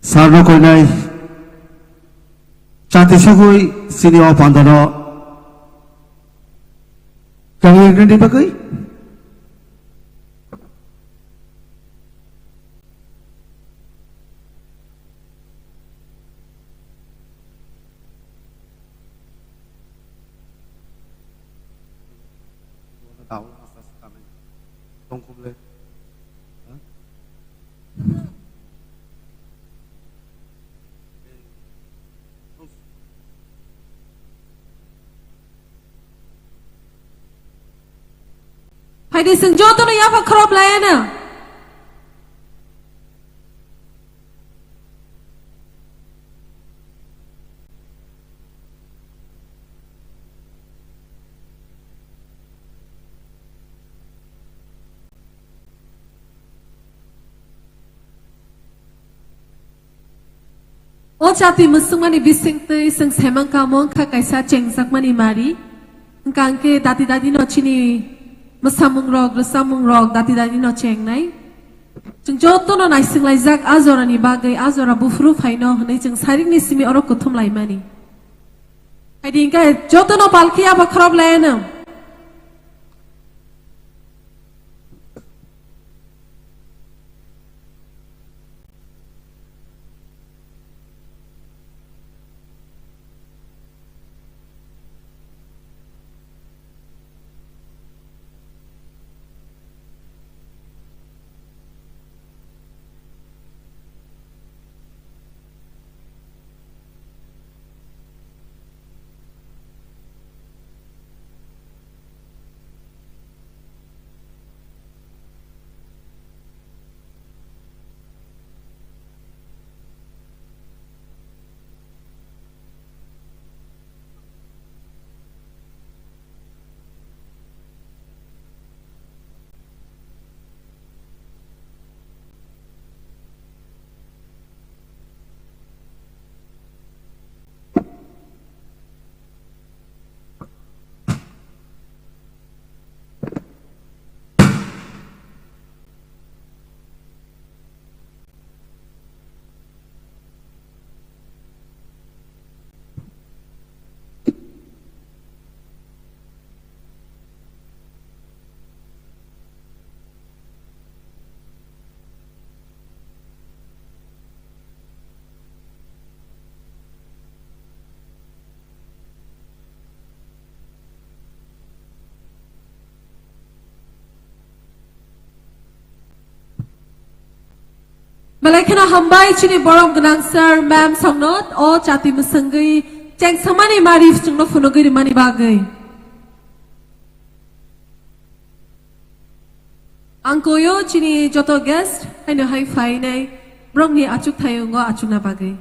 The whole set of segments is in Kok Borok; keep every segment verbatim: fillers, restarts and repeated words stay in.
Sarno koinai chati sogwi chini o pandano kangirnani bagwi. Phaidi chwng jotono yapha khorop laiano. O chati mwswkmani bisingtwi chwng saimang kamo wngkha kaisa chengjakmani mari. Hwnkha hwnkhe dati dati no chini mwsamung rok, rwchapmung rok dati dati no chengnai. Chwng jotono naisinglaijak a jorani bagwi, a jora buphuru phaino hwnwi chwng sarikni simi oro kuthum laimani. Haidi hwnkhe jotono palkhi yapha khorop laiano. Belai kheno hambai chini borom gwnang sir, ma'am songno o chati mwswngwi chengsamani mari chwngno phunugwi rimani bagwi. Ang koyo chini joto guest haino hai phainai borokni achuk thayungo achukna bagwi.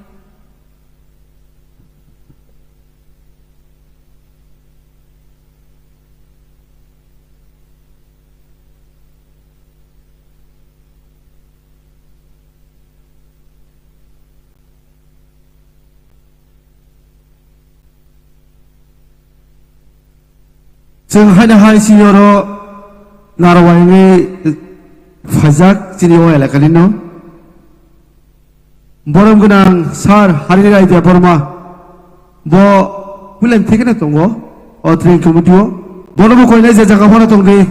Chwng haino hai senior o narwai wngwi phaijak chini o elakani no. Borom gwnang sir Hari Rai Debbarma bo puilani thekeno tongo o train committee o. Bono bo koinai je jaga phano tongdi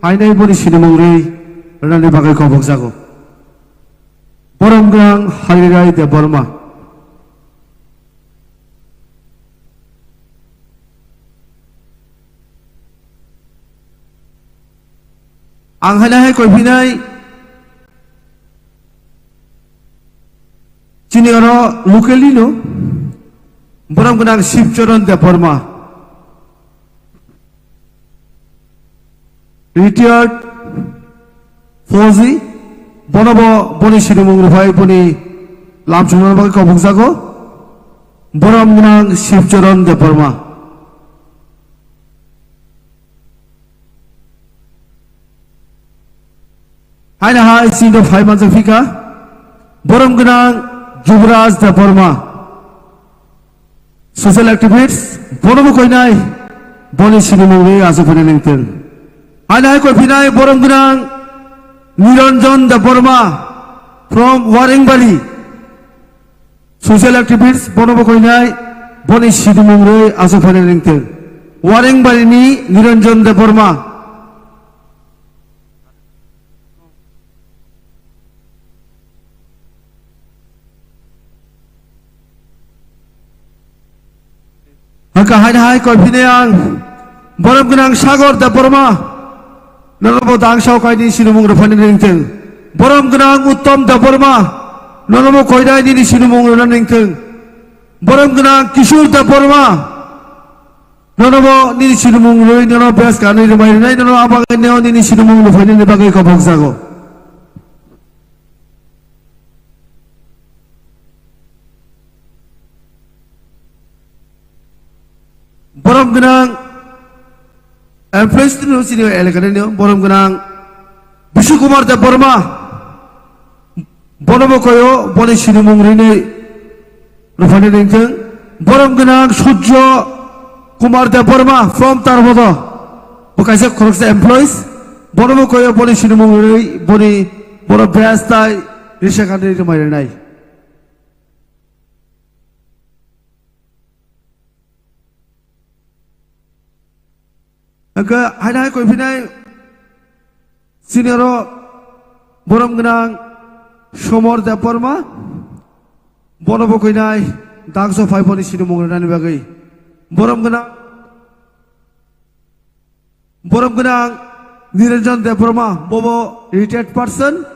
hainai boni sinimung rwi rwnani bagwi kobok jago. Borom gwnang Hari Rai Debbarma. Ang haino hai koi phinai chini oro locally no borom gwnang Shivcharan Debbarma, retired fauji, bono bo boni sinimung rwphai boni lamchungna bagwi kobok jago, borom gwnang Shivcharan Debbarma. Haino hai chini phai manjak phika, borom gwnang Jubraj Debbarma, social activist, bono bo koinai, boni sinimung rwi achuk phani ningteng. Haino hai koi phinai borom gwnang Niranjan Debbarma from Waringbari. Social activist bono bo koinai, boni sinimung rwi aswk phainai ringtwng. Warengbarini Niranjan Debbarma. Haka haini hai koiphini ang borom gwnang Sagor Debbarma, nono bo dangsao kaini sinimung rwphani ringtwng. Borom gwnang Uttom Debbarma, nono bo koinai nini sinimung rwna ringtwng. Borom gwnang Kishore Debbarma, nono bo nini sinimung rwi nono best kanwi rwmai rwnai, nono abang neo nini sinimung rwphainani bagwi kobok jago. Borom gwnang, em, President no sini elaka ni no, borom gwnang Bishu Kumar Debbarma, bono bo koyo, boni sinimung rinwi rwphani ringthwng. Borom gwnang Surjo Kumar Debbarma from Tarbodo, bo kaisa khoroksa employees, bono bo koyo, boni sinimung rinwi, boni, bono best tai risa kanwi rwmai rwnai. Hwnkhe haino hai koiphinai senior o borom gwnang Somor Debbarma, bono bo koinai dangso phai boni sinimung rwnani bagwi. Borom gwnang, borom gwnang Niranjan Debbarma, bobo retired person,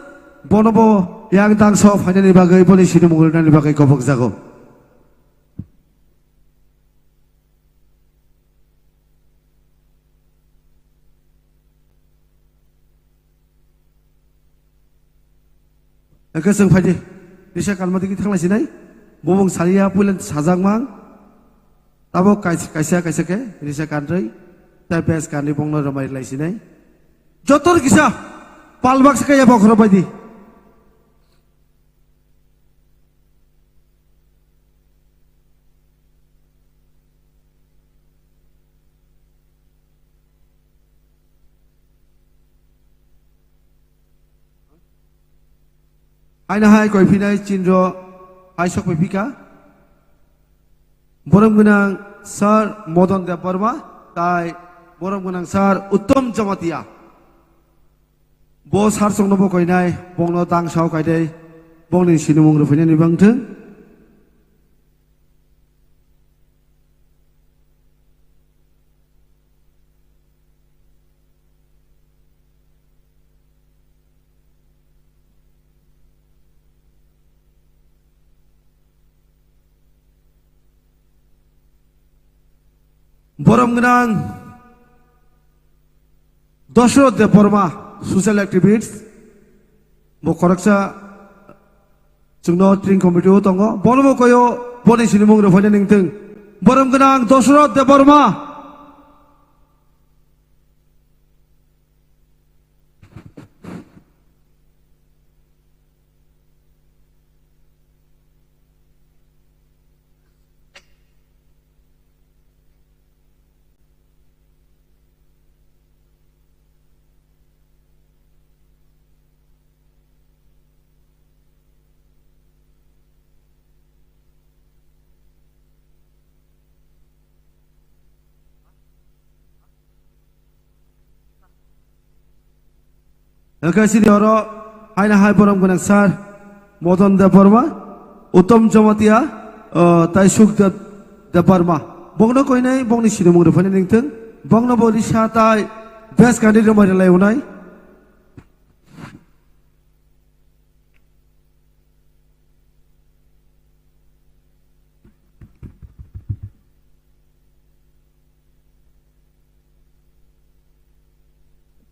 bono bo yang dangso phainani bagwi, boni sinimung rwnani bagwi kobok jago. Hwnkhe chwng phaidi, risa kanma digi thanglai sinai, bumung saliya puila sajakmang, tabok kais-, kaisa kaisa khe risa kanrwi, tai best kanrwi bongno rwmai lai sinai. Jotor kisa palbak se kaya bokhoro baidi. Haino hai koiphinai chinro hai sokphaiphi kha. Borom gwnang Sir Modan Debbarma tai borom gwnang Sir Uttom Jamatia. Bo sar chwngno bo koinai, bongno tang sao kaidai, bongni sinimung rwphainani bangthwng. Borom gwnang Dosroth Debbarma, social activist, bo khoroksa chwngno tring committee o tongo, bono bo koyo, boni sinimung rwphaina ningtwng. Borom gwnang Dosroth Debbarma. Hwnkhe chini oro haino hai borom gwnang sir Modan Debbarma, Uttom Jamatia, o, tai Sukdev Debbarma. Bongno koinai bongni sinimung rwphaina ningtwng. Bongno bo risa tai best candidate rwmai rwlai unai.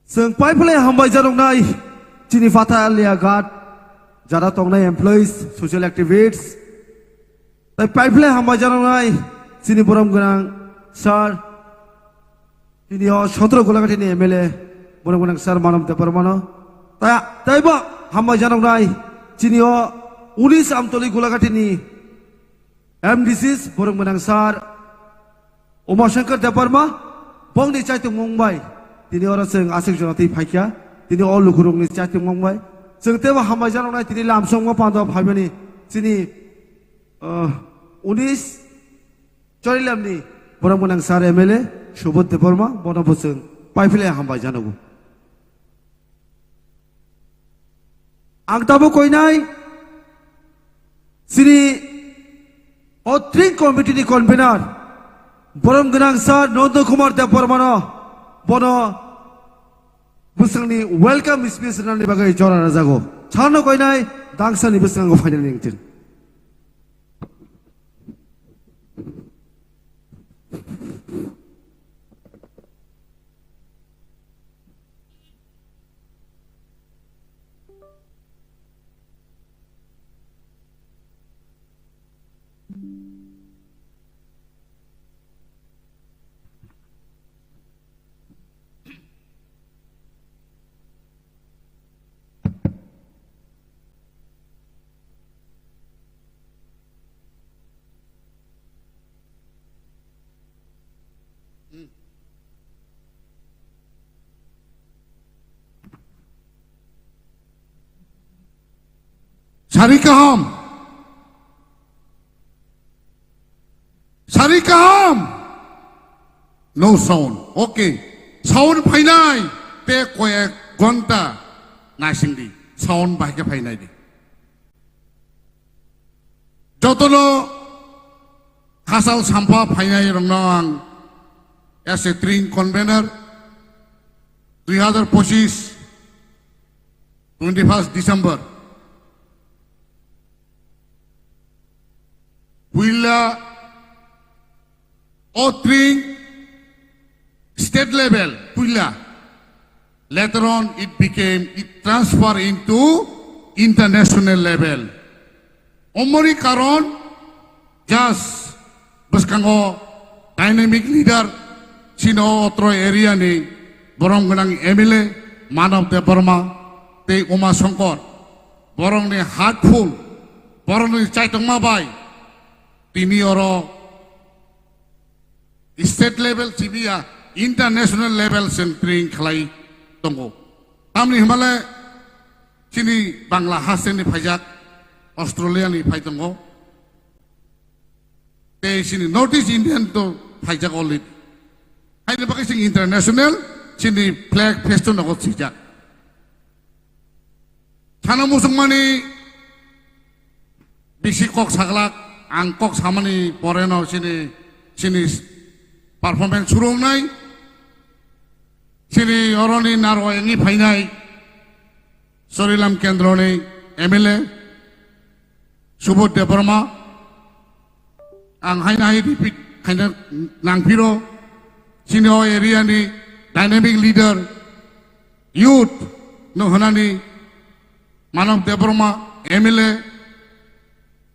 Chwng paiphlai hambai janoknai chini Pathalia Ghat jara tongnai employees, social activists, tai paiphlai hambai janoknai chini borom gwnang sir, tini o sotro Golaghati ni M L A, borom gwnang sir Manav Debbarmano, tai, taibo hambai janoknai chini o unis Amtoli Golaghati ni M D Cs, borom gwnang sir Umashankar Debbarma, bongni chaitung mung bai tini oro chwng aswk jora twi phaikha, tini o lukurokni chaitung mung bai chwng teibo hambai janoknai tini lamsongma pando phaimani chini Ah, unis Chorilamni borok gwnang sir M L A Subodh Debbarma, bono bo chwng paiphle hambai janogo. Ang tabuk koinai chini o tring committee ni convener borom gwnang sir Nondo Kumar Debbarmano bono bwswngni welcome speech rwnani bagwi jora rwjago. Sano koinai dangsani bwskango phainani wngthir. Sari kaham. Sari kaham. No sound. Okay. Sound phainai. Te koyek ghonta naisingdi. Sound bahai khe phainai di. Jotono khasal sampha phainai rokno ang as a tring convener dui hazar pochis, twenty first December. Puila o tring state level puila. Later on, it became, it transfer into international level. Omoni karon, just bwskango dynamic leader, chino otro area ni borom gwnang M L A, Manav Debbarma, tei Uma Shankar. Borokni heartful, borokni chaitokma bai, tini oro state level sibiya international level se tring khlai tongo. Tamni hwnbale chini Bangla hasteni phaijak, Australia ni phai tongo. Tei chini North East Indian to phaijak already. Haini bagwi chini international chini flag festo nogo swijak. Thana musukmani bisi kok saglak, ang kok samani poreno chini, chini performance surungnai, chini oroni naro engi phainai, Sorilam Kendroni M L A, Subodh Debbarma, ang haina hai repeat khaina nangphiro, chini o area ni dynamic leader, youth no hwnani Manav Debbarma, M L A,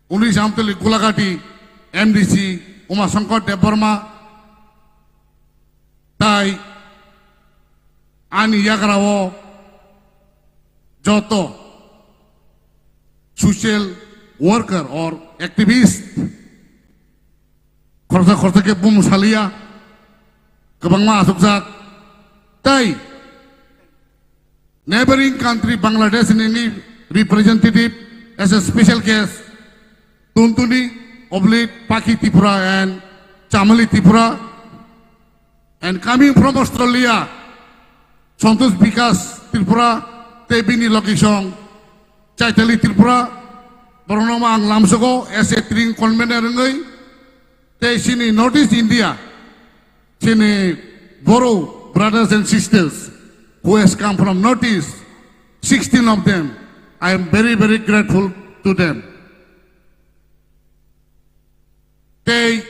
Unis Amtali Gulagati, M D C, Uma Shankar Debbarma, tai ani yagra o joto social worker or activist khoroksa khoroksa khe bumu saliya, kwbangma asukjak, tai neighboring country Bangladesh ni representative as a special guest, Tuntuni Oblit Pakhi Tripura and Chamali Tripura, and coming from Australia, Santosh Bikas Tripura, tei bini logisong Chaitali Tripura, borokno ang lamsogo as a tring convener wngwi, tei chini North East India, chini Boro brothers and sisters who has come from North East, sixteen of them, I am very, very grateful to them. Tei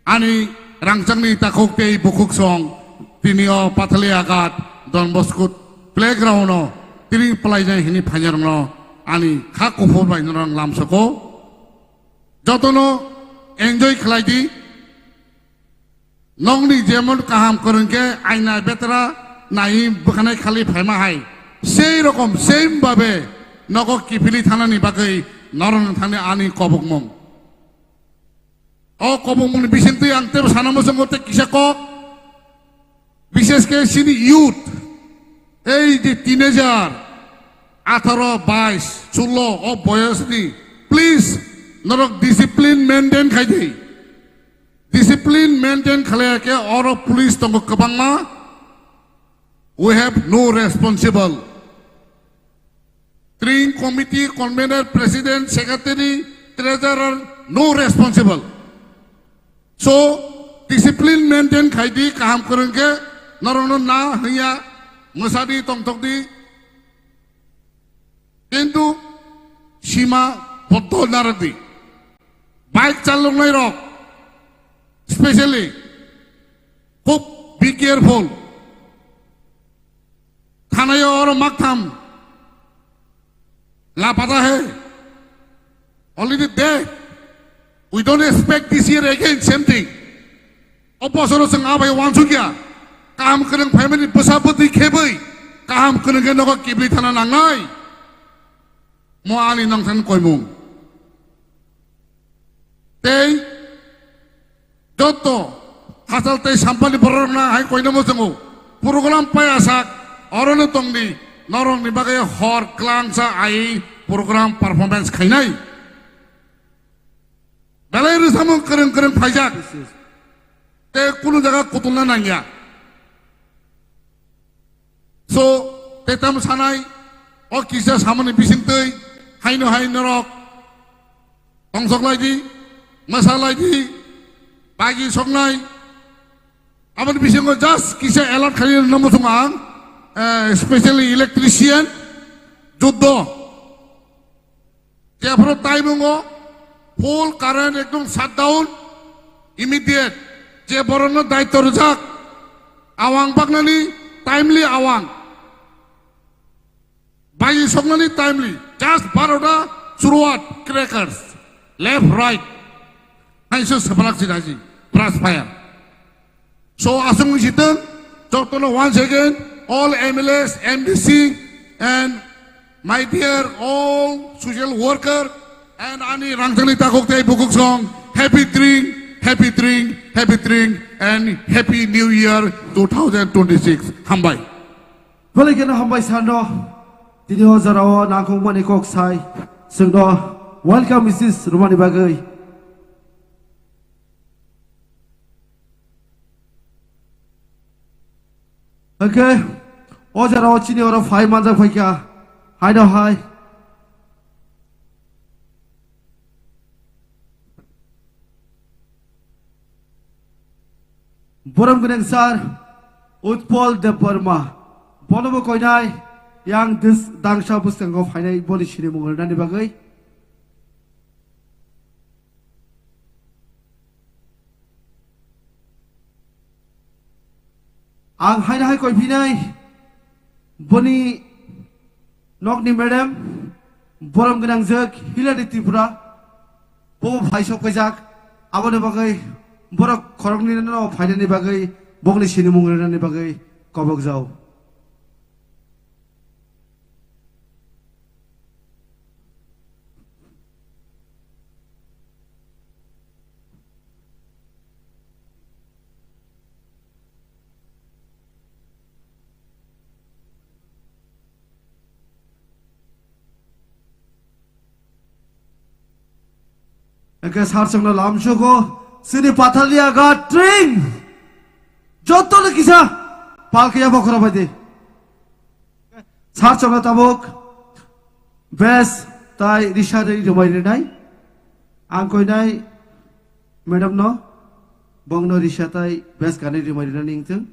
ani rangchakni takhuk tei bukhuk song tini o Pathali Agat Don Bosco playground o tini palaijak hini phainarokno ani kha kuphur bai norok lamsoko. Jotono enjoy khlai di. Nokni jemon kaham kwrwng khe aina betra nai bwkhanai khali phaima hai. Sei rokom, same babe nogo kiphilwi thanani bagwi norokno thani ani kobokmung. O kobokmungni bisingtwi ang teibo sana muchungo tei kisa kok. Bishesh khe chini youth, ei je teenager, atharo, bais, sullo o boyosni, please, Norok discipline maintain khai di. Discipline maintain khlaiya khe oro police tongo kwbangma. We have no responsible. Tring committee, convener, president, secretary, treasurer, no responsible. So, discipline maintain khai di, kaham kwrwng khe, norokno na hwnya, mwsa di, tongthok di. Kintu sima bodol narwk di. Bike chaloknai rok, specially, khub be careful. Thanayo oro maktham lapata hai. Already dead. We don't expect this year again same thing. O bosoro chwng abai wansukya. Kaham kwrwng phaimani bwsa bwtwi khebwi kaham kwrwng khe nogo kibri thana nangnai. Mo ani nongthani koimung. Tei joto hachal tei sampani bororokno hai koinamo chwngo. Program paiya sak, orono tongdi, norokni bagwi hor klangsa ai program performance khainai. Belai rwsamung kwrwng kwrwng phaijak. Tei kunu jaga kutulna nangya. So, tei tamo sanai, o kisa samani bisingtwi, haino hai norok, tongsoklai di, mwsalai di, bagi soknai, aboni bisingo just kisa alert khaina muchung ang, eh, especially electrician, juddo. Jephuru taimungo full current ekdom shutdown, immediate. Je borokno daityo rwjak, awang baknani timely awang. Bai soknani timely. Just barota suruat crackers. Left, right. Hainso sebalak si daji. Brush fire. So, aswk wng sitwng, jotono once again, all M L As, M D C, and my dear all social worker, and ani rangchakni takhuk tei bukhuk song, happy Tring, happy Tring, happy Tring, and happy New Year two thousand twenty-six. Hambai. Belai kheno hambai sano, tini o jorao nangkukmani kok sai, chwngno welcome message rwmani bagwi. Hwnkhe, o jorao chini oro phai manjak phaikha, haino hai. Borom gwnang sir, Utpal Debbarma. Bonobo koinai, yang dis dangsa bwskango phainai boni sinimung rwnani bagwi. Ang haino hai koi phinai, boni nokni madam, borom gwnangjak Hilary Tripura, bo phai sok paijak, aboni bagwi borok khoroknwi no phainani bagwi, bokni sinimung rwnani bagwi kobok jao. Eke sar chwngno lamsugo, chini Pathalia ga Tring. Jotono kisa palkiya bokhora baidi. Sar chwngno tabuk bes tai risa ri rwmai rinai. Ang koinai madam no bongno risa tai bes gani rwmai rinani wngthung.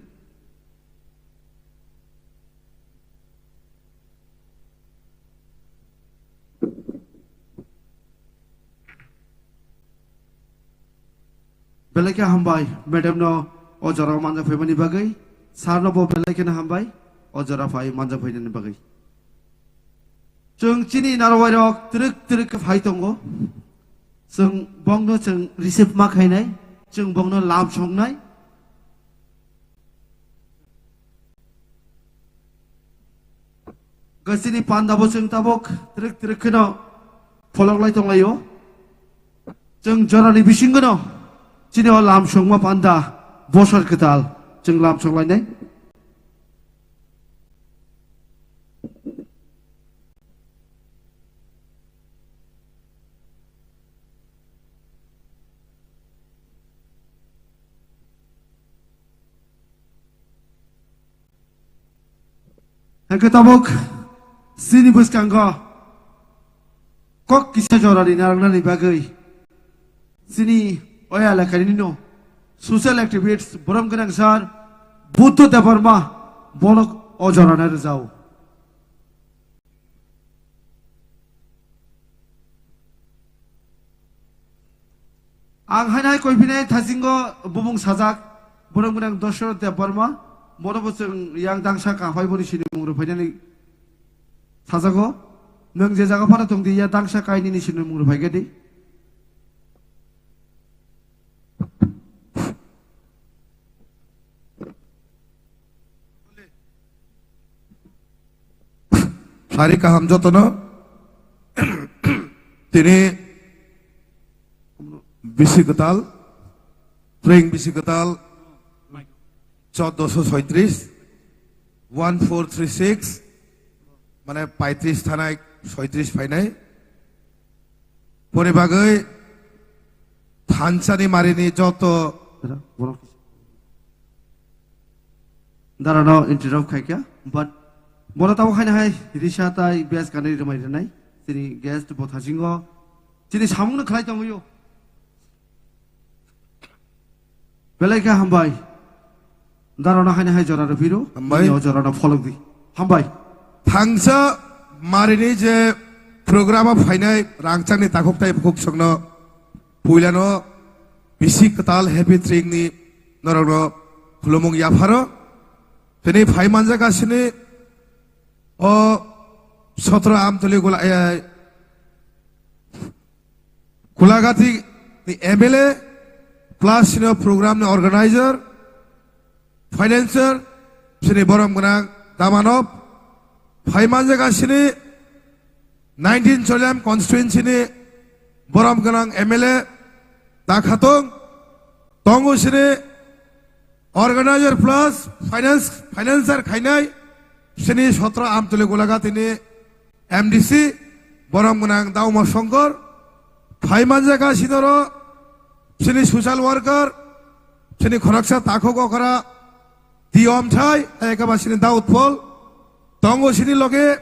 Belai khe hambai, madam no o jora manjak phaimani bagwi, sir no bo belai kheno hambai, o jora phai manjak phainani bagwi. Chwng chini narwai rok twrwk twrwk khe phai tongo, chwng bongno chwng receive ma khainai, chwng bongno lam songnai. Gachini panda bo chwng tabuk twrwk twrwk kheno pholok lai tong laio. Chwng jorani bisingo no chini o lam songma panda bosor kwtal chwng lam song lainai. Hwnkhe tabuk chini bwskango kok kisa jorani narwknani bagwi chini o elakani no social activist borom gwnang sir Buddho Debbarma bono o jorano rwjao. Ang hainai koiphinai thasingo bubung sajak, borok gwnang Dosoroth Debbarma, bono bo chwng yang dangsa kahai boni sinimung rw phainani sajago. Nwng je jaga phano tong di, ya dangsa kainini sinimung rw phaikha di. Sari kaham jotono. Tini bisi kwtal, pring bisi kwtal, chordoso soitris, one four three six, mane paitris thanai, soitris phainai. Boni bagwi thansani marini joto Dara no interrupt khai kha, but bono tamo khaina hai risa tai bes kanwi rwmai rwnai. Chini guest bo thasingo chini samung no khlai tongwi o. Belai khe hambai. Dara no haina hai jora rw phiro. Hambai. Nini o jora no pholok di. Hambai. Thangsa marini je program o phainai rangchakni takhuk tai bukhuk songno puilano bisi kwtal happy tring ni norokno khulumung yapharo. Tini phai manjak asini o sotro Amtoli gula, eh, Kulagati ni M L A plus sini program ni organizer, financer, sini borom gwnang Damanov, phai manjak asini nineteen Cholyam constituency ni borom gwnang M L A da khatong tongo sini organizer plus finance, financer khainai sini sotro Amtoli Gulagati ni M D C borom gwnang Dauma Songkor, phai manjak sinoro sini social worker, sini khoroksa takhuk okra Tiyom thai, ekaba sini Daud Paul. Tongo sini loge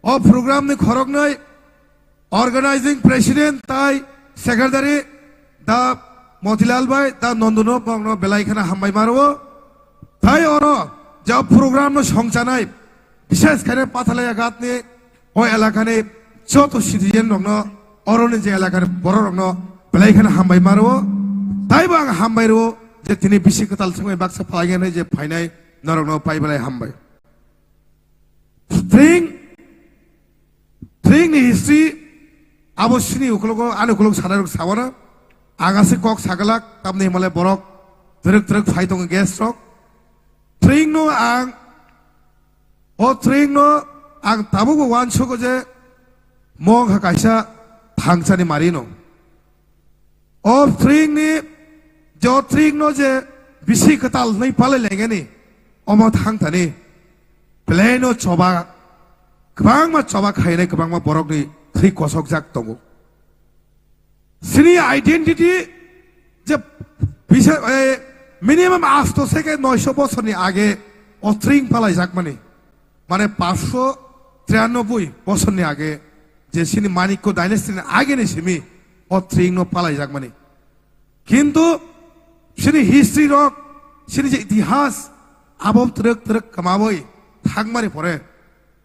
o program ni khoroknwi organizing president tai secretary da Motilal bai da Nonduno bongno belai khana hambai maro. Tai oro ja program no songchanai, bishes khaine Pathalaya gatni o elakani joto citizen rokno, oroni je elakani borok rokno belai kheno hambai maro. Taibo ang hambai rwo je tini bisi kwtal thangwi baksa phalaiya hinwi je phainai norokno pai belai hambai. Tring, tring ni history abo sini ukologo, ani ukolog sanai rok sawana. Ang aswk kok sagalak, tamni himale borok twrwk twrwk phai tongo guest rok. Tring no ang O tring no ang tabukbo uansugo je mo wngkha kaisa thangsani mari no. O tring ni je o tring no je bisi kwtal hwnwi palai laigani omo thang thani belai no choba kwbangma choba khainai kwbangma borok ni thwi kosokjak tongo. Sini identity je bisa, eh, minimum asto seke noisho bosorni age o tring palaijakmani. Mane pansho triranoboi bosorni age je sini Manikko dynasty ni ageni simi o tring no palaijakmani. Kintu sini history rok, sini je itihas abo twrwk twrwk kwmawi thangmani pore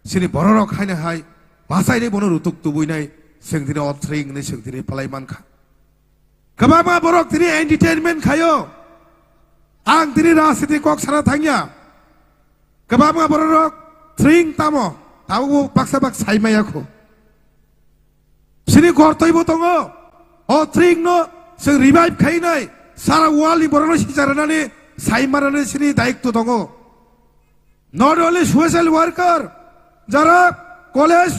sini bororok haino hai bachainai bono rutuk tubuinai, chwng tini o tring hinwi chwng tini palai mankha. Kwbangma borok tini entertainment khaio. Ang tini rajniti kok sana thangya. Kwbangma bororok tring tamo, tabukbo baksa bak sai maya kho. Sini gortoibo tongo. O tring no chwng revive khainai, sara world ni borokno sicharanani, saimarani sini daitto tongo. Not only social worker, jara college,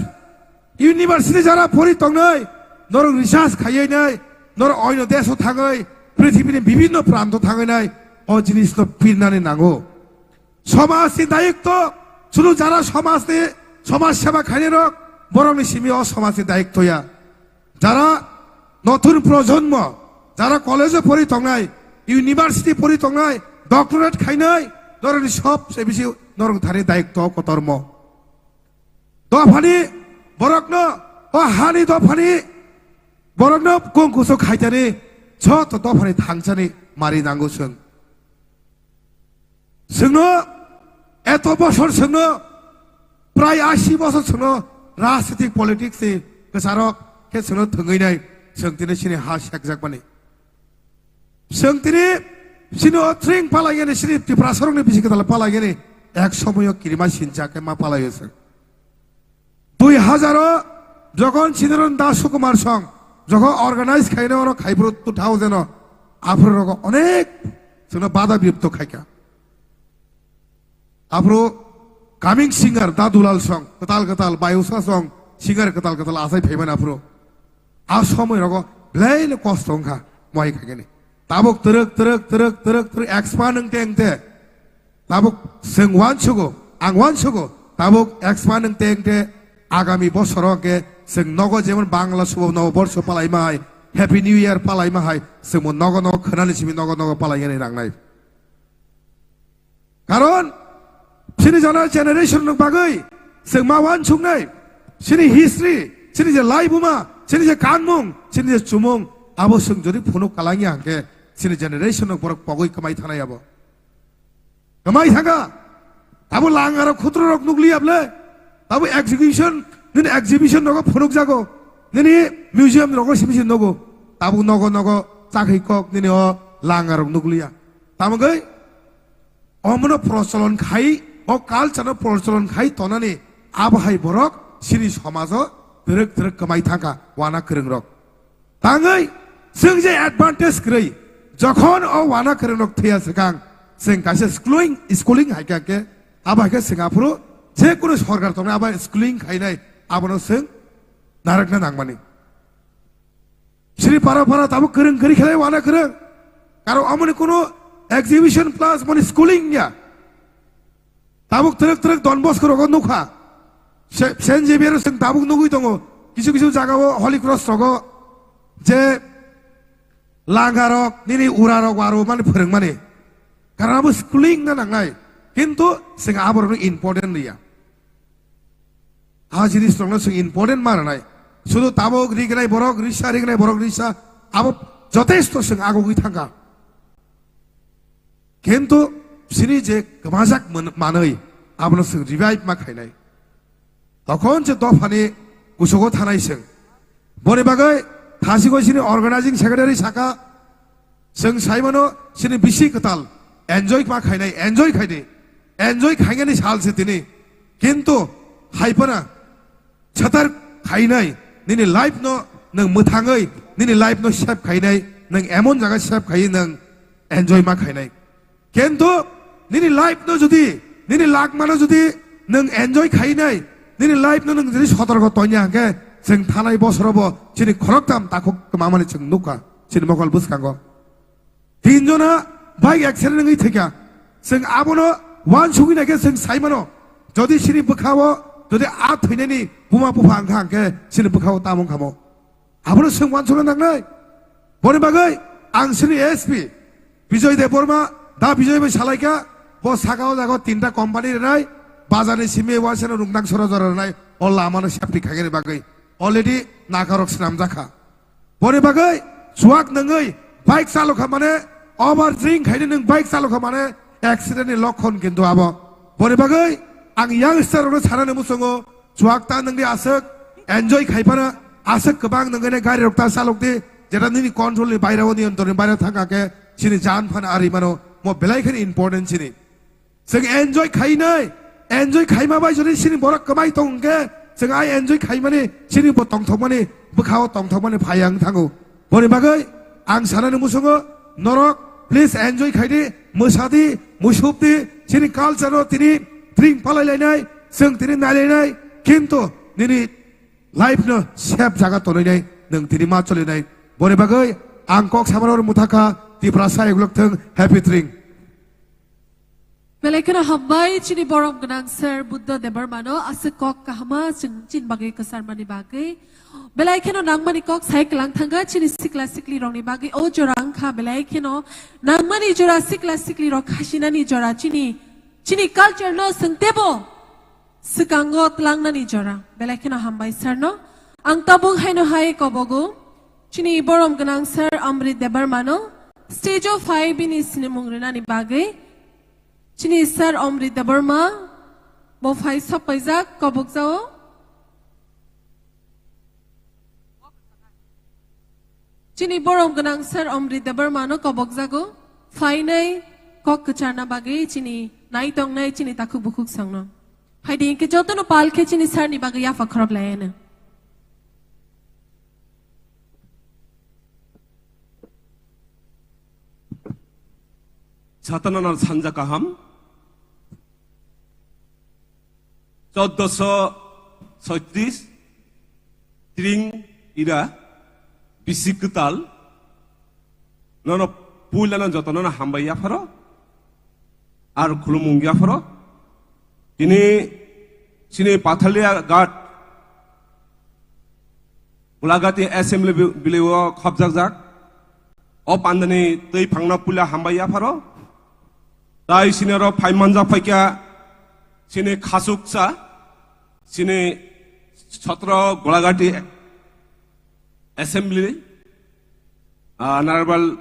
university jara pori tongnai, norok research khaiyainai, norok oino deso thangwi, prithibini bibhinno pranto thangwinai, o jinisno pirnani nango. Somajni dayitto, sunu jara somajni, somaj seba khainai rok, borokni simi o somajni dayitto ya. Jara notun projonmo, jara college-o pori tongnai, university pori tongnai, doctorate khainai, norokni sobse bisi norok thani dayitto kotormo. Dophani borokno, o hani dophani borokno kung kusu khaitani, joto dophani thangchani mari nango chwng. Chwngno eto bosor chwngno, prai ashi bosor chwngno rajnitik politics ni kwcharok khe chwngno thwngwi nai, chwng tini chini ha sekjakmani. Chwng tini chini o tring palaigani, chini Tiprasarokni bisi kwtal palaigani, ek somoyo kirima sincha khe ma palaio chwng. Dui hazar o jokhon Sindhuran Das Sukumar song jokhon organize khaina ono khaibru two thousand o, aphuru rogo onek chwngno bada bipto khaikha. Aphuru coming singer Da Dulal song kwtal kwtal, Bayusa song singer kwtal kwtal asai phaimani aphuru. A somoi rogo belai no kosto wngkha moi khaikani. Tabuk twrwk twrwk twrwk twrwk twrwk expand wngte wngte tabuk chwng uansugo, ang uansugo, tabuk expand wngte wngte agami bosoro khe chwng nogo jemon Bangla Subo Nobo Borsho palaima hai, Happy New Year palaima hai, chwngbo nogo nogo khwnani simi nogo nogo palainani nangnai. Karon chini jana generation rok bagwi chwng ma uansuknai, chini history, chini je laibuma, chini je kanmung, chini je chumung, abo chwng jodi phunuk kalangya hwnkhe chini generation rok borok pogwi kwmai thanai abo. Kwmai thangkha. Abo langarok khutrorok nukliya ble. Abo exhibition, nini exhibition rogo phunukjago. Nini museum rogo simi simi nugo. Tabuk nogo nogo chakhwi kok nini o langarok nukliya. Tamogwi omono procholon khai, o culture no procholon khai tonani abo hai borok chini somajo twrwk twrwk kwmai thangkha wana kwrwngrok. Tangwi chwng je advantage kwrwi, jokhon o wana kwrwngrok thwiya swkang, chwng kaisa schooling, schooling hai kha khe, abo hai khe chwng aphuru je kunu sorkar tongnai abo schooling khainai abono chwng narwkna nangmani. Chini para para tabuk kwrwng kwrwi khlai wana kwrwng. Karon amoni kunu exhibition plus mani schooling ya. Tabuk twrwk twrwk Don Bosco rogo nukha. Se-, Saint Xavier chwng tabuk nugwi tongo. Kisu kisu jagao Holy Cross rogo je langarok, nini urarok waro mani phwrwngmani. Karon abo schooling na nangnai. Kintu chwng aborokno important riya. A jinis rokno chwng important ma rwnai. Sudu tabuk rignai borok risa, rignai borok risa, abo jotesto chwng agugwi thangkha. Kintu chini je kwmajak mwn-, manwi abono chwng revive ma khainai. Tokhon je dophani kusugo thanai chwng. Boni bagwi thasigo chini organizing secretary saka, chwng saimano chini bisi kwtal enjoy ma khainai, enjoy khaidi, enjoy khainani sal se tini. Kintu haiphano satar khainai, nini life no nwng mwthangwi, nini life no save khainai, nwng emon jaga save khaiwi nwng enjoy ma khainai. Kintu nini life no jodi, nini lagmano jodi nwng enjoy khainai, nini life no nwng jodi sotorko tonya hwnkhe, chwng thanai bosorobo chini khoroktham takhuk kwmamani chwng nukha chini mokol bwskango. Tin jona bike accident wngwi thwikha. Chwng abono uansugwi naikhe chwng saimano, jodi chini bwkhao jodi a thwinani buma bupha wngkha hwnkhe chini bwkhao tamo wngkhamo. Abono chwng uansukna nangnai. Boni bagwi ang chini S P Bijoy Debbarma, da Bijoy bai salaikha, bo saka o jaga o tinta company rwnai, bazar ni simi uansano rungdang sora jora rwnai, o lama no safety khainani bagwi already nakarok swnamjakha. Boni bagwi chuak nangwi bike chalokha mane, over drink khainwi nwng bike chalokha mane accident ni lokhon kintu abo. Boni bagwi ang youngster rokno sanani muchungo, chuak ta nwngdi aswk, enjoy khai phano aswk kwbang nwngwi nai gari rok ta chalokdi, jeta nini control ni baira o, niyonton ni baira thangkha khe chini jan phano ari mano, mo belai kheno important chini. Chwng enjoy khainai, enjoy khaima bai jodi chini borok kwmai tong hwnkhe, chwng ai enjoy khaimani chini bo tongthokmani, bwkhao tongthokmani phai ang thango. Boni bagwi ang sanani muchungo norok please enjoy khaidi, mwsadi, musubdi, chini culture no tini drink palai lainai, chwng tini nai lainai, kintu nini life no safe jaga tonwi nai, nwng tini ma choli nai. Boni bagwi ang kok samano muthakha, Tiprasa eglok thung, happy drink. Belai kheno hambai chini borom gwnang Sir Buddha Debbarmano aswk kok kahama chwng chini bagwi kwcharmani bagwi. Belai kheno nangmani kok sai kwlang thangkha chini sikla sikli rokni bagwi. O jora wngkha belai kheno nangmani jora, sikla sikli rok khasinani jora, chini, chini culture no chwng teibo Swkango tlangnani jora, belai kheno hambai sir no. Ang tabuk haino hai kobogo, chini borom gwnang sir Amrit Debbarma no, stage o phai bini sinimung rinani bagwi. Chini sir Amrit Debbarma, bo phai sokpaijak, kobok jao. Chini borom gwnang sir Amrit Debbarma no kobok jago, phainai kok kwcharna bagwi chini naitongnai chini takhuk bukhuk songno. Haidi hinkhe jotono pal khe chini sir ni bagwi yapha khorok lai ano. Satana sanja kaham. Choddoso soitris, tring ira, bisi kwtal, nono puilano jotono hambai yapharo, ar khulumung yapharo. Tini chini Pathalia Ghat, Gulagati Assembly bi-, bilio khopjakjak. O pandani twi phangna puila hambai yapharo. Tai sinero phai manjak phaikha, sini khasuksa, sini sotro Gulagati Assembly, ah, Honorable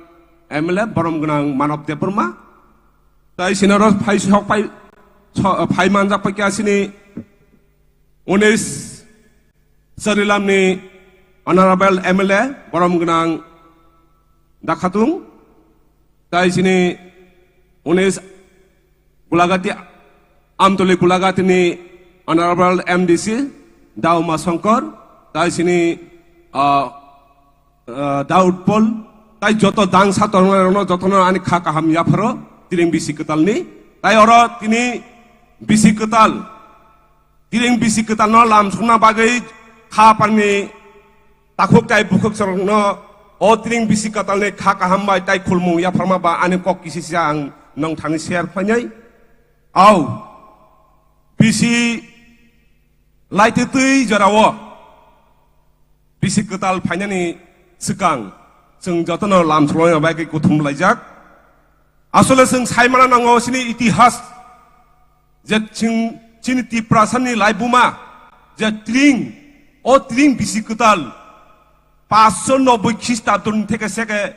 M L A borom gwnang Manav Debbarma. Tai sinero phai sok phai, so-, phai manjak phaikha sini unis Charilamni Honorable M L A borom gwnang Dakhatung, tai sini unis Gulagati, Amtoli Gulagati ni Honorable M D C Dauma Shankar, tai sini, ah, ah, Daud Paul, tai joto dangsa tongnai rokno jotono ani kha kaham yapharo tiring bisi kwtal ni, tai oro tini bisi kwtal Tiring bisi kwtalno lamsokna bagwi kha pangni takhuk tai bukhuk sorokno o tiring bisi kwtalni kha kaham bai tai khulmung yapharma ba ani kok kisi se ang nong thani share khlainai. Au, bisi laitwi twi jorao bisi kwtal phainani swkang chwng jotono lamsokna bagwi kuthum laijak. Asole chwng saimana nango chini itihas je chwng chini Tiprasani laibuma je tring, o tring bisi kwtal paanch sho nobboi Khristabdoni theke seke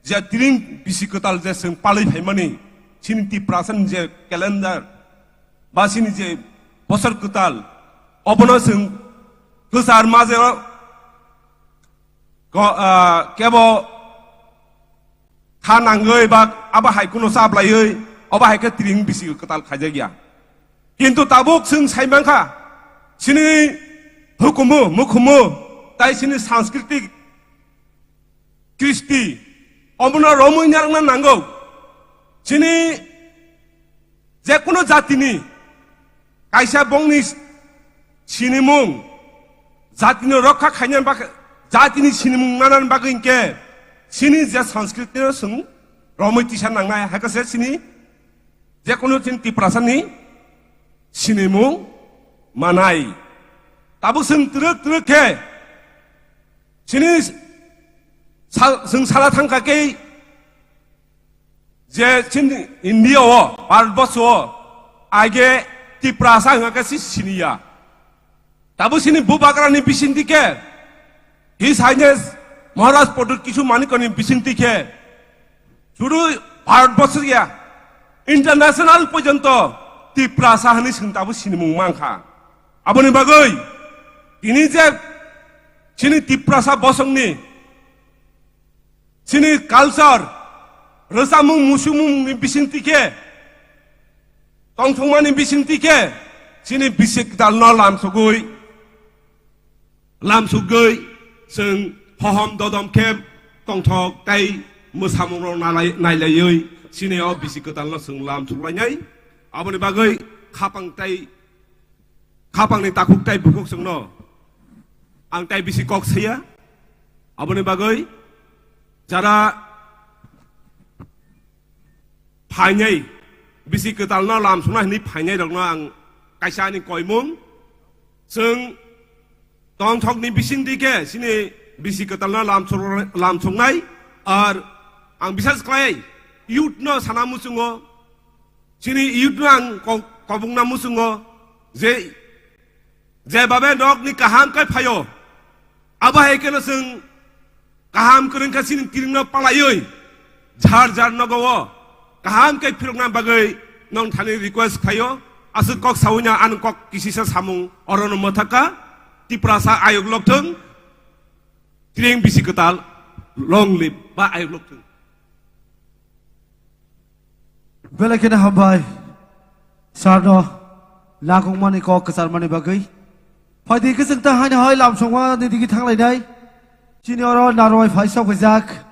je tring bisi kwtal je chwng palwi phaimani chini Tiprasani je calendar ba chini je bosor kwtal obono chwng kwchar majero ko-, ah, kebo kha nangwi ba abo hai kuno chablaiwi obo hai khe tiring bisi kwtal khaijak ya. Kintu tabuk chwng sai mankha, chini hukumu, mukhumu, tai chini sanskritik kristi, omono romwi narwkna nango. Chini je kuno jatini kaisa bongni sinimung, jatini rokha khaina bagwi, jatini sinimung nanani bagwi hinkhe chini je sanskritino chwng romwi tisa nangnai, hai khe se chini je kuno chini Tiprasani sinimung manai. Tabuk chwng twrwk twrwk khe chini sal-, chwng sala thangkha khe je chini India o, Bharat borsho o, age Tiprasa hwnga khe si siniya. Tabuk chini bubagrani bisingtwi khe, His Highness Maharaj Pradyut Kishore Manikya ni bisingtwi khe, sudu Bharat borsho ya, international porjonto Tiprasa hwnwi chwng tabuk sinimung mankha. Aboni bagwi tini je chini Tiprasa bosongni chini culture, rwchapmung musukmungni bisingtwi khe, tongthokmani bisingtwi khe, chini bisi kwtalno lamsogwi, lamsogwi, chwng hohom dodom khe tongthok tai mwsamungrok nalai-, nailaiwi, chini o bisi kwtalno chwng lamsoklainai. Aboni bagwi khapang tai Khapangni takhuk tai bukhuk chwngno ang tai bisi kok saya. Aboni bagwi jara phainai bisi kwtalno lamsokna hwnwi phainai rokno ang kaisa ani koimung. Chwng tongthokni bisingtwi khe chini bisi kwtalno lamsok-, lamsoknai. Ar ang bisas khlai youth no sana muchungo. Chini youth no ang ko-, kobokna muchungo, Je, je babe nokni kaham kai phaio, abo hai kheno chwng kaham kwrwng kha chini tiringno palaiwi, jar jar nogo o kaham khe phirokna bagwi nong thani request khaio. Aswk kok sawi na ang kok kisisa samung orono mwthaka. Tiprasa ayuk lokthung, tiring bisi kwtal, long live ba ayuk lokthung. Belai kheno hambai sarno lakungmani kok kwcharmani bagwi. Phaidi khe chwng ta haino hai lamsongma ni digi thanglainai. Chini oro narwai phai sok phaijak.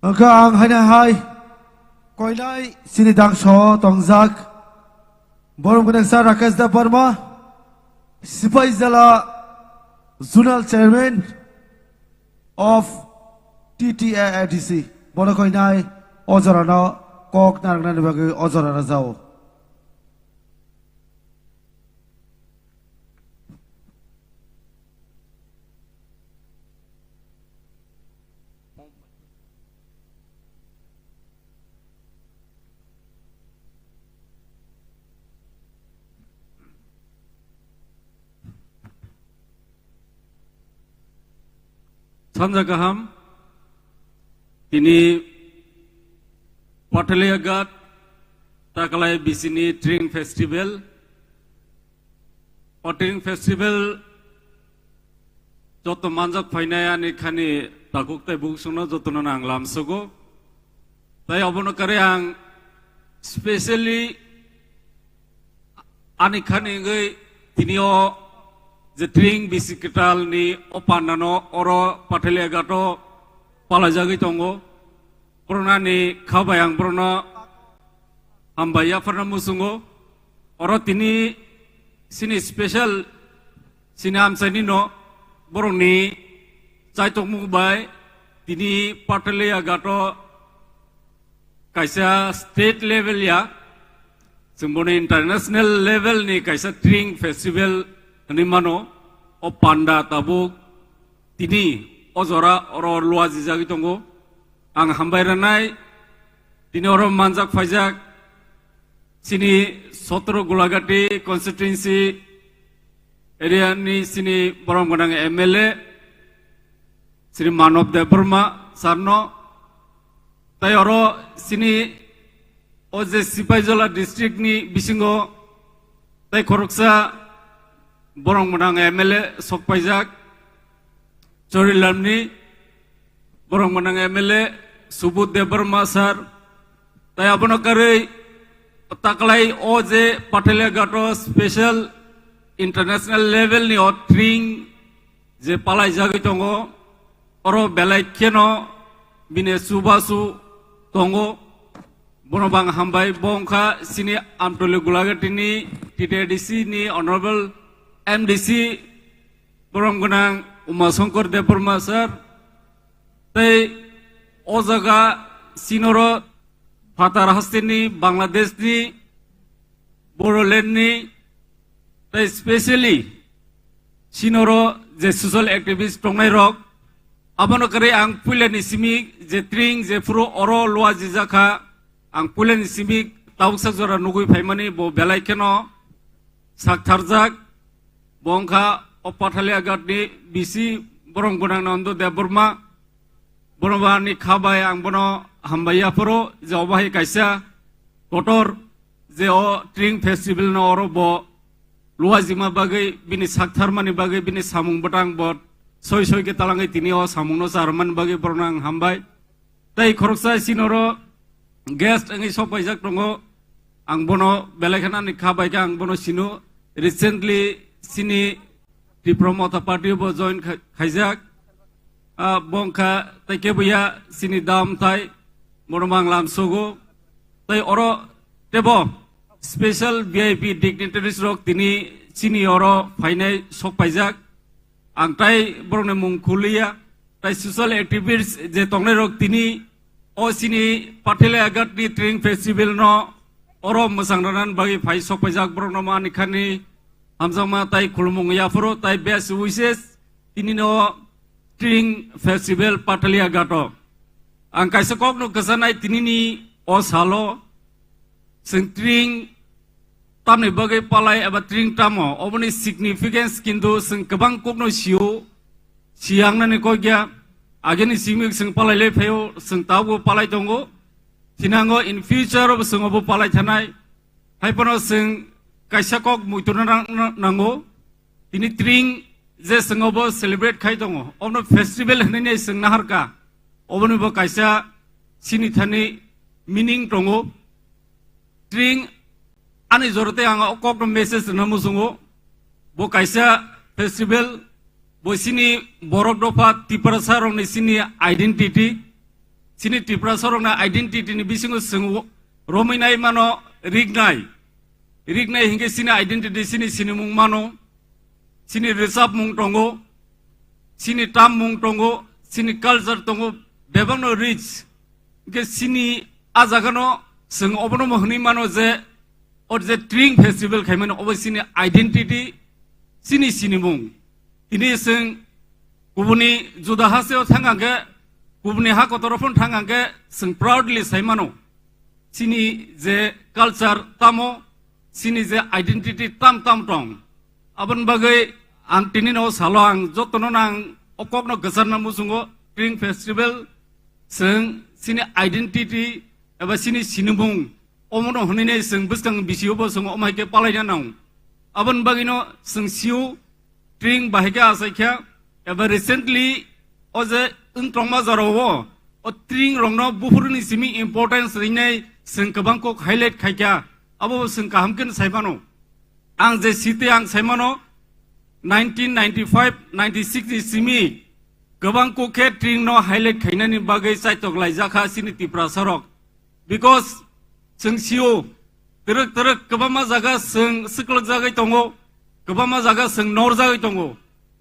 Hwnkhe ang haino hai koinai chini dangso tongjak. Borom gwnang sir Rakesh Debbarma, Sipaijala Zonal Chairman of T T A A D C. Bono koinai o jorano kok narwknani bagwi o jora rwjao. Sanja kaham, tini Pathalia Ghat Takalai bisini Tring Festival. O Tring Festival joto manjak phainai ani khani takhuk tei bukhuk songno jotono ang lamsogo. Tai obono kare ang specially ani khani wngwi tini o je Tring bisi kwtal ni o panda no oro Pathalia Ghat o palajagwi tongo. Borokno ani kha bai ang borokno hambai yapharna muchungo. Oro tini chini special chini amchaini no borokni chaitokmung bai tini Pathalia Ghat o kaisa state level ya, chwng bono international level ni kaisa Tring Festival hinwi mano. O panda tabuk tini o jora oro luajijagwi tongo. Ang hambai rwnai tini oro manjak phaijak chini sotro Gulagati constituency area ni chini borom gwnang M L A Shri Manob Debbarma sir no, tai oro chini o je Sipaijala district ni bisingo tai khoroksa borom gwnang M L A sokpaijak Chorilamni, borom gwnang M L A Subodh Debbarma sir, tai abono karwi taklai o je Pathalia Ghat o special international level ni o Tring je palaijagwi tongo, oro belai kheno bini chubachu tongo. Bono bang hambai, bo wngkha chini Amtoli Gulagati ni T T A D C ni Honorable M D C, borom gwnang Uma Shankar Debbarma sir. Tei o jaga sinoro phatar hasteni, Bangladesh ni, Bodoland ni, tei specially sinoro je social activist tongnai rok, abono kwrwi ang puilani simi je Tring je phuru oro luajijakha, ang puilani simi tabuksa jora nugwi phaimani bo belai kheno saktharjak, bo wngkha o Pathalia Ghat ni B C borom gwnang Nando Debbarma, bono bani kha bai ang bono hambai yapharo je obo hai kaisa kotor je o Tring Festival no oro bo luajima bagwi, bini saktharmani bagwi, bini samung bwtang bo soi soi khe talangwi tini o samung no charwmani bagwi borokno ang hambai. Tei khoroksa sinoro guest wngwi sok paijak tongo, ang bono belai kheno ani kha bai khe ang bono sino, recently chini Tipra Motha Party bo join khai-, khaijak. Ah, bo wngkha tei kebo ya chini dam tai, bono mang lam sogo. Tei oro tebo special V I P dignitaries rok tini chini oro phainai sok paijak. Ang tai borokni mung khuliya, tai social activists je tongnai rok tini O chini Pathalia Ghat ni Tring Festival no oro mwchang rwna bagwi phai sok paijak borok no mani khani hamjakma tai khulumung yaphuru tai best wishes tini no Tring Festival Pathalia Ghat o. Ang kaisa kok no kwchanai tini ni o salo chwng Tring tamni bagwi palai eba Tring tamo, oboni significance kintu chwng kwbang kokno sio, siyangnani kok ya. Ageni simi chwng palai le phaio, chwng tabuk palai tongo. Thinango in future obo chwng obo palai thanai. Haiphano chwng kaisa kok muiturna nang-, nango. Tini Tring je chwng obo celebrate khai tongo. Obono festival hinwi chwng naharka. Oboni bo kaisa sini thani meaning tongo. Tring ani jorote ang o kokno message rwna muchungo. Bo kaisa festival, bo chini borok dopha Tiprasa rokni chini identity. Chini Tiprasa rokni identity ni bisingo chwng romwi nai mano rignai. Rignai hinkhe chini identity, chini sinimung mano. Chini rwchapmung tongo, chini tammung tongo, chini culture tongo, bebakno rich. Hinkhe chini a jagano chwng obono mo hwnwi mano je, o je Tring Festival khaimani obo chini identity, chini sinimung. Tini chwng kubuni juda hasteo thang hwnkhe, kubuni ha kotoro phano thang hwnkhe chwng proudly sai mano. Chini je culture tamo, chini je identity tam tam tong. Aboni bagwi ang tini no salo ang jotono nang o kokno kwcharna muchungo Tring Festival chwng chini identity eba chini sinimung omono hwnwi chwng bwskang bisio bo chwng omai khe palaina nang. Aboni bagwino chwng sio Tring bahai khe achai kha, eba recently o je wng tongma jorao o Tring rokno buphuruni simi importance rinai chwng kwbang kok highlight khai kha, abo bo chwng kaham khe sai mano. Ang je site ang sai mano, nineteen ninety-five ninety-six ni simi kwbang kok khe Tring no highlight khainani bagwi chaitok laijak kha chini Tiprasa rok. Because chwng sio, twrwk twrwk kwbangma jaga chwng swklwkjagwi tongo, kwbangma jaga chwng norjagwi tongo.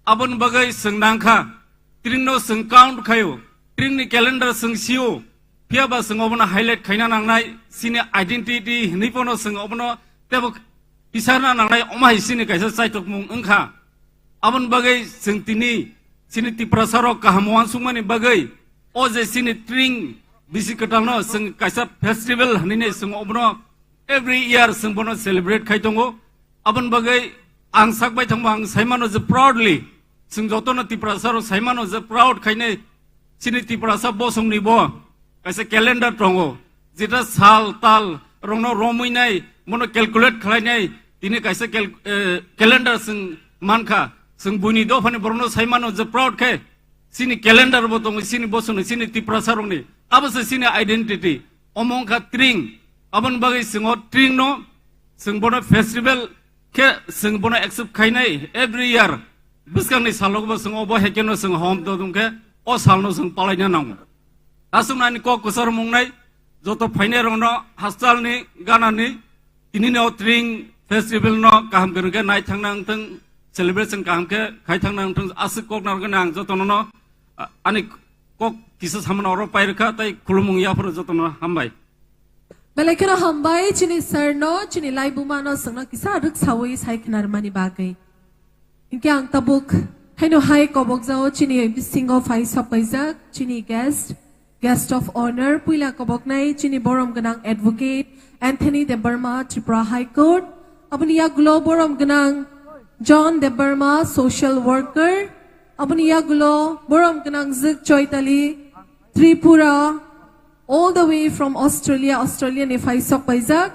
Aboni bagwi chwng nangkha, Tring no chwng count khaio, Tring ni calendar chwng sio, phiya ba chwng obono highlight khaina nangnai, chini identity hinwi bono chwng obono tebo tisarna nangnai, omo hai chini kaisa chaitokmung wngkha. Aboni bagwi chwng tini chini Tiprasa rok kaham uansukmani bagwi o je chini Tring bisi kwtalno chwng kaisa festival hinwi chwng obono every year chwng bono celebrate khai tongo. Aboni bagwi ang sak bai thangbo ang sai mano je proudly chwng jotono Tiprasa rok sai mano je proud khainai chini Tiprasa bosongni bo kaisa calendar tongo, jeta sal tal rokno romwi nai, bono calculate khlai nai, tini kaisa cal-, eh, calendar chwng mankha, chwng buini dophani borokno sai mano je proud khe, chini calendar bo tongo, chini bosongni, chini Tiprasa rokni, abo se chini identity, omo wngkha Tring, aboni bagwi chwng o Tring no, chwng bono festival khe chwng bono accept khainai every year. Bwskangni salogo bo chwng obo hai kheno chwng hom todung khe o salno chwng palaina nango. Aswkno ani kok kwcharo mungnai joto phainai rokno hastalni ganani tini no Tring festival no kaham kwrwng khe nai thangna wngthwng, celebration kaham khe khai thangna wngthwng aswk kok narwkhe ang jotono no, a-, ani kok kisa samano oro pai rwkha tei khulumung yaphuru jotono hambai. Belai kheno hambai chini sir no, chini laibuma no chwngno kisa rwksawi sai khwnarmani bagwi. Hinkhe ang tabuk haino hai kobokjao chini bisingo phai sokpaijak chini guest, guest of honor, puila koboknai chini borom gwnang advocate Anthony Debbarma, Tripura High Court, aboni yagulo borom gwnang John Debbarma, social worker, aboni yagulo borom gwnang jwk Choitali, Tripura, all the way from Australia, Australia ni phai sok paijak.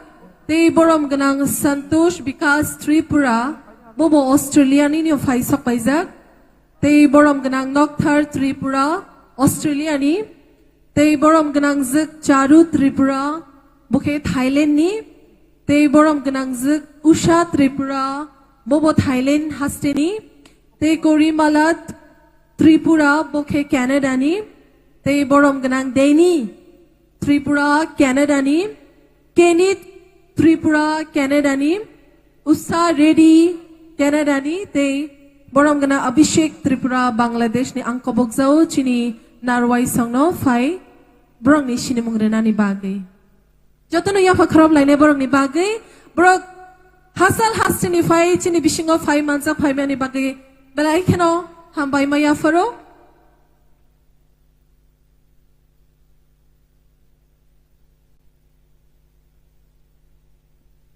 Tei borom gwnang Santosh Bikas Tripura, bobo Australia ni no phai sok paijak. Tei borom gwnang Nokthar Tripura, Australia ni. Tei borom gwnang jwk Charu Tripura, bo khe Thailand ni. Tei borom gwnang jwk Usha Tripura, bobo Thailand haste ni. Tei Korimala Tripura, bo khe Canada ni. Tei borom gwnang Deni Tripura, Canada ni. Kenneth Tripura, Canada ni. Usha Reddy, Canada ni. Tei borom gwnang Abhishek Tripura, Bangladesh ni. Ang kobokjao chini narwai songno phai. borokni sinimung rwnani bagwi. Jotono yapha khorop lainai borokni bagwi, borok hachal hasteni phai chini bisingo phai manjak phaimani bagwi belai kheno hambai ma yapharo.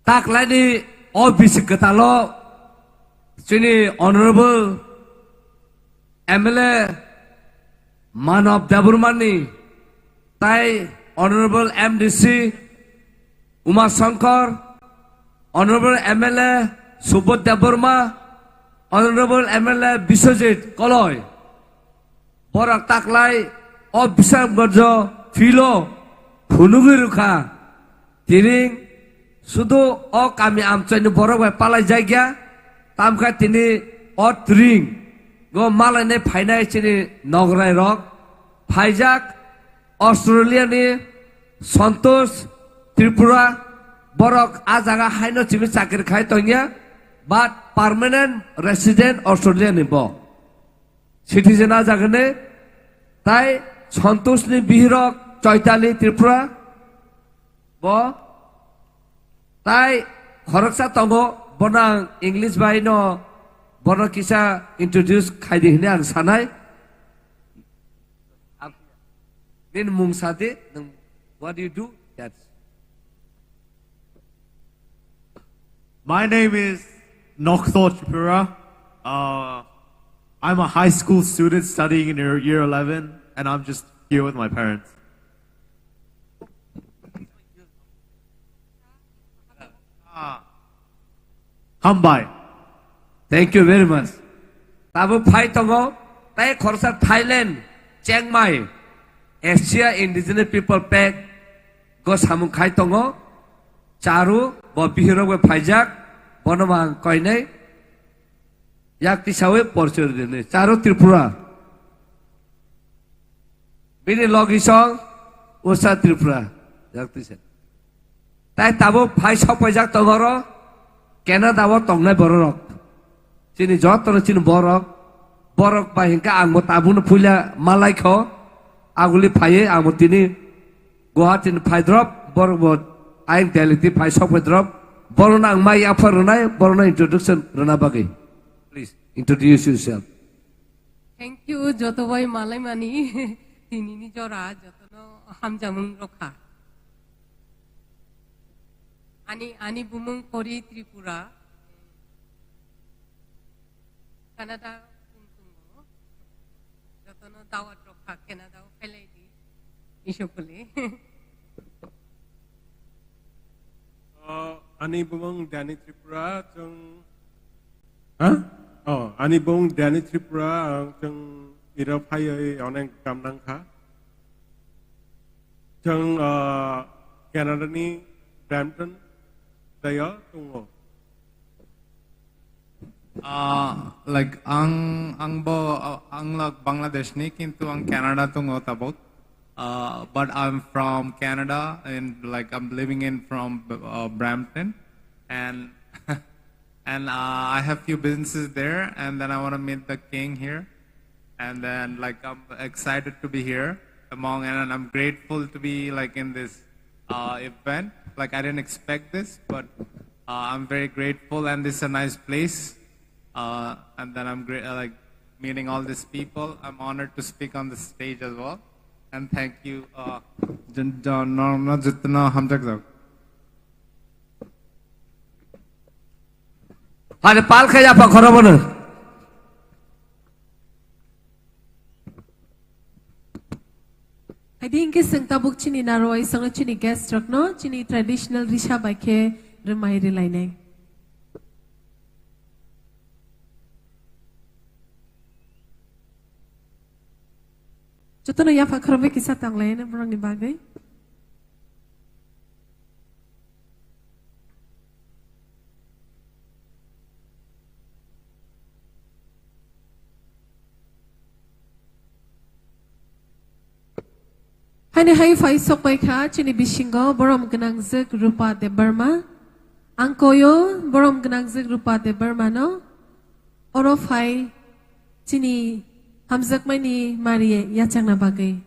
Taklaini o bisi kwtalo chini Honorable M L A Manav Debbarmani tai Honorable M D C Uma Shankar, Honorable M L A Subodh Debbarma, Honorable M L A Biswajit Koloi. Borok taklai o Bisramganjo field o phunugwi rwkha. Tini sudu o kami amchaini borok bai palai jakya, tamkha tini o tring o malainai phainai chini nograi rok phaijak Australia ni Santosh Tripura, borok a jaga haino chini chakri khai tongya, but permanent resident Australia ni bo. Citizen a jagani, tai Santosh ni bihirok Chaitali Tripura, bo, tai khoroksa tongo, bono ang English bai no, bono kisa introduce khaidi hwnwi ang sanai. Nini mung sadi, nwng, what do you do? That's My name is Nokso Tripura. Uh, I'm a high school student studying in year, year eleven, and I'm just here with my parents. Ah. Hambai. Thank you very much. Tabuk phai tongo, tai khoroksa Thailand, Chiang Mai, Asia Indigenous People Pact go samung khai tongo, Charu, bo bihirok bai phaijak, bono mang koinai, yak tisawi porchor dini, Charu Tripura. Bini logisong Usha Tripura, yak tisa. Tai tabuk phai sok paijak tongo oro, Canada o tongnai bororok. Chini jotono chini borok, borok bai hinkhe ang bo tabukno puila malai kho, aguli phaiwi ang bo tini Guwahati ni phai drop, borok bo ayang Delhi ti phai sok phai drop, borokno ang mai yaphar rwnai, borokno introduction rwna bagwi. Please introduce yourself. Thank you, joto bai malai mani, tini ni jora, jotono hamjamung rokha. Ani, ani bumung Kori Tripura. Canada tungtungo. Jotono dawat rokha Canada o phailai di. Isokole. Oh, ani bumung Danny Tripura, chwng, ha? Oh, ani bumung Danny Tripura, ang chwng iro phaiwi onek kam nangkha. Chwng, ah, Canada ni Brampton jayo tungo. Ah, like, ang, ang bo, ah, ang lak Bangladesh ni, kintu ang Canada tungo tabuk. Uh, but I'm from Canada and, like, I'm living in from, uh, Brampton, and and, uh, I have few businesses there, and then I wanna meet the king here. And then, like, I'm excited to be here among, and I'm grateful to be, like, in this, uh, event. Like, I didn't expect this, but, uh, I'm very grateful, and this is a nice place. Uh, and then I'm great, uh, like, meeting all these people. I'm honored to speak on the stage as well. And thank you. Uh, Jan-, jan-, no, no, jitna hamjak jak. Hadi pal khe yapha khorobono. Hadi hinkhe chwng tabuk chini narwai songno chini guest rokno chini traditional risa bai khe rwmai rwlainai. Jotono yapha khoroknwi kisa tanglaino borokni bagwi. Haini hai phai sokpai kha chini bisingo borom gwnangjwk Rupa Debbarma. Ang koyo borom gwnangjwk Rupa Debbarmano oro phai chini hamjakmani mari yachakna bagwi.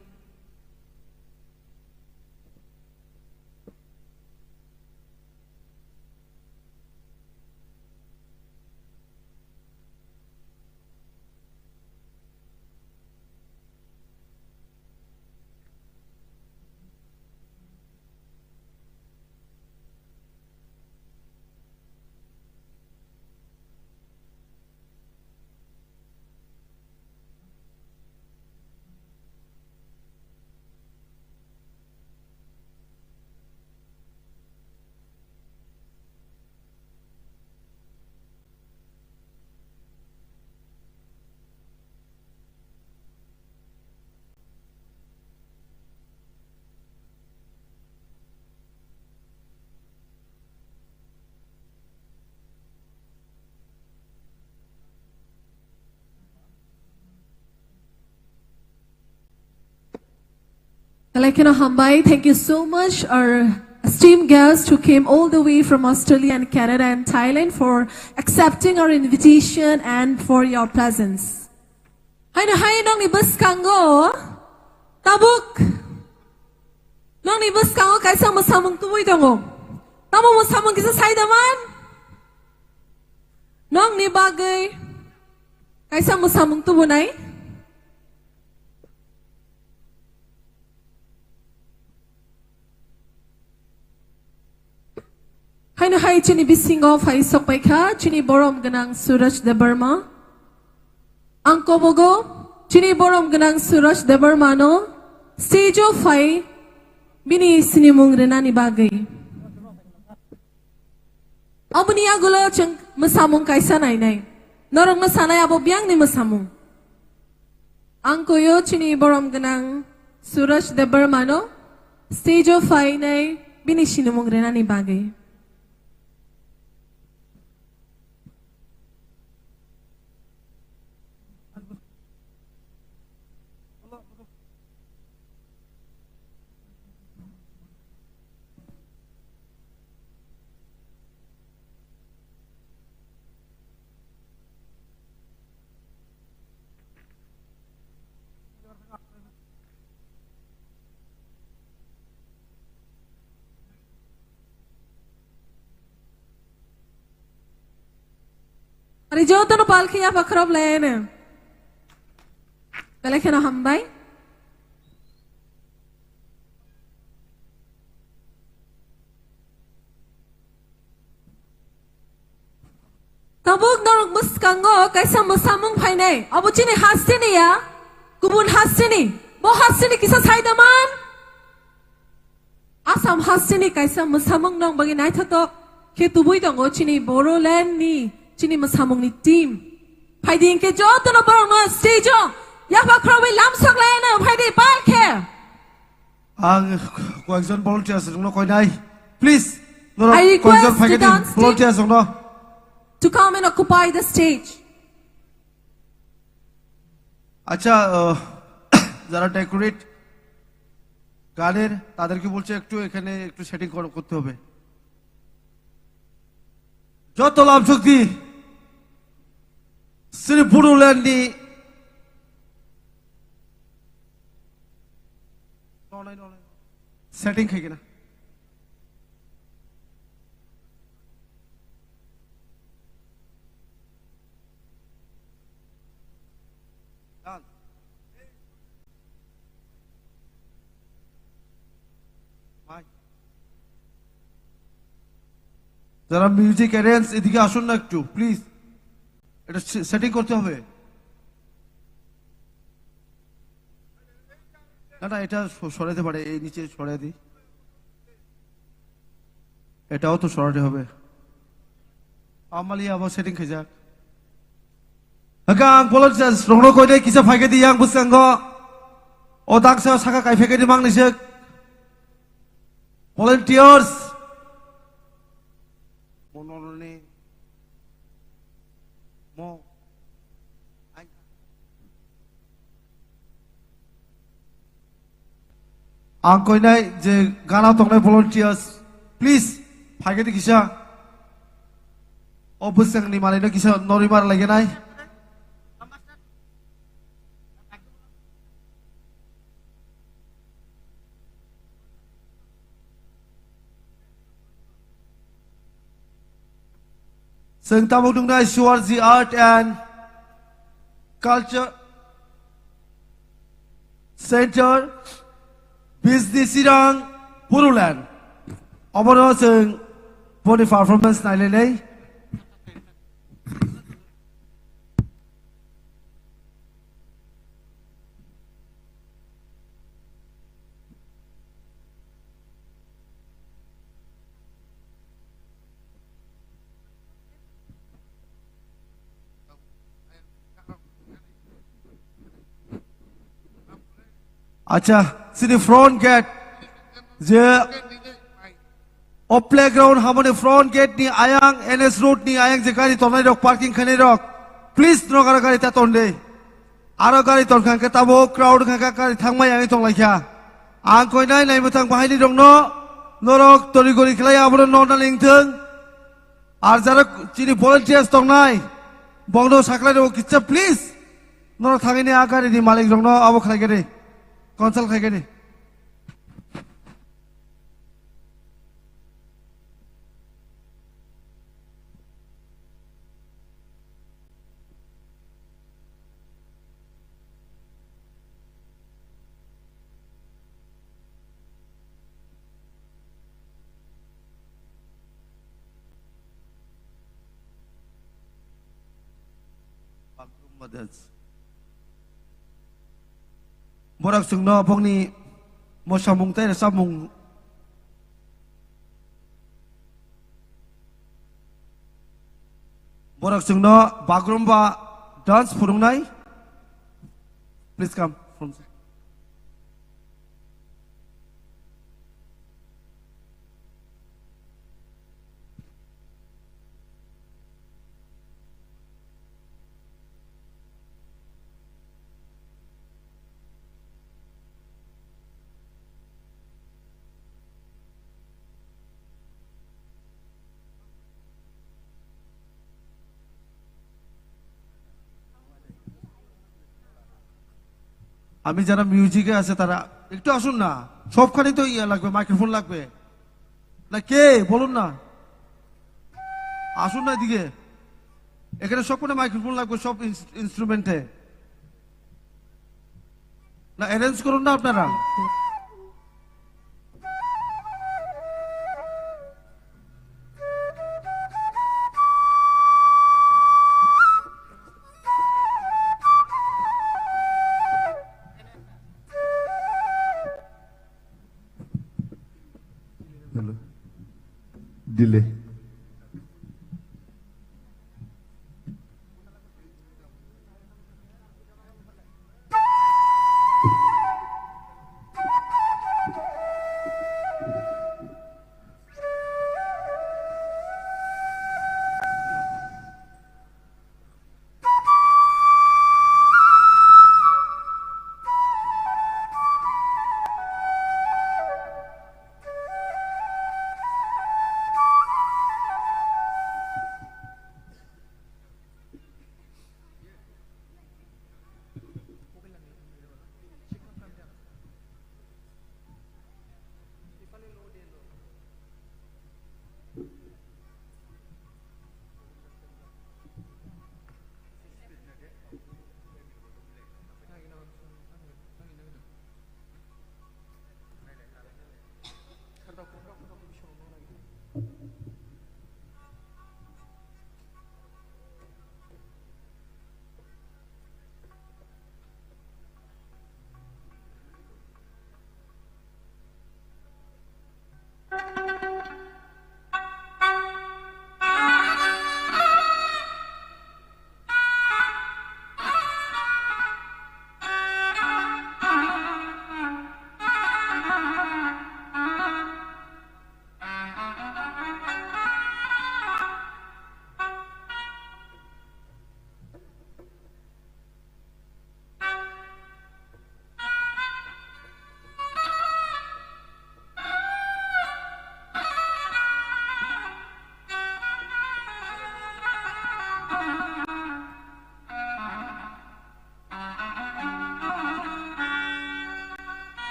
Belai kheno hambai. Thank you so much, our esteemed guests who came all the way from Australia and Canada and Thailand, for accepting our invitation and for your presence. Haino hai nongni bwskango tabuk nongni bwskango kaisa mwsamung tubui tongo. Tamo mwsamung kisa sai da man? Nongni bagwi kaisa mwsamung tubunai. Haino hai chini bisingo phai sokpai kha chini borom gwnang Suraj Debbarma. Ang kobogo chini borom gwnang Suraj Debbarma no stage o phai bini sinimung rwnani bagwi. Aboni yagulo chwng mwsamung kaisa nainai. Norok mwsanai abo biyangni mwsamung. Ang koyo chini borom gwnang Suraj Debbarma no stage o phainai bini sinimung rwnani bagwi. Ari jotono palkhe yapha khorop laiyane. Belai kheno hambai. Tabuk norok bwskango kaisa mwsamung phainai. Abo chini hasteni ya, kubun hasteni. Bo hasteni kisa sai da man? Assam hasteni kaisa mwsamung nong bagwi naithotok khe tubui tongo chini Bodoland ni chini mwsamung ni team. Phaidi hinkhe jotono borokno stage o yapha khorokbai lamsok laiyana phaidi palkhe. Ang koyekjon volunteers rokno koinai. Please, norok I request koyekjon the phaikhe di dance team volunteers rokno to come and occupy the stage. আচ্ছা, আহ, যারা ডেকোরেট গানের, তাদেরকে বলছে একটু এখানে একটু সেটিং কর-, করতে হবে। যত লাভ শক্তি, শ্রী পুরুল্যান্ডনি সেটিং খাই কিনা? যারা মিউজিক অ্যারেঞ্জ, এদিকে আসুন না একটু, প্লিজ। এটা সে-, সেটিং করতে হবে। না, না, এটা স-, সরাতে পারে, এই নিচে সরাই দিই। এটাও তো সরাতে হবে। Amalia abo setting khaijak. Haka ang volunteers rokno koide kisa phaikhe di yang bwskango. O daksa saka kai phaikhe di mang nisik. Volunteers. Monorni. Mo. Ang koinai je gana tongnai volunteers, please, phaikhe di kisa. O bwswkni manwino kisa nori mar laigenai. Chwng tabuk nuknai Shivaji Art and Culture Center, Bijni Chirang, Bodoland. Obono chwng boni performance nailainai. Acha, sini front gate. Je O playground hamoni front gate ni ayang, N S road ni ayang je gari tongnai rok, parking khainai rok, please norok aro gari ta ton de. Aro gari ton kha khe tabuk crowd kha khe gari thangmai yang tong lai kha. Ang koinai naimwthang bahaini rokno norok tori gori khlai abono norna lingthwng. Ar jara chini volunteers tongnai bongno saklai rok kitsa please. Norok thangini a gari ni malik rokno abo khlai gani. Consult khlai gani. Borok chwngno bokni mosamung tei rwchapmung. Borok chwngno bagrum ba dance phwrwngnai. Please come from. আমি যারা মিউজিকে আছে তারা একটু আসুন না। সবখানে তো ইয়ে লাগবে, মাইক্রোফোন লাগবে। না কে বলুন না, আসুন না এদিকে। এখানে সবখানে মাইক্রোফোন লাগবে, সব ইনস্ট্রুমেন্টে। না অ্যারেঞ্জ করুন না আপনারা। Hello. Delay.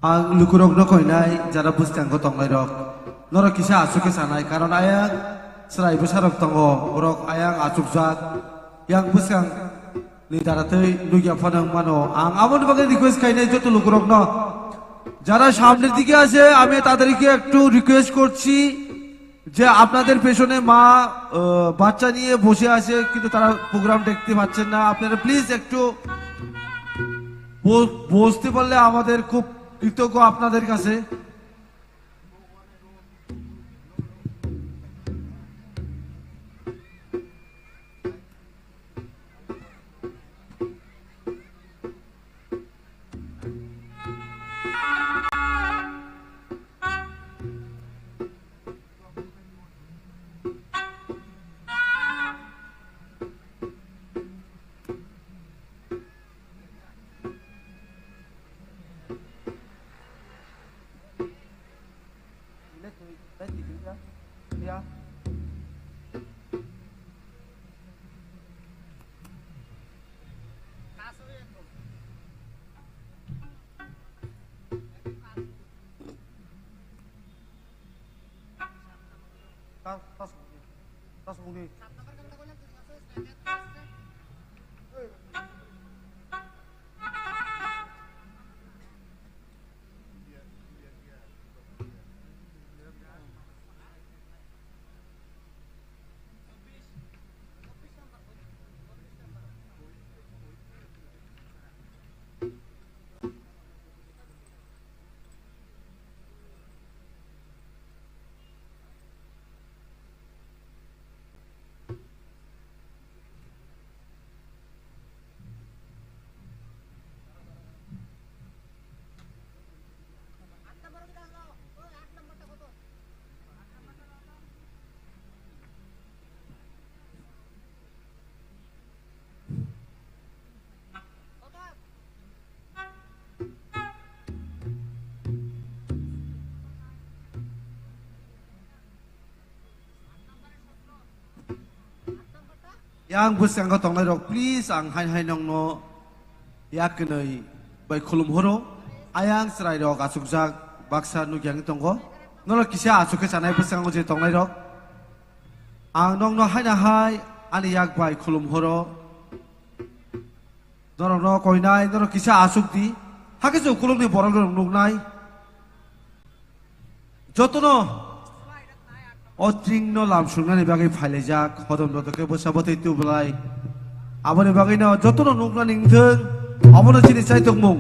Ang lukurokno koinai jara bwskango tongnairok, norok kisa aswk khe sanai, karon ayang chwrai bwsarok tongo, borok ayang achukjak, yang bwskang ni dara tei nukya phano wngmano. Ang aboni bagwi request khainai joto lukurokno, যারা সামনের দিকে আছে, আমি তাদেরকে একটু রিকোয়েস্ট করছি যে আপনাদের পেছনে মা, আহ, বাচ্চা নিয়ে বসে আছে, কিন্তু তারা প্রোগ্রাম দেখতে পাচ্ছেন না। আপনারা প্লিজ একটু ব-, বসতে পারলে আমাদের খুব কৃতজ্ঞ আপনাদের কাছে। Yang bwskango tongnai rok, please, ang hai hai nongno yak kwnwi bai khulum horo. Ayang chwrai rok achukjak baksa nukya wngwi tongo. Norok kisa achuk khe chanai bwskango je tongnai rok. Ang nongno hai na hai ani yak bai khulum horo. Norokno koinai, norok kisa achuk di. Hakhe se ukulukni borok norok nuknai. Jotono o tringno lam sungnani bagwi phailaijak, hodom joto khe bwsa bwtwi tublai. Aboni bagwino jotono nuknani wngthung, obono chini chaitokmung.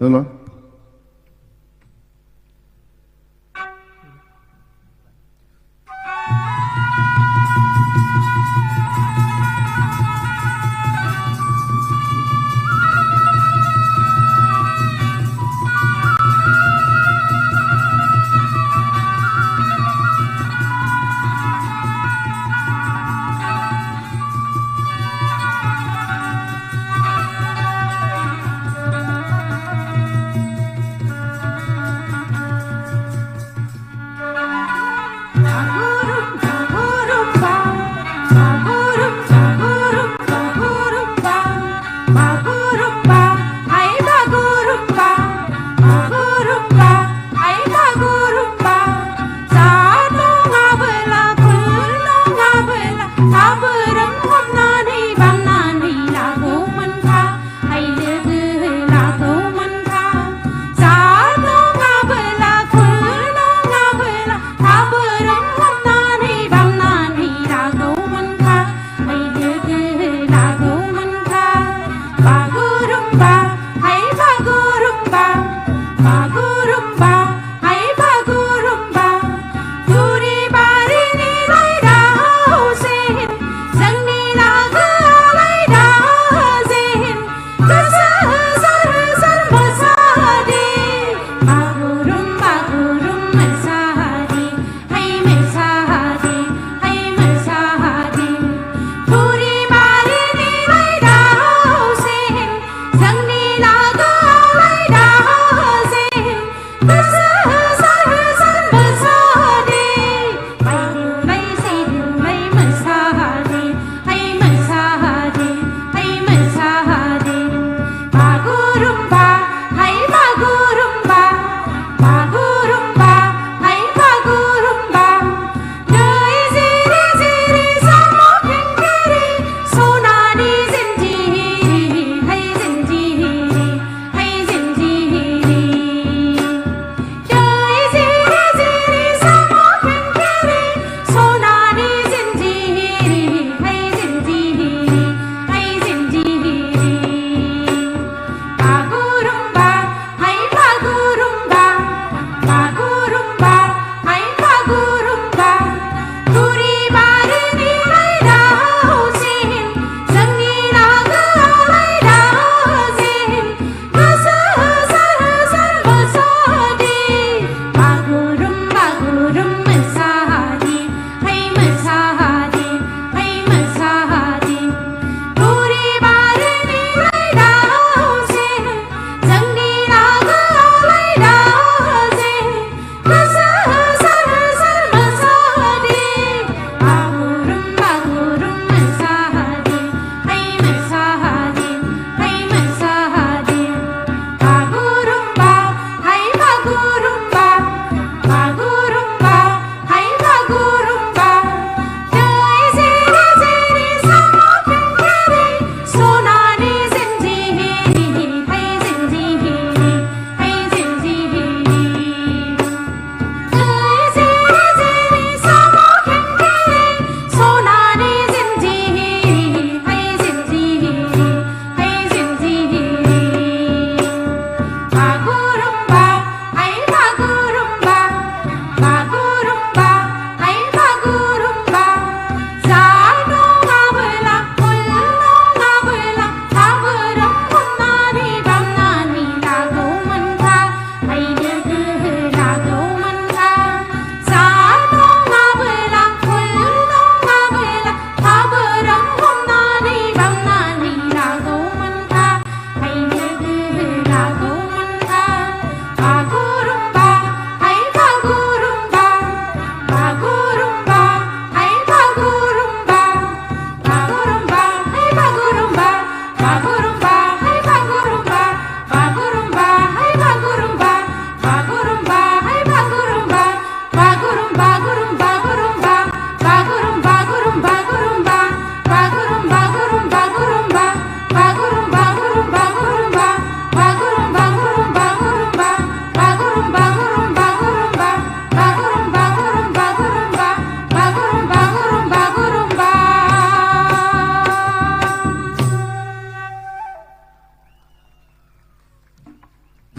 Hello.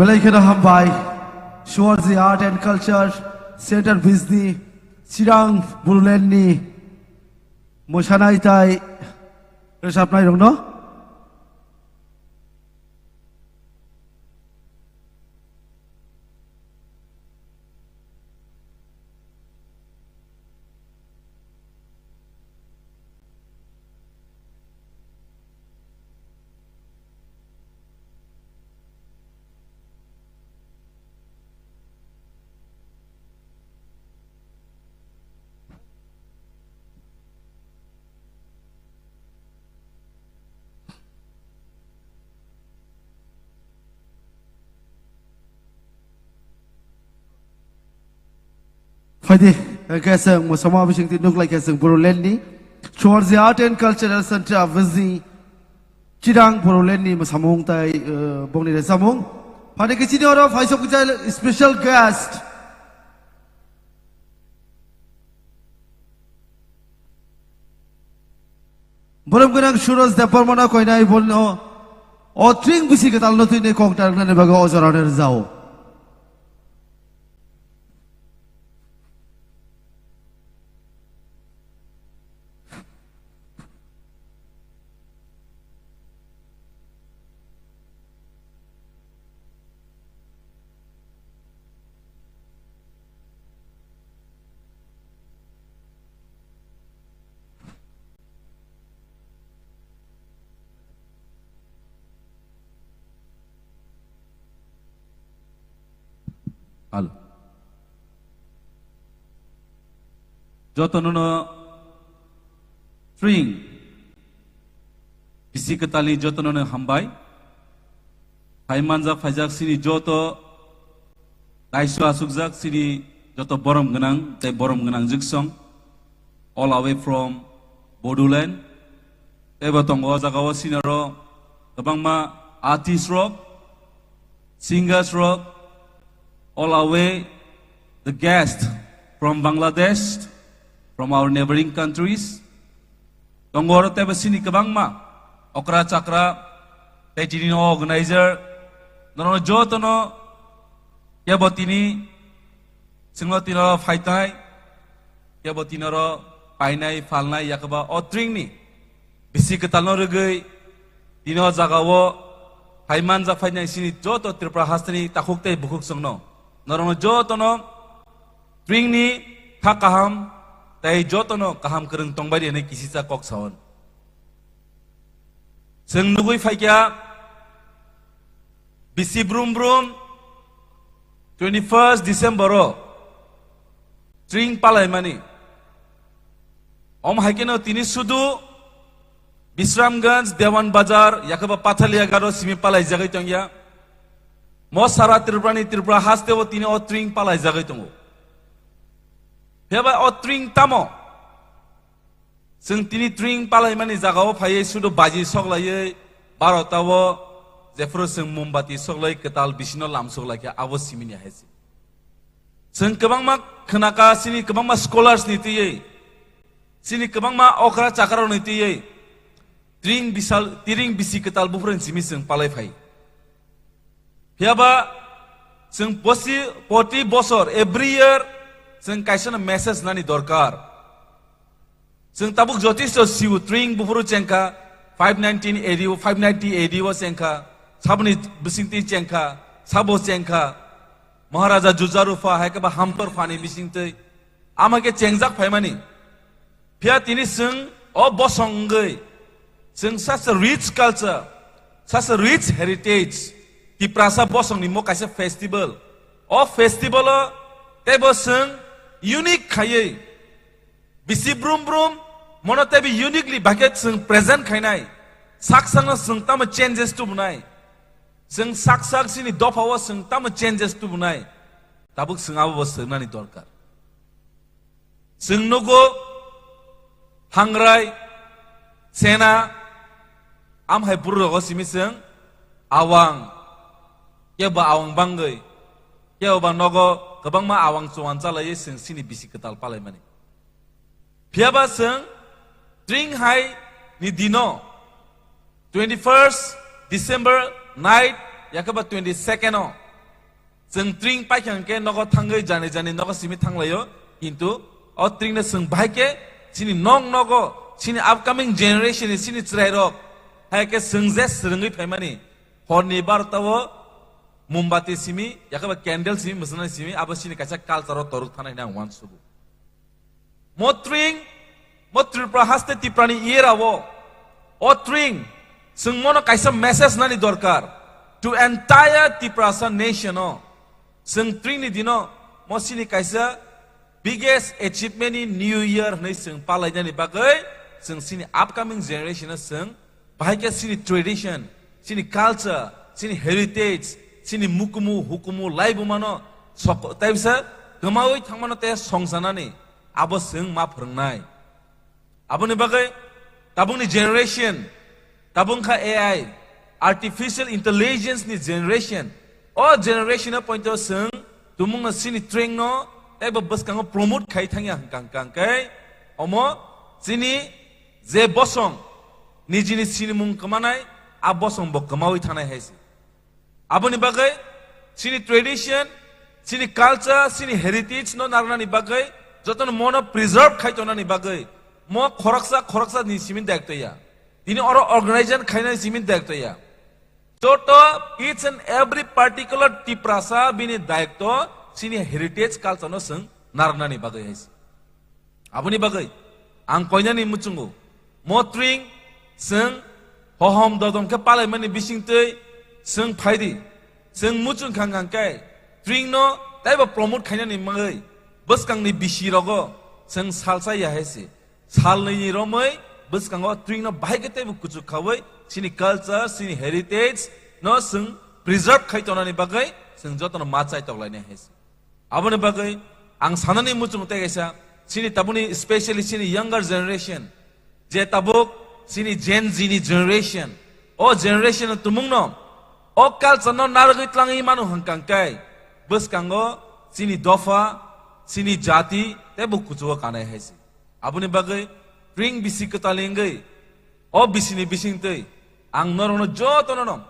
Belai kheno hambai. Suarji Art and Culture Center Bijni Chirang Bodoland ni mosanai tai resapnai rokno. Phaidi, hwnkhe chwng mwsamo bisingtwi nuklaikha chwng Bodoland ni Suarji Art and Cultural Center Bijni Chirang Bodoland ni mwsamung tai, eh, bongni resamung. Phaidi khe chini oro phaisok kisa special guest. Borom gwnang Suraj Debbarmano koinai bono o tring bisi kwtalno twini kok narwknani bagwi o jorano rwjao. Hal. Jotono no tring. Bisi kwtalni jotono no hambai. Phai manjak phaijak sini joto naisu asukjak sini joto borom gwnang tei borom gwnang jiksong. All away from Bodoland. Teibo tongo o jaga o sinaro kwbangma artist rok, singers rok, all away the guest from Bangladesh, from our neighboring countries. Tongo oro teibo sini kwbangma okra chakra tei tini organizer norokno jotono kebo tini Chwngno tinoro phaitai, kebo tinoro painai, phalnai, yakaba o tringni bisi kwtalno rwgwi tini o jagao phaiman japhainai sini joto Tripura hasteni takhuk tei bukhuk chwngno. Norokno jotono tringni kha kaham tei jotono kaham kwrwng tongbai di hwnwi kisisa kok saon. Chwng nugwi phaikha bisi brum brum twenty first December o tring palaimani. Om hai kheno tini sudu Bisramganj, Dewan Bazar, yakaba Pathalia garo simi palaijagwi tongya. Mo sara Tripurani Tripura hasteo tini o tring palaijagwi tongo. Phiyaba o tring tamo? Chwng tini tring palaimani jagao phaiwi sudu baji soklaiwi barota o jephuru chwng mombati soklai kwtal bisino lamsok laikha abo simini hai se. Chwng kwbangma khwnaka chini kwbangma scholars ni twiwi, chini kwbangma okra chakarok ni twiwi tring bisal, tiring bisi kwtal buphuruni simi chwng palai phai. Phiyaba chwng posi, poti bosor, every year chwng kaisano message nani dorkar. Chwng tabuk jotisto siu tring buphuru chengkha, five nineteen A D o, five ninety A D o chengkha, saboni bisingtwi chengkha, sabo chengkha, Maharaja Jujarupa hai khe ba Hamtor phani bisingtwi, ama khe chengjak phaimani. Phiya tini chwng o bosong wngwi, chwng such a rich culture, such a rich heritage, Tiprasa bosongni mo kaisa festival. O festival o teibo chwng unique khaiwi, bisi brum brum, mono teibo uniquely baikhe chwng present khainai. Sak sakno chwng tamo changes tubunai. Chwng sak sak chini dophao chwng tamo changes tubunai. Tabuk chwng abobo swngnani dorkar. Chwng nugo, hangrai, chena, am hai buru rogo simi chwng awang, kebo awang bangwi, kebo ba nogo kwbangma awang chuwan chalaiwi chwng chini bisi kwtal palaimani. Phiyaba chwng tring hai ni dino, twenty first December night, yakaba twenty second o, Chwng tring paikha hwnkhe nogo thangwi jani jani nogo simi thanglaio, kintu o tringno chwng bahai khe chini nok nogo, chini upcoming generation ni chini chwrairok, hai khe chwng je swrwngwi phaimani, horni barota o mombati simi, yakhe ba candle simi, mwswnani simi, abo chini kaisa culture o toruk thanai hinwi ang uansugo. Mo tring, mo Tripura haste Tiprani era o, o tring, chwng mono kaisa message nani dorkar to entire Tiprasa nation o. Chwng tring ni dino mo chini kaisa biggest achievement in New Year hwnwi chwng palainani bagwi chwng chini upcoming generation o chwng bahai khe chini tradition, chini culture, chini heritage, chini mukumu, hukumu, laibumano sok-, taibisa kwmawi thangmano tei songsanani abo chwng ma phwrwngnai. Aboni bagwi tabukni generation, tabuk kha A I, artificial intelligence ni generation. O generation o pointo chwng tumungno chini tring no tei bo bwskango promote khai thangya hwnkha hwnkha hwnkhe omo chini je bosong nijini sinimung kwmanai a bosong bo kwmawi thanai hai se. Aboni bagwi chini tradition, chini culture, chini heritage no narwnani bagwi jotono mono preserve khai tongnani bagwi mo khoroksa khoroksa ni simi daitw ya. Tini oro organization khainani simi daitw ya. Joto each and every particular Tiprasa bini daitw chini heritage culture no chwng narwnani bagwi hai se. Aboni bagwi ang koinani muchungo mo tring chwng hohom dodom khe palaimani bisingtwi chwng phaidi. Chwng muchung khang khang khe tring no taibo promote khainani bagwi bwskangni bisi rogo chwng salsa ya hai se. Salnwi ni romwi bwskango tring no bahai khe taibo kuchuk khawi chini culture, chini heritage no chwng preserve khai tonani bagwi chwng jotono ma chai toklainai hai se. Aboni bagwi ang sanani muchung tei kaisa chini tabukni specially chini younger generation je tabuk chini Gen Z ni generation, o generation no tumungno o culture no narwgwi tlangwi manu hwnkha hwnkhe bwskango chini dopha, chini jati tei bo kuchugo kanai hai se. Aboni bagwi tring bisi kwtal wngwi o bisini bisingtwi ang norokno jotono no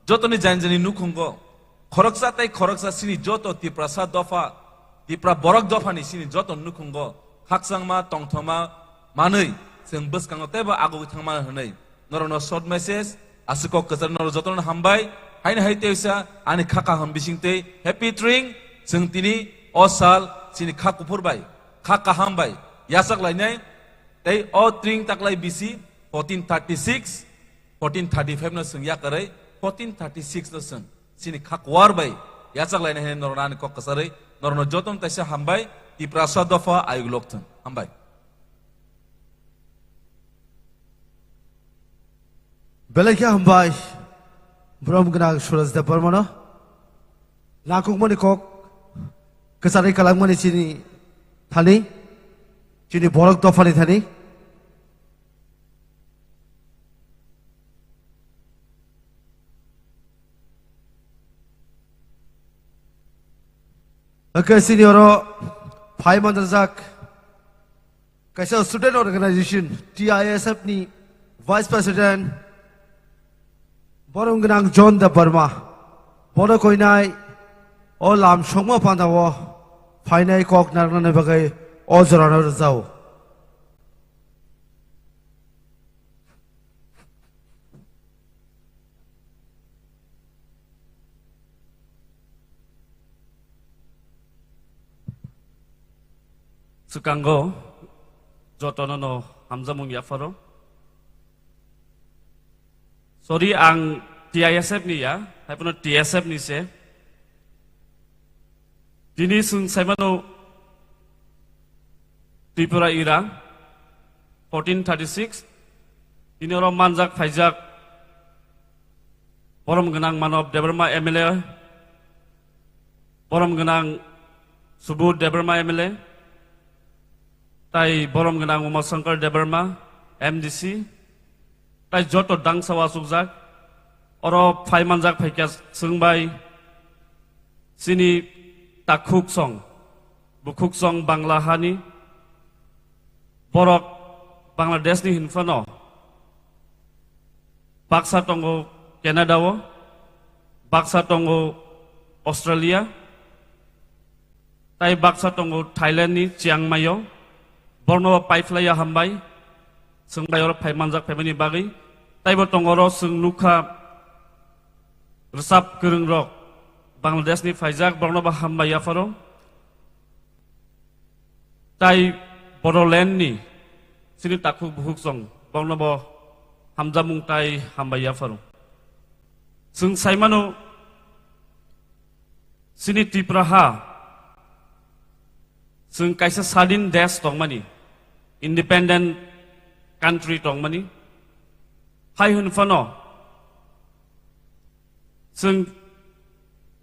jotoni jani jani nukhungo khoroksa tei khoroksa chini joto Tiprasa dopha, Tipra borok dophani chini joto nukhungo khakchangma tongthoma manwi chwng bwskango teibo agugwi thangma hwnwi norokno short message, aswk kok kwchar norok jotono hambai. Haino hai teisa ani kha kaham bisingtwi happy tring chwng tini o sal chini kha kuphur bai kha kaham bai yachak lainai tei o tring taklai bisi fourteen thirty six, fourteen thirty five no chwng yakarwi fourteen thirty six no chwng chini kha kuwar bai yachak lainai hwnwi norokno ani kok kwcharwi norokno jotono taisa hambai. Tiprasa dopha ayuk lokthwng. Hambai. Belai khe hambai borom gwnang Suraj Debbarmano. Nangkukmani kok kwcharwi kalangmani chini thani, chini borok dophani thani. Hwnkhe chini oro phai manjak kaisa student organization T I S F ni vice president borom gwnang John Debbarma, bono koinai o lam songma pandao phainai kok narwknani bagwi o jorano rwjao. Swkango jotono no hamjakmung yapharo. Sorry, ang T I S F ni ya, haiphano T S F ni se. Tini chwng saimano Tripura era fourteen thirty six, tini oro manjak phaijak borom gwnang Manob Debbarma M L A, borom gwnang Subodh Debbarma M L A, tai borom gwnang Uma Shankar Debbarma M D C, tai joto dangsa o achukjak, oro phai manjak phaikha chwng bai chini takhuk song, bukhuk song Bangla hani, borok Bangladesh ni hinphano baksa tongo Canada o, baksa tongo Australia, tai baksa tongo Thailand ni Chiang Mai o, borno bo paiphlaiya hambai, chwng bai oro phai manjak phaimani bagwi. Taibo tongo oro chwng nukha rwchap kwrwng rok Bangladesh ni phaijak, borno bo hambai yapharo. Tai Bodoland ni chini takhuk bukhuk chwng borno bo hamjamung tai hambai yapharo. Chwng saimano chini Tripura ha chwng kaisa sadin desh tongmani, independent country tongmani. Hai hwn phano chwng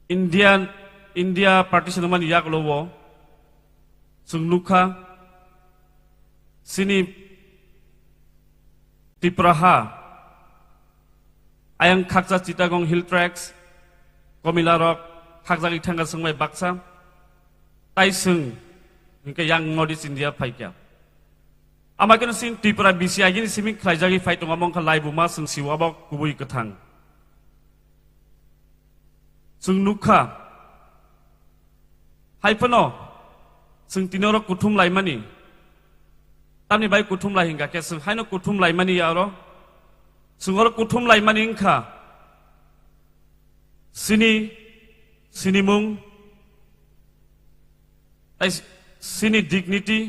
Indian, India partition mani yagulo o chwng nukha chini Tripura ha ayang khakcha Chittagong Hill Tracts, Komila rok khakjagwi thangkha chwng bai baksa, tai chwng hinkhe yang North East India phaikha. Ama khe chini Tripura bisi agini simi khlaijagwi phai tongo, omo wngkha laibuma chwng siwo abo kubui kwthang. Chwng nukha, hai phano chwng tini oro kuthum laimani. Tamni bai kuthum lai hinkha khe chwng haino kuthum laimani ya oro. Chwng oro kuthum laimani wngkha chini sinimung, tai chini dignity,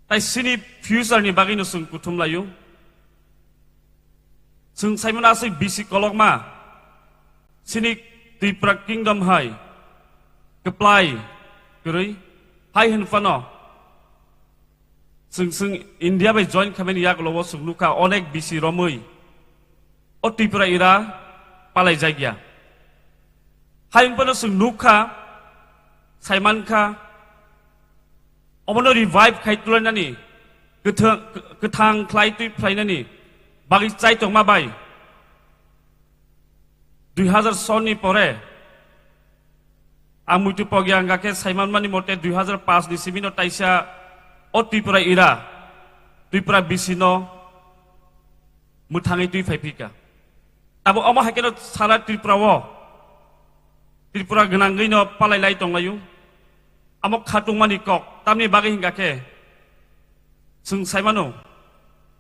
tai chini future ni bagwi no chwng kuthum laio. Chwng saimano aswk bisi kolokma chini Tripura Kingdom hai kwplai kwrwi hai hwn phano chwng, chwng India bai join khaimani yagulo o chwng nukha onek bisi romwi o Tripura era palaijakya. Hai wng phano chwng nukha, saimankha, omono revive khai tulainani, kwthang, kwthang khlai twi phlainani bagwi chai tongma bai dui hazar sonni pore ang muitu pogya wngkha khe saimanmani mote dui hazar paanch ni simi no taisa o Tripura era, Tripura bisi no mwthangwi twi phai phika. Abo omo hai kheno sara Tripura o, Tripura gwnangwi no palai lai tong laio. Amo khatungmani kok tamni bagwi hinkha khe chwng saimano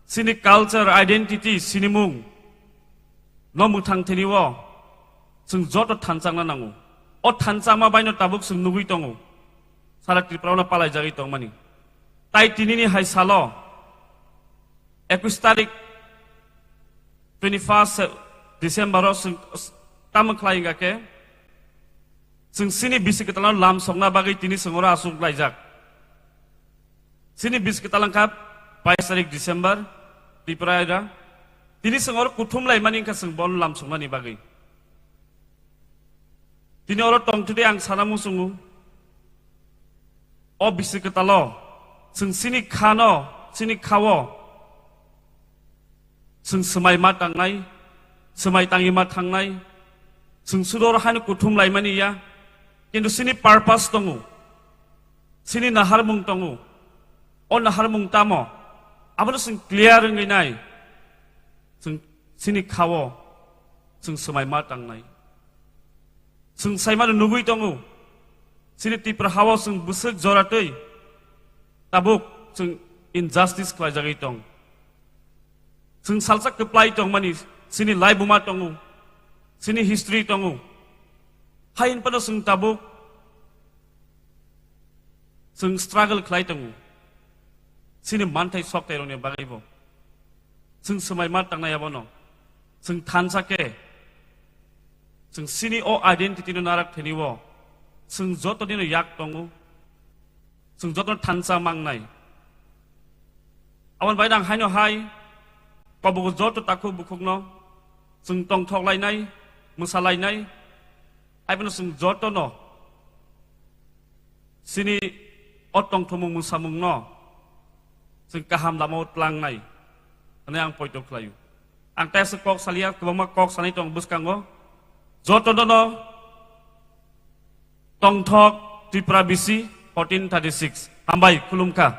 chini culture, identity, sinimung no mwthang thini o chwng joto thanchangna nango. O thanchangma bai no tabuk chwng nugwi tongo, sara Tripura o no palai jagwi tongmani. Tai tinini hai salo ekwis tarik, twenty first December o chwng tamo khlai wngkha khe chwng chini bisi kwtalno lam sokna bagwi tini chwng oro aswk laijak. Chini bisi kwtal wngkha bais tarik December, Tripura era. Tini chwng oro kuthum laimani wngkha chwng bono lam soknani bagwi. Tini oro tongthwtwi ang sana muchungo. O bisi kwtalo chwng chini khano, chini khao chwng swmai ma tangnai, swmai tangwi ma thangnai, chwng sudo oro haino kuthum laimani ya. Kintu chini purpose tongo, chini naharmung tongo. O naharmung tamo? Abono chwng clear wngwi nai. Chwng chini khao chwng swmai ma tangnai. Chwng saimano nugwi tongo, chini Tripura hao chwng bwswk joratwi tabuk chwng injustice khlaijagwi tong. Chwng salsa kwplai tongmani chini laibuma tongo, chini history tongo. Hai hwn phano chwng tabuk chwng struggle khlai tongo, chini manthai soktai rokni bagwi bo. Chwng swmai ma tangnai abono. Chwng thansa khe, chwng chini o identity no narak thani o chwng joto dino yak tongo, chwng joto thansa mangnai. Aboni bai nang haino hai kobogo joto takhuk bukhukno chwng tongthok lainai, mwsa lainai, hai bono chwng jotono chini o tongthokmung mwsamungno chwng kaham lama o tlangnai hwnwi ang poito khlaio. Ang teisa kok saliya, kwbangma kok sanai tong bwskango. Jotono no tongthok Tripura bisi fourteen thirty six. Hambai, khulumkha.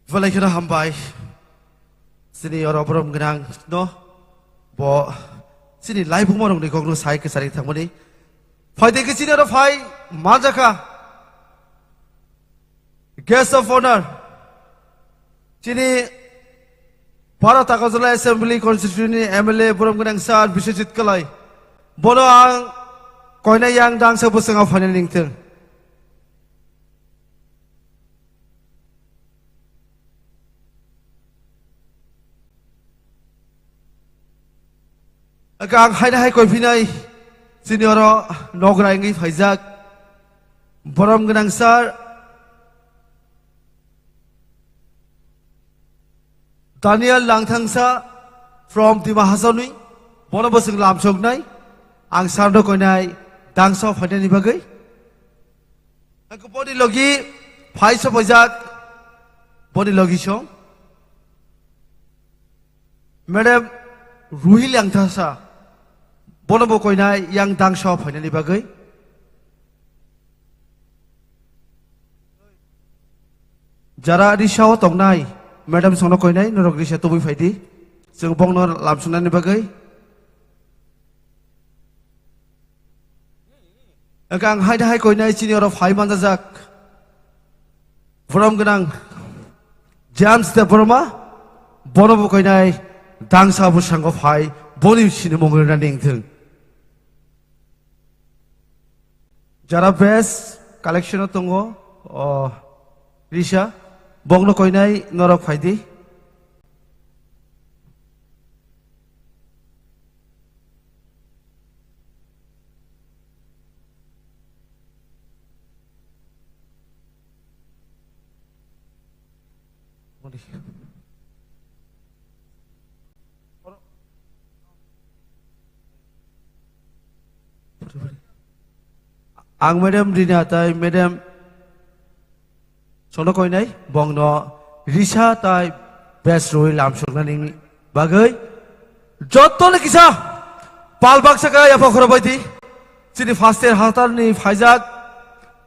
Belai kheno hambai. Chini oro borom gwnang no bo chini laibuma rokni kokno sai kwchari thangmani. Phaidi khe chini oro phai manjakha. Guest of honor. Chini Bharat Agartala Assembly Constituency ni M L A borom gwnang sir Biswajit Kalai. Bono ang koina yang dangsa bwskango phainani ningthwng. Ang haino hai koiphinai chini oro nogra wngwi phaijak. Borom gwnang sir Daniel Langthangsa from Dima Hasaoni, bono bwswng lamsoknai, ang sarno koinai dangsa phainani bagwi. Ang boni logi phai sopaijak, boni logi song. Madam Ruhi Langthasa, bono bo koinai yang dangsa phainani bagwi. Jara risa o tongnai, madam songno koinai, norok risa tubui phaidi. Chwng bongno lamsonani bagwi. Ang hai hai koinai chini oro phai manjajak. Borom gwnang James Debbarma, bono bo koinai dangsa bwskango phai, boni sini mungwi rwna ningthwng. Jara best collection o tongo, o, risa, bongno koinai norok phaidi. Ang madam Rina tai madam sono koinai bongno risa tai best roi lamsoknani bagwi jottoni kisa pal baksa kaya pokhoro baidi chini first year hatarni phaijak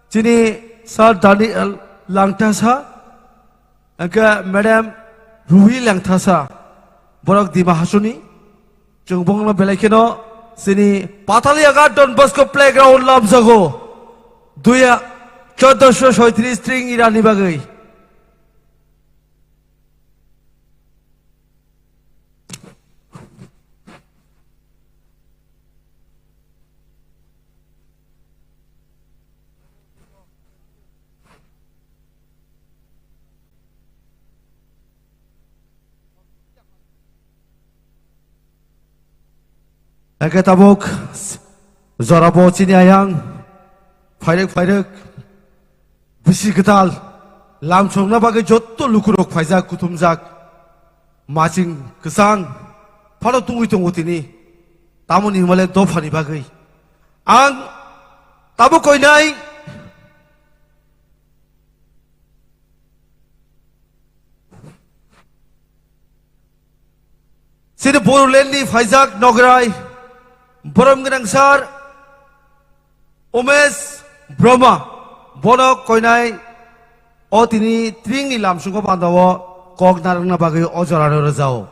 chini sir Daniel Langthasa. Hwnkhe madam Ruhi Langthasa, borok Dima Hasuni, chwng bongno belai kheno chini Pataliaga Don Bosco Playground lamjago, duya choddoso soitris tring irani bagwi. Hwnkhe tabuk jorabo chini ayang phairwk phairwk bisi kwtal lamsokna bagwi jotto lukurok phaijak kuthumjak maching kwchang phano tungwi tongo tini tamoni hwnmale dophani bagwi ang tabuk koinai Chini Bodoland ni phaijak nograi, borom gwnang sir Umesh Brahma, bono koinai o tini tring ni lamsungo panda o kok narwkna bagwi o jora no rwjao.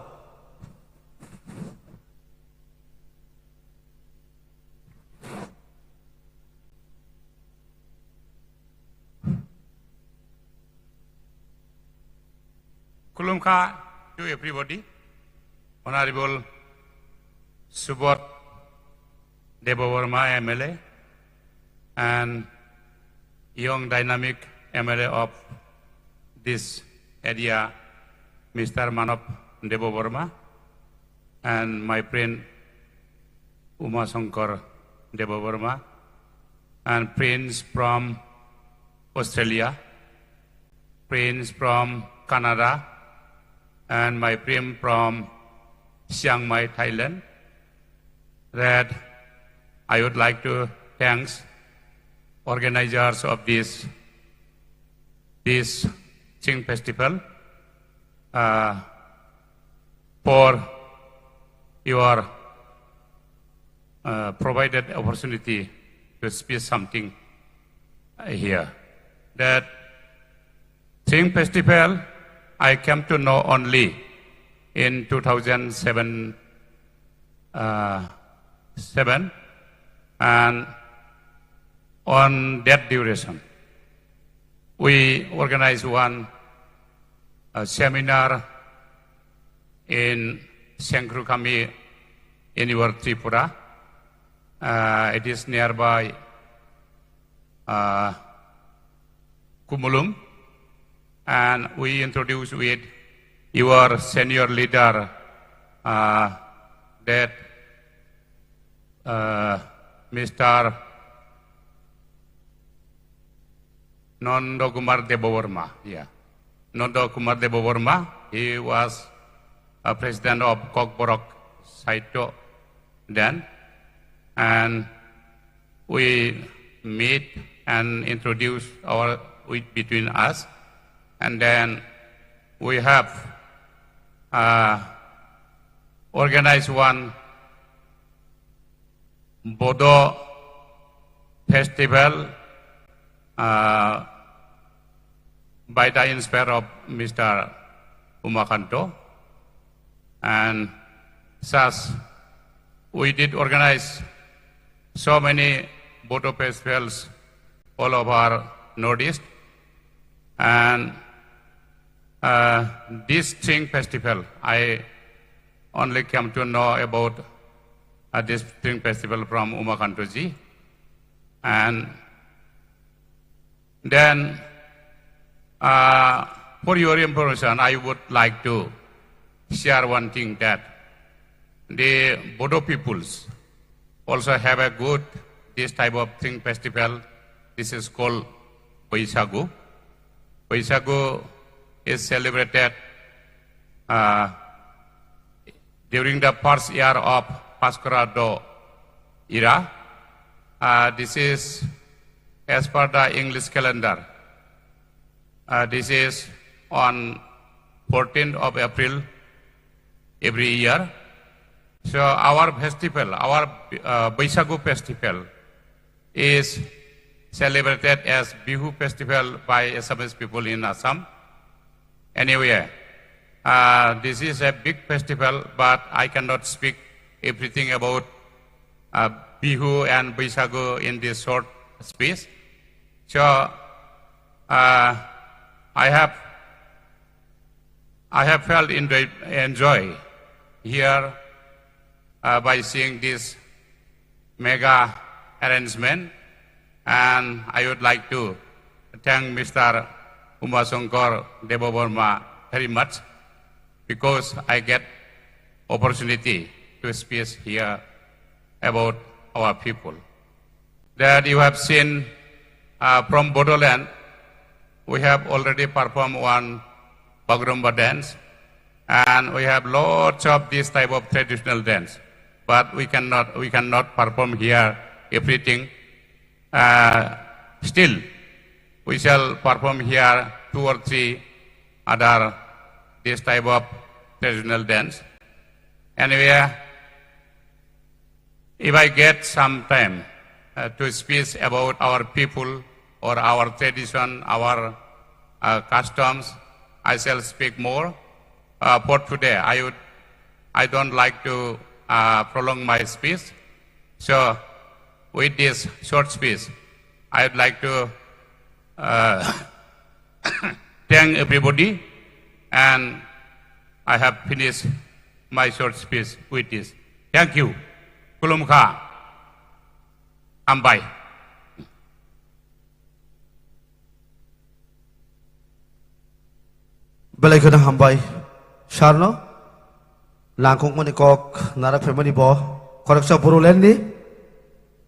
Khulumkha to everybody, Honorable Subodh Debbarma M L A and young dynamic M L A of this area, Mister Manav Debbarma, and my friend Uma Shankar Debbarma, and friends from Australia, friends from Canada, and my friend from Chiang Mai, Thailand. That I would like to thanks organizers of this, this Ching Festival, uh, for your, uh, provided opportunity to speak something, uh, here. That Ching Festival I came to know only in two thousand seven, uh, seven, and on that duration, we organized one, uh, seminar in Sengkrukami in your Tripura. Uh, it is nearby, uh, Kumulum, and we introduce with your senior leader, uh, that, uh, Mister Nanda Kumar Debbarma. Yeah, Nanda Kumar Debbarma. He was a president of Kokborok Sahitya then, and we meet and introduce our, with, between us, and then we have, uh, organized one Bodo festival, uh, by the inspire of Mister Umakanto, and thus we did organize so many Bodo festivals all over Northeast, and, uh, this Thring festival, I only came to know about, uh, this Thring festival from Umakantoji, and then, uh, for your information, I would like to share one thing, that the Bodo peoples also have a good, this type of Thring festival. This is called Boisagu. Boisagu is celebrated, uh, during the first year of Paskara Do era. Uh, this is as per the English calendar. Uh, this is on fourteenth of April every year. So our festival, our, uh, Boisagu festival is celebrated as Bihu festival by Assamese people in Assam. Anyway, uh, this is a big festival, but I cannot speak everything about, uh, Bihu and Boisagu in this short speech. So, uh, I have, I have felt enjoy, enjoy here, uh, by seeing this mega arrangement, and I would like to thank Mister Umashankar Debbarma very much, because I get opportunity to speak here about our people. That you have seen, uh, from Bodoland, we have already performed one Bagrumba dance, and we have lots of this type of traditional dance, but we cannot, we cannot perform here everything. Uh, still, we shall perform here two or three other this type of traditional dance. Anyway, if I get some time, uh, to speak about our people or our tradition, our, uh, customs, I shall speak more. Uh, for today, I would, I don't like to, uh, prolong my speech. So, with this short speech, I would like to, uh, thank everybody, and I have finished my short speech with this. Thank you. Khulumkha. Hambai. Belai kheno hambai sarno. Nangkukmani kok nara phaimani bo khoroksa Bodoland ni.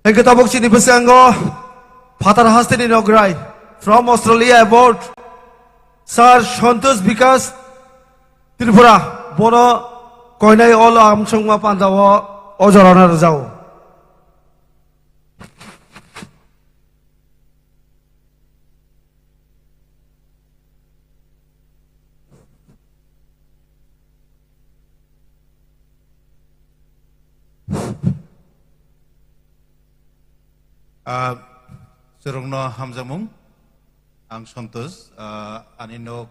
Hingke tabuk chini bwskango phatar hasteni nograi from Australia aboard Sir Santosh Bikash Tripura, bono koinai olo amsongma pandao o jorano rwjao. Ah, chwrwngno hamjakmung. Ang Santosh, ah, ani nok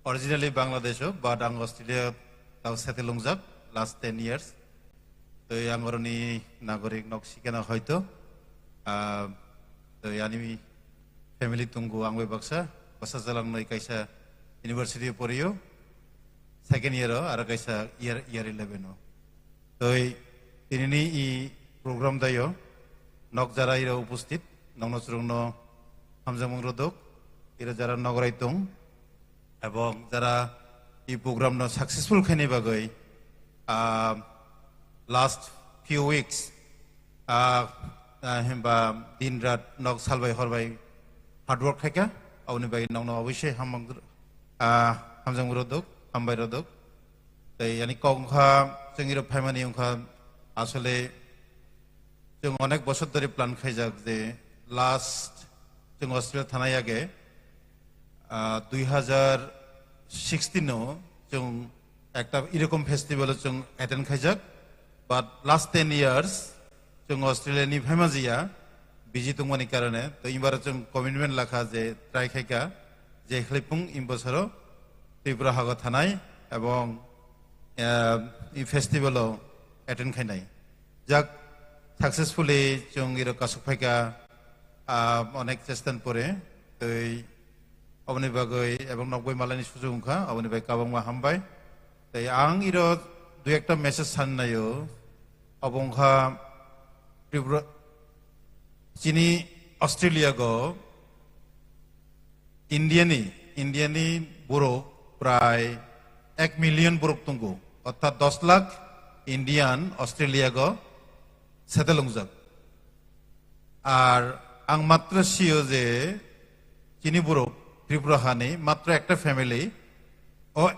Originally Bangladesh o, but ang Australia tao settle wngjak last ten years. Tei ang oroni nagorik nok sikena hoito. Ah, tei ani family tongo ang bai baksa, basa jalang noi kaisa university o porio, second year o, aro kaisa year, year eleven o. Tei tinini i program dayo nok jara iro upusthit, nokno chwrwngno hamjakmung rodok, iro jara nograi tong, ebong jara i program no successful khaini bagwi, ah, last few weeks, ah, ah, himba din rat nok salbai horbai hard work khaika, aboni bagwi nokno obviously hamjak, ah, hamjakmung rodok, hambai rodok. Tei yani kok wngkha, chwng iro phaimani wngkha, asole chwng onek bosor dhori plan khaijak je last chwng Australia thana yage, ah, dui hazar sixteen o chwng ekta irokom festival o chwng attend khaijak, but last ten years chwng Australia ni phaima jiya, busy tongmani karone, to imbaro chwng commitment lakha je try khaika je khlipung imbosoro Tripura hago thanai ebong, eh, i festival o attend khainai. Jak successfully chwng iro kasuk phaika, ah, onek chestan pore, tei oboni bagwi ebong nokbai malaini sujuk wngkha, oboni bai kabangma hambai. Tei ang iro dui ekta message san naio, obo wngkha Tripura, chini Australia go India ni, India ni borok prai ek million borok tongo, orthat dos lakh Indian Australia go settle wngjak. Ar ang matro sio je chini borok Tripura hani matro ekta family, o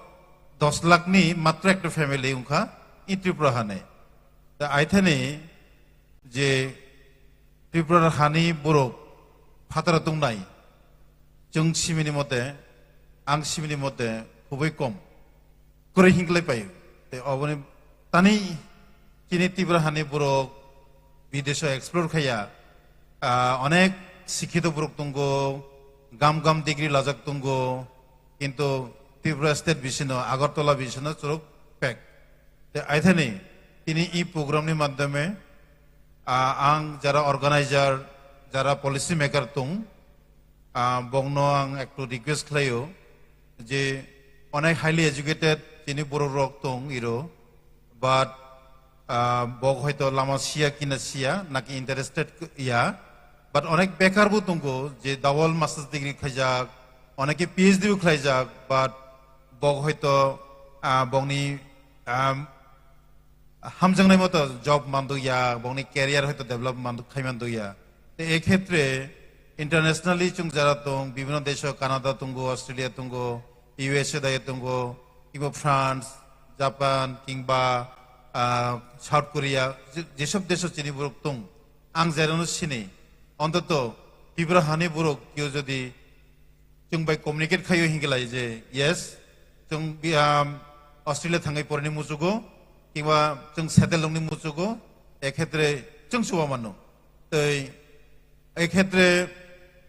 dos lakh ni matro ekta family wngkha i Tripura hani. Ta aithani je Tripura hani borok phataro tongnai, chwng simini mote, ang simini mote khubui kom. Kwrwi hinklai paio. Tei oboni tani chini Tripura hani borok bidesh o explore khaiya, ah, onek sikhito borok tongo, gam gam degree lajak tongo, kintu Tripura state bisino, Agartala bisino churuk pek. Te aithani tini i program ni madhyame, ah, ang jara organizer, jara policy maker tong, ah, bongno ang ektu request khlaio je onek highly educated chini borok rok tong iro, but, ah, bok hoito lama siya kina siya, naki interested ya, but onek bekar bo tongo je double masters degree khaijak, oneke P H D bo khlaijak, but bok hoito, ah, bongni, ah, hamjaknai moto job manduk ya, bongni career hoito develop manduk khai manduk ya. Te e khetre internationally chwng jara tong, bibhinno desho, Canada tongo, Australia tongo, U S A dai tongo, kiba France, Japan, kingba, ah, South Korea, je-, jesop desho chini borok tong, ang jerano sini. Ontoto Tripura hani borok kio jodi chwng bai communicate khaio hinglai je, yes, chwng bi-, um, Australia thangwi porani muchugo, kiba chwng settle wngni muchugo, e khetre chwng chuba mano. Tei e khetre,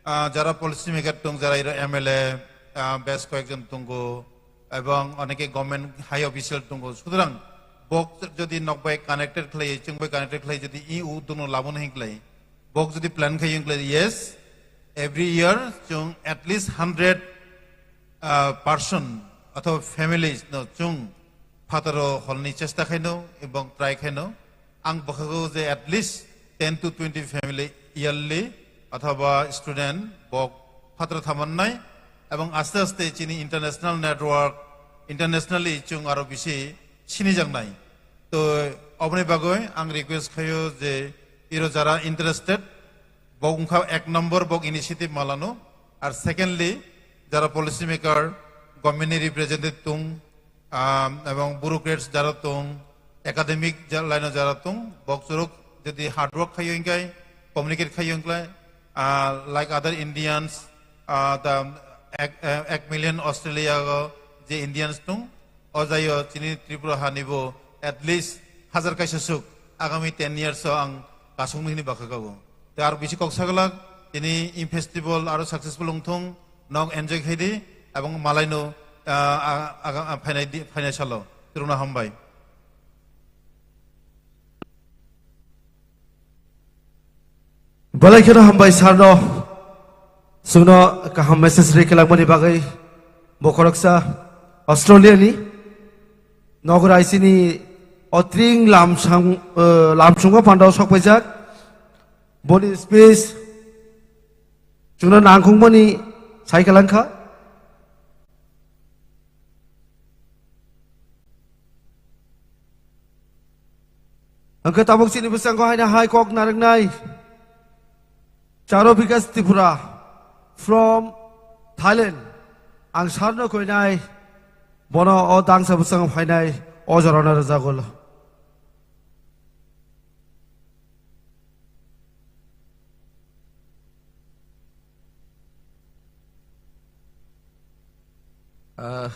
ah, jara policy maker tong, jara iro M L A, ah, bes koyekjon tongo, ebong oneke government high official tongo. Sutorang bok jodi nok bai connected khlai, chwng bai connected khlai, jodi i u dono labono hinglai, bok jodi plan khai hinglai, yes, every year chwng at least hundred, ah, person athoba families no chwng phataro holni chesta khaino ebong try khaino. Ang bwkhago je at least ten to twenty family yearly athoba student bok phataro thamannai ebong aste aste chini international network, internationally chwng aro bisi sinijaknai. To oboni bagwi ang request khaio je iro jara interested, bok wngkha ek number bok initiative malano, ar secondly jara policy maker, government ni representative tong, um, ebong bureaucrats jara tong, academic ja-, line o jara tong, bok churuk jodi hard work khaio hinkhai, communicate khaio hinkhai, ah, like other Indians, ah, the ek, eh, ek million Australia o je Indians tong, o jaio chini Tripura hani bo at least hajar kaisa suk agami ten years o ang kasung hini bakha kago. Te aro bisi kok saglak, tini in festival aro successful wngthung, nok enjoy khaidi, ebong malaino ah, ah, ah, ah, phainai di, phainai salo. Chwrwngno hambai. Belai kheno hambai sir no. Chwngno kaham message rikhlangmani bagwi bo khoroksa Australia ni Nogor I C ni otring lamsang, eh, lamsungo pandao sokpaijak. Boni speech chwngno nangkukmani sai khlangkha. Hwnkhe tabuk chini bwskango haino hai kok narwknai Charo Bikas Tripura from Thailand. Ang sir no koinai bono o dangsa bwskango phainai o jorano rwjago. Ah,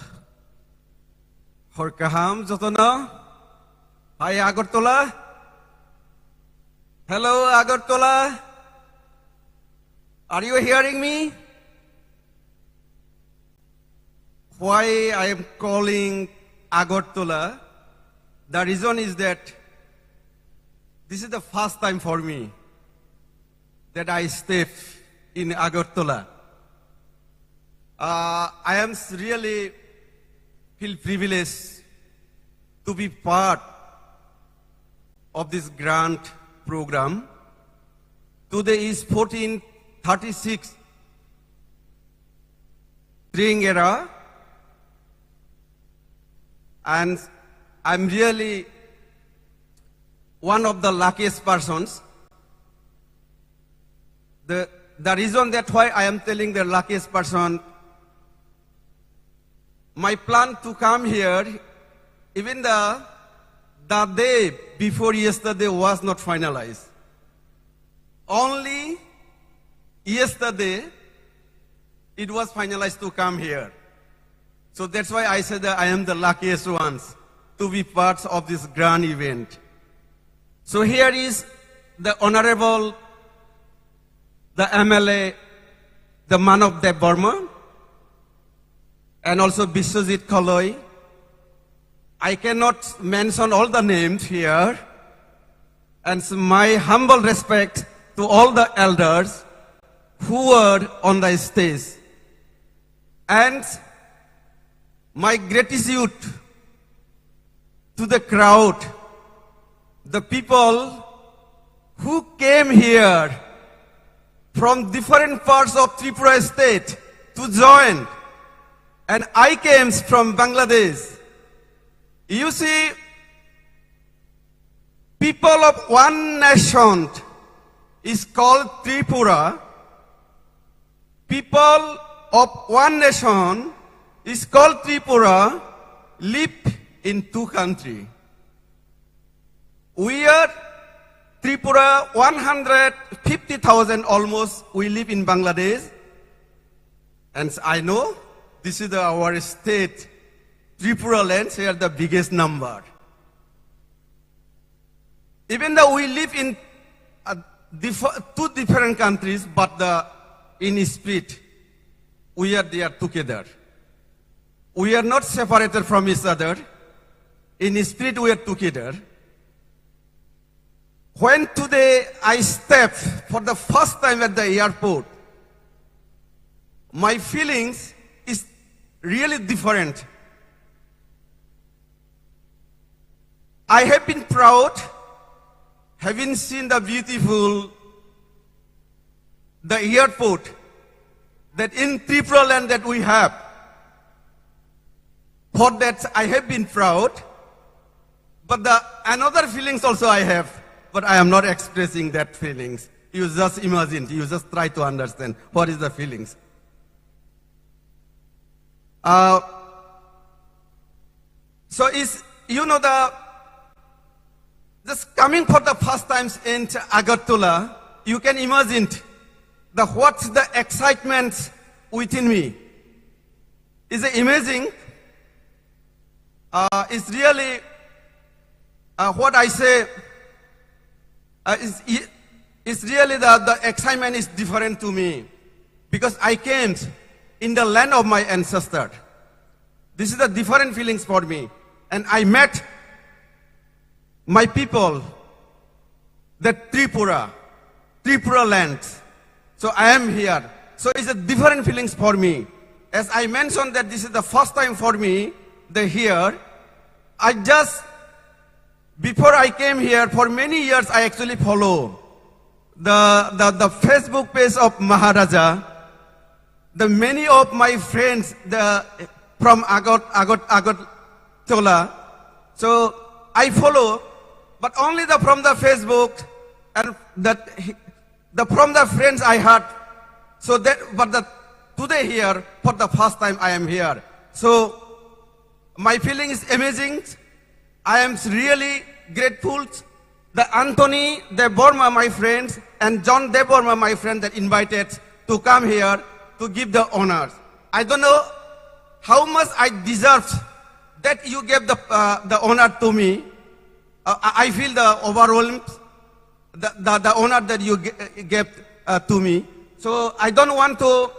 hor kaham jotono. Hi, Agartala. Hello, Agartala. Are you hearing me? Why I am calling Agartala? The reason is that this is the first time for me that I step in Agartala. Uh, I am s-, really feel privileged to be part of this grand program. Today is fourteen thirty-six Tring era, and I'm really one of the luckiest persons. The, the reason that why I am telling the luckiest person, my plan to come here, even the, the day before yesterday was not finalized. Only yesterday, it was finalized to come here. So that's why I said that I am the luckiest ones to be part of this grand event. So here is the honorable, the M L A, the Manav Debbarma, and also Biswajit Kaloi. I cannot mention all the names here. And s-, my humble respect to all the elders who were on the stage. And my gratitude to the crowd, the people who came here from different parts of Tripura state to join. And I came from Bangladesh. You see, people of one nation is called Tripura. People of one nation is called Tripura live in two country. We are Tripura, one hundred fifty thousand almost, we live in Bangladesh. And I know this is the, our state, Tripura land, here the biggest number. Even though we live in, uh, dif-, two different countries, but the, in spirit, we are there together. We are not separated from each other. In spirit, we are together. When today I step for the first time at the airport, my feelings is really different. I have been proud having seen the beautiful, the airport that in Tripura land that we have. For that, I have been proud. But the another feelings also I have, but I am not expressing that feelings. You just imagine, you just try to understand what is the feelings. Uh, so is, you know, the, just coming for the first times in Agartala, you can imagine the, what's the excitement within me. Is amazing. Uh, it's really, uh, what I say, uh, is, it's really the, the excitement is different to me because I came in the land of my ancestor. This is the different feelings for me. And I met my people, the Tripura, Tripura land. So I am here. So it's a different feelings for me. As I mentioned that this is the first time for me, the here. I just, before I came here, for many years I actually follow the, the, the Facebook page of Maharaja. The many of my friends, the, from Agot, Agot, Agartala. So I follow, but only the, from the Facebook and that he, the, from the friends I heard. So that, but the, today here, for the first time I am here. So my feeling is amazing. I am really grateful. The Anthony Debbarma, my friends, and John Debbarma, my friend, that invited to come here to give the honors. I don't know how much I deserve that you gave the, uh, the honor to me. Uh, I I feel the overwhelmed, the, the, the honor that you g- gave, uh, to me. So I don't want to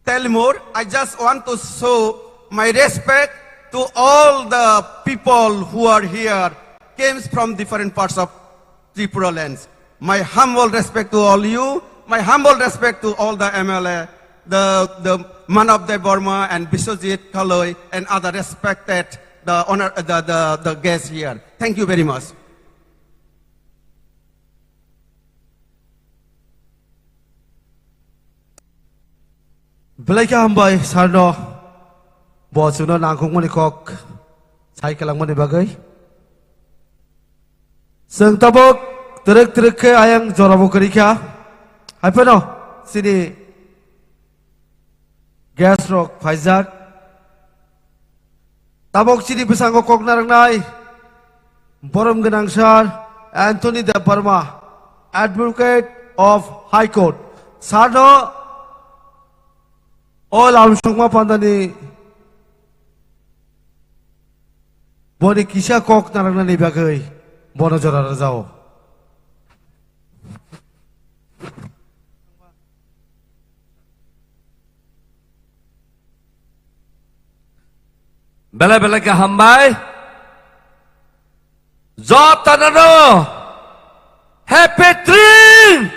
tell more. I just want to show my respect to all the people who are here, came from different parts of Tripura lands. My humble respect to all you. My humble respect to all the M L A, the, the Manav Debbarma and Biswajit Kaloi and other respected the honor, the, the, the guests here. Thank you very much. Belai khe hambai sarno bo chwngno nangkukmani kok sai kwlangmani bagwi. Chwng tabuk twrwk twrwk khe ayang jorabo kwrwi kha. Hai phano chini guest rok phaijak. Tabok chini bwskango kok narwknai borom gwnang sir Anthony Debbarma, Advocate of High Court. Sir no o lamsongma pandani boni kisa kok narwknani bagwi bono jora rwjao. Belai belai khe hambai. Jotono no happy train.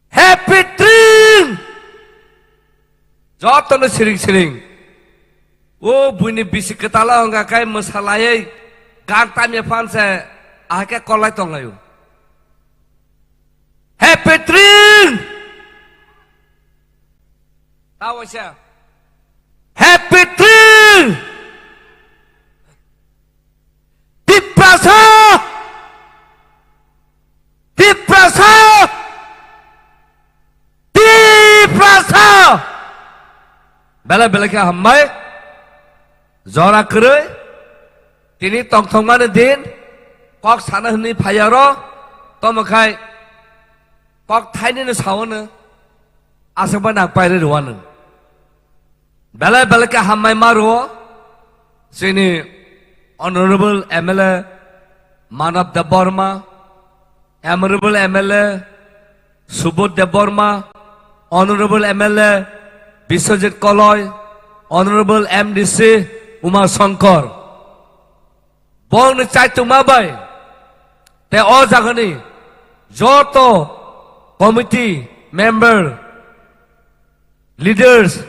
Happy train. Jotono siring siring. O buini bisi kwtala wngkha khe mwsalaiwi gan tamya phan se ahai khe kolai tonglaio. Happy train. Ta waisa. Happy train. Tiprasa. Tiprasa. Tiprasa. Belai belai khe hambai. Jora kwrwi. Tini tongthokmani din, kok sana hwnwi phaiya ro, tomo khai kok thainino saono, aswkba nang pairwi rwano. Belai belai khe hambai ma rwo, chini Honorable M L A Manav Debbarma, Honorable M L A Subodh Debbarma, Honorable M L A Biswajit Koloi, Honorable M D C Uma Shankar. Bongni chaitungma bai, te o jagani joto committee member, leaders,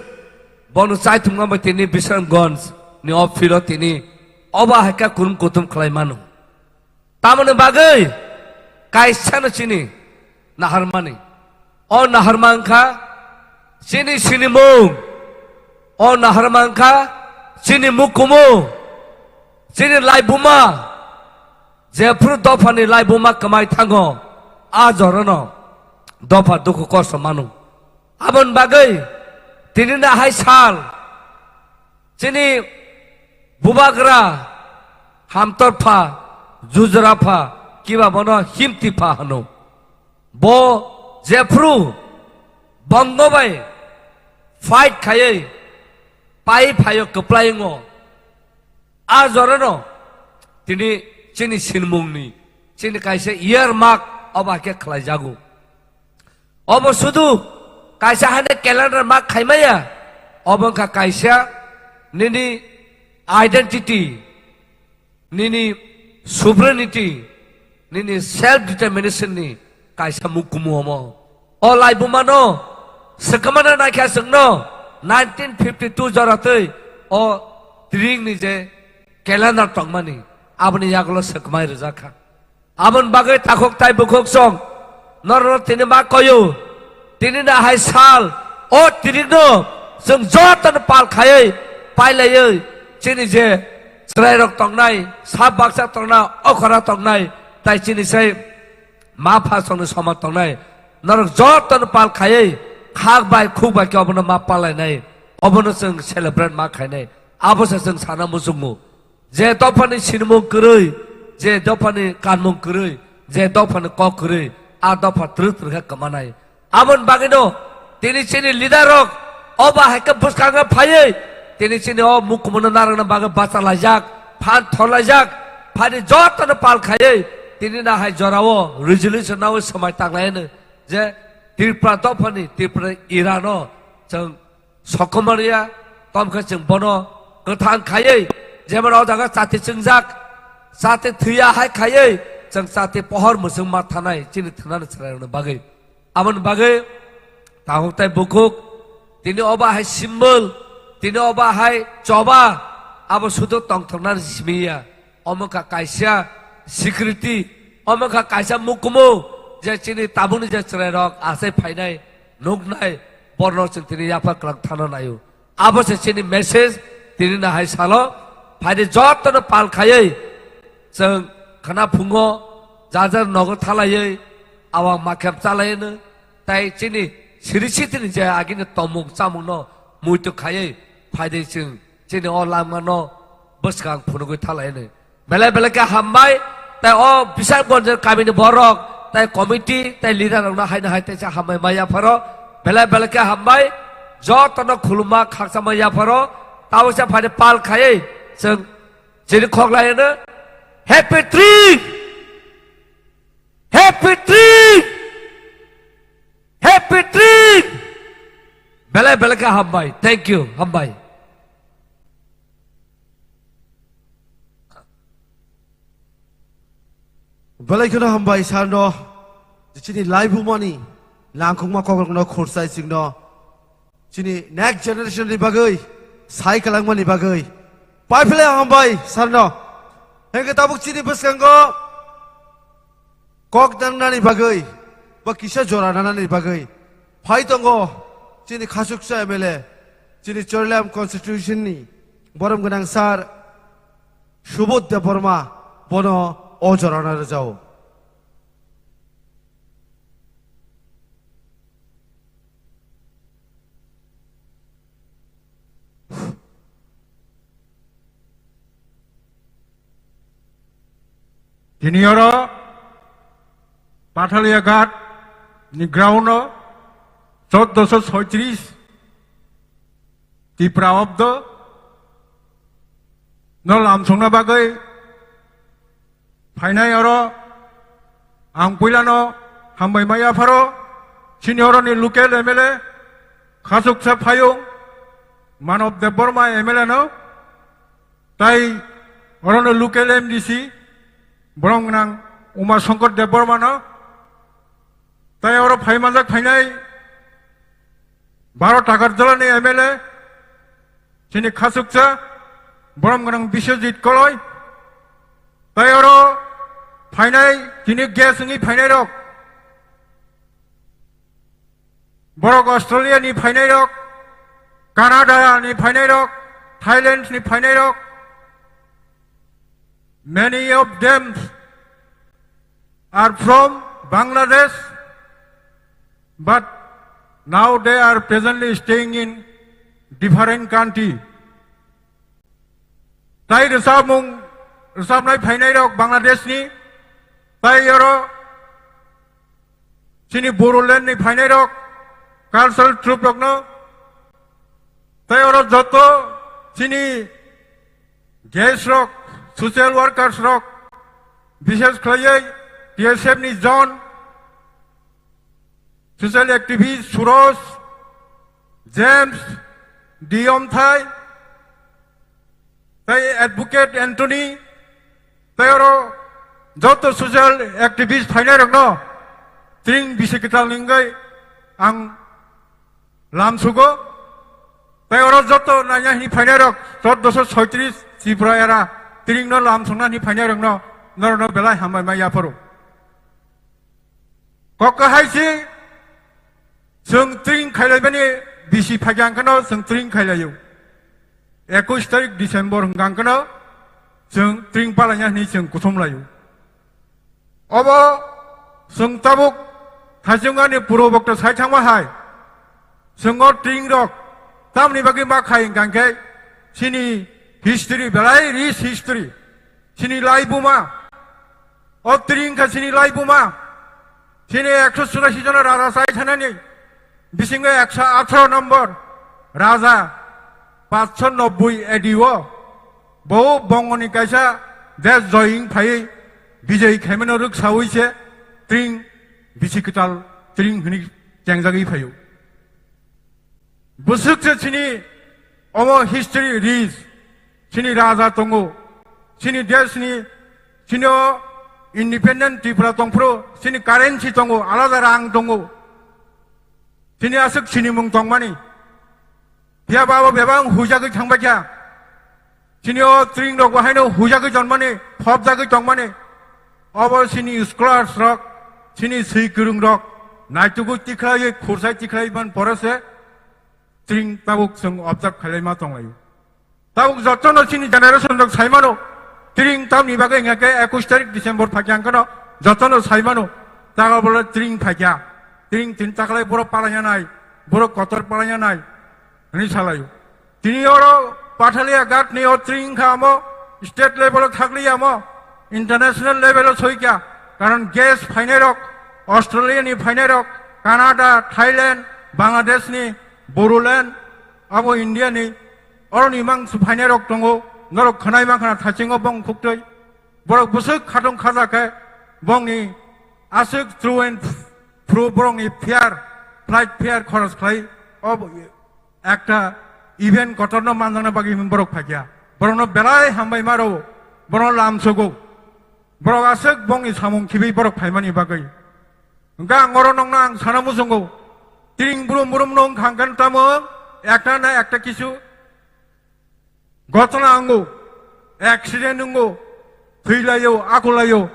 bono chaitungma bai tini Bisramganj ni o field o tini oba hai khe kurum kutum khlai mano. Tamoni bagwi kaisano chini naharmani. O naharma wngkha chini sinimung. O naharma wngkha chini mukumu. Chini laibuma. Jephru dophani laibuma kwmai thango. A jorano dopha dukhu kosto manu. Aboni bagwi tini no hai sal chini bubagra hamtor pha, jujra pha, kiba bono himti pha hwno. Bo jephru bongo bai fight khaiwi pai phaio kwplai wngo. A jorano tini chini sinmungni chini kaisa year mark oba khe khlai jago. Obo sudu kaisa haino calendar mark khaimaya, Obo wngkha kaisa nini identity, nini sovereignty, nini self determination ni kaisa mukumu omo. O laibuma no swkangma no naikha chwngno nineteen fifty two jora twi o tiring ni je calendar tongmani aboni yagulo swkmai rwjak kha. Aboni bagwi takhuk tai bukhuk chwng norokno tini ma koyo, tini na hai sal o tirikno chwng jotono pal khaiwi pailaiwi chini je chwrairok tongnai, sak baksa tongnai, okhora tongnai, tai chini sai ma pha chwngni somaj tongnai, norok jotono pal khaiwi khak bai khuk bai khe obono ma palainai, obono chwng celebrate ma khainai, abo se chwng sana muchungo. Je dophani sinimung kwrwi, je dophani kanmung kwrwi, je dophani kok kwrwi, a dopha twrwk twrwk khe kwmanai. Aboni bagwino tini chini leader rok obo hai khe bwskango phaiwi tini chini o mukumu no narwkna bagwi bacha laijak, phan thor laijak, phaini jotono pal khaiwi tini na hai jorao resolution nawi swmai tanglai hwno je Tripura dophani, Tripura era no chwng sokomoriya, tomkhe chwng bono kwthang khaiwi, jemon o jaga chati chwngjak, chati thwiya hai khaiwi, chwng chati pohor mwchwng ma thanai, chini thwnani chwrairokni bagwi. Aboni bagwi takhuk tai bukhuk, tini obo hai symbol, tini obo hai choba, abo sudu tongthoknani simi ya. Omo kha kaisa security, omo kha kaisa mukumu, je chini tabukni je chwrairok achai phainai, nuknai, borno chwng tini yapha kwlang thana naio. Abo se chini message, tini na hai salo, phaidi jotono pal khaiwi, chwng khana phungo, jar jar nogo thalaiwi, awang makhem chalaino, tai chini siri sitini je agini tomung chamungno muitu khaiwi, phaidi chwng chini o lamano bwskang phunugwi thalaino. Belai belai khe hambai, tai o Bisakgonj kamini borok, tai committee, tai leader rokno haino hai teisa hambai ma yapharo. Belai belai khe hambai, jotono khuluma khakchangma yapharo. Tabuksa phaidi pal khaiwi chwng chini khoklai hwno, Happy Tree! Happy Tree! Happy Tree! Belai belai khe hambai. Thank you, hambai. Belai kheno hambai sir no, je chini laibumani langkhungma kokrokno khursai chwngno, chini next generation ni bagwi, sai kwlangmani bagwi. Paiphle hambai sir no. Hengke tabuk chini bwskango kok nangnani bagwi, ba kisa jora nanani bagwi phai tongo chini khasuksa M L A, chini Chorilam constitution ni borom gwnang sir Subodh Debbarma, bono o jorano rwjao. Tini oro Pathalia Ghat ni ground o choddoso soitris Tipra Obdo no lamsongna bagwi phainai oro ang puilano hambai ma yapharo, chini oroni local M L A Khasuksa Phayung Manob Debbarma M L A no, tai oroni local M D C borom gwnang Uma Shankar Debbarma no, tai oro phai manjak phainai Baro Takarjala ni M L A, chini khasuksa, borom gwnang Biswajit Koloi, tai oro phainai, chini guest wngwi phainai rok, borok Australia ni phainai rok, Canada ni phainai rok, Thailand ni phainai rok, many of them are from Bangladesh, but now they are presently staying in different country. Tai rwchapmung, rwchapnai phainai rok Bangladesh ni, tai oro chini Bodoland ni phainai rok, cultural troupe rok no, tai oro joto chini guest rok, social workers rok, bishesh khlaiwi T S F ni John, social activist Suroj, James, Diyom Thai, tei Advocate Anthony, tei oro joto social activist phainairokno tring bisi kwtal hingwi ang lamsugo. Tei oro joto naina hini phainairok chordoso soitris Tripura era tringno lamsokna hini phainairokno norokno belai hambai ma yapharo. Kok kahai si, chwng tring khailaimani bisi phaikha hwnkhe no chwng tring khailaio. Ekush tarik December hwnkha hwnkhe no chwng tring palaina hwnwi chwng kuthum laio. Obo chwng tabuk thachungani puro bokto sai thangma hai. Chwng o tring rok tamni bagwi ma khai hwnkha hwnkhe chini history belai rich history. Chini laibuma. O tring kha chini laibuma. Chini ekso churasi jona raja chai thanani bisingo ekso atharo nombor raja, paanch sho nobboi A D o bo Bongoni kaisa desh joying phaiwi bijoi khaimano rwksawi se tring bisi kwtal tring hwnwi chengjagwi phaio. Bwswk se chini omo history rich, chini raja tongo, chini desh ni, chini o independent Tripura tongphuru, chini currency tongo, alada rang tongo, chini aswk sinimung tongmani. Phiya ba abo bebak hujagwi thangbaikha. Chini o tring rok bo haino hujagwi tonmani, phobjagwi tongmani. Obo chini scholars rok, chini swi kwrwng rok, naitugwi tikhlaiwi, khursai tikhlaiwi man pore se tring tabuk chwng observe khlaima tonglaio. Tabuk jotono chini generation rok saimano, tring tamni bagwi hwnkhe ekush tarik December phaikha hwnkhe no jotono saimano, taga bole tring phaikha, tring tin taklai borok palaina nai, borok kotor palaina nai, hwnwi salaio. Tini oro Pathalia Ghat ni o tring kha amo state level o thakli amo international level o soikha. Karon guest phainai rok, Australia ni phainai rok, Canada, Thailand, Bangladesh ni, Bodoland, abo India ni, oro ni mang phainai rok tongo, norok khwnai mang khna thachingo bong khuktwi. Borok bwswk khatung khaja khe bongni aswk through and through borokni fare, flight fare khoros khlai o ekta event kotorno manjakna bagwi borok phaikha. Borokno belai hambai maro, borokno lamsogo. Borok aswk bongni samung khibi borok phaimani bagwi. Hwnkhe ang oro nokno ang sana muchungo. Tring brum brum no wngkha hwnkhe tamo ekta na ekta kisu Gotona wngo, accident wngo, thwilaio, akulaio,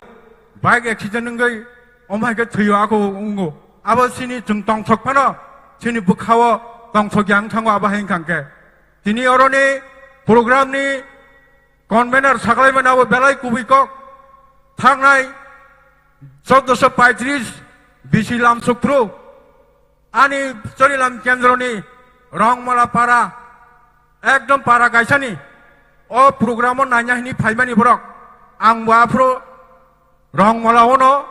bike accident wngwi omo hai khe thwio ako wngo. Abo chini chwng tongthok phano chini bwkhao tongthok yang thango abo hai wngkha hwnkhe. Tini oroni program ni convener saklaimani abo belai kubui kok. Thangnai chauddosho paitris bisi lamsukphru ani Chorilam kendroni Rongmala para, ekdom para kaisani o program o naina hini phaimani borok. Ang bo aphuru Rongmala ono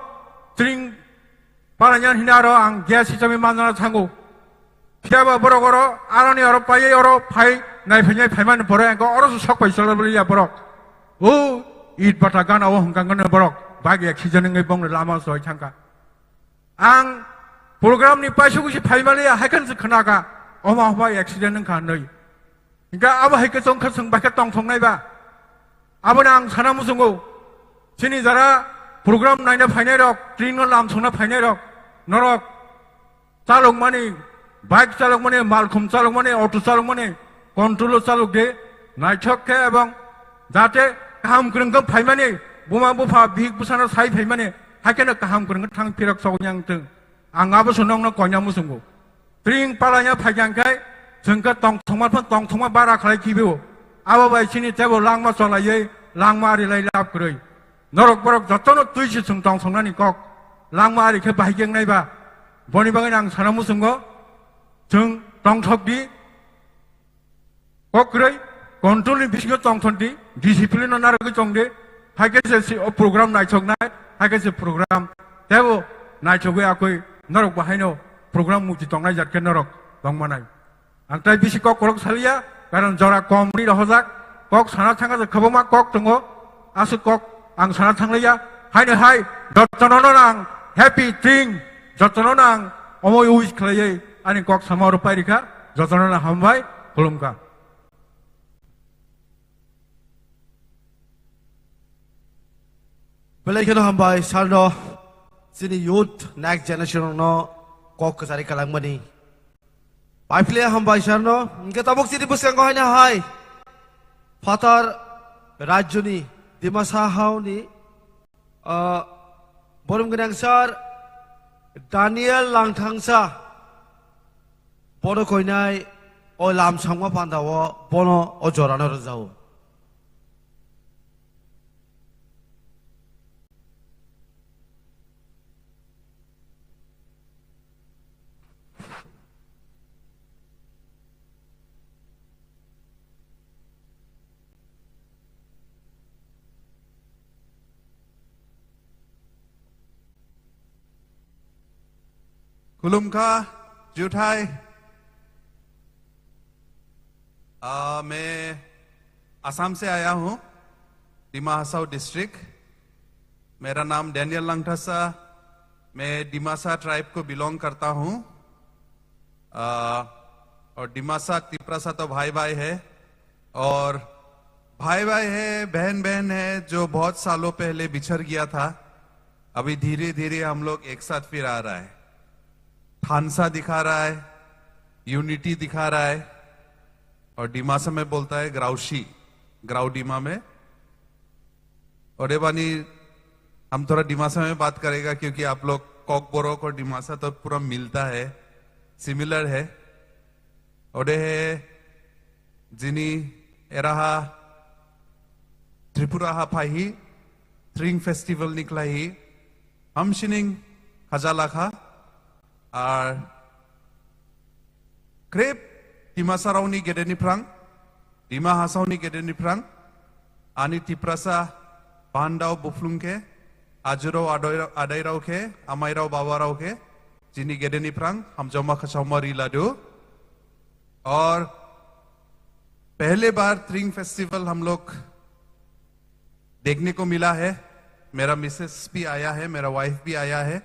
tring palaina hini aro ang guest hisabe manjana thango. Phiya ba borok oro aroni oro paiwi oro phai nai phainai phaimani pore ang oro sok pai choloboliya borok. O it bata gana o hwnkha hwnkhe borok bagi accident wngwi bongni lama soi thangkha. Ang program ni paisuk si phaimaliya, hai khe se khna kha, oma homa accident wngkha hinwi. Hingkhe abo hai khe chwng khe chwng bai khe tongthok nai ba. Aboni ang sana muchungo, chini jara program naina phainai rok, train no lam songna phainai rok, norok chalok mani, bike chalok mani, malkhum chalok mani, auto chalok mani, control o chalok de, naithok khe ebong jate kaham kwrwng khe phaimani, buma bupha bihik bwsano sai phaimani, hai kheno kaham kwrwng khe thang phirok sogwi yang thwng. Ang abo se nokno koina muchungo. Tring palaina phaikha hwnkhe chwng khe tongthokma phano tongthokma bara khlai khibio. Abo bai chini tebo langma cholaiwi langma ari lai lab kwrwi. Norok borok jotono twi se chwng tongthoknani kok. Langma ari khe bahai khe wngnai ba. Boni bagwi ang sana muchungo. Chwng tongthok di. Kok kwrwi, control ni bisingo tongthon di, discipline no narwgwi tong di, hai khe se si o program naithoknai, hai khe se program tebo naithogwi akwi norok bo haino program muti tongnai jat khe norok tongmanai. Ang tai bisi kok kwrwk saliya, karon jora kom ri rohojak, kok sana thangkha je kwbangma kok tongo, aswk kok ang sana thangliya, haino hai jotono no ang happy tring, jotono no ang omo wish khlaiwi ani kok sama oro pairikha, jotono no hambai. Khulumkha. Belai kheno hambai sarno, chini youth next generation no kok kwchari kalangmani. Paiphle hambai sarno, hingke tabuk chini bwskango haino hai. Phatar rajyoni Dimasa haoni, ah, borom gwnang sir Daniel Langthangsa. Bono koinai o lam sangma panda o bono o jorano rwjao. Khulumkha, juthai. आ, मैं असम से आया हूँ, दिमा हासाओ डिस्ट्रिक्ट। मेरा नाम डैनियल लंगथासा, मैं दिमासा ट्राइब को बिलोंग करता हूँ। आ, और दिमासा तिपरासा तो भाई भाई है, और भाई भाई है, बहन बहन है, जो बहुत सालों पहले बिछड़ गया था, अभी धीरे धीरे हम लोग एक साथ फिर आ रहा है। थानसा दिखा रहा है, यूनिटी दिखा रहा है, और दिमासा में बोलता है ग्राउशी, ग्राउडीमा में। और ये बानी हम थोड़ा दिमासा में बात करेगा, क्योंकि आप लोग कॉकबोरोक और दिमासा तो पूरा मिलता है, सिमिलर है। Odehe jini eraha Tripura ha phaihi Tring Festival ni khlaihi hamsining hajalakha, ar khrip Dimasarao ni gede ni phrang, Dima Hasao ni gede ni phrang, ani Tiprasa bandao buphlung khe, ajurao adoi-, adairao khe, amairao babarao khe, jini gede ni phrang, hamjaoma khasaoma ri ladu. और पहले बार त्रिंग फेस्टिवल हम लोग देखने को मिला है। मेरा मिसेस भी आया है, मेरा वाइफ भी आया है,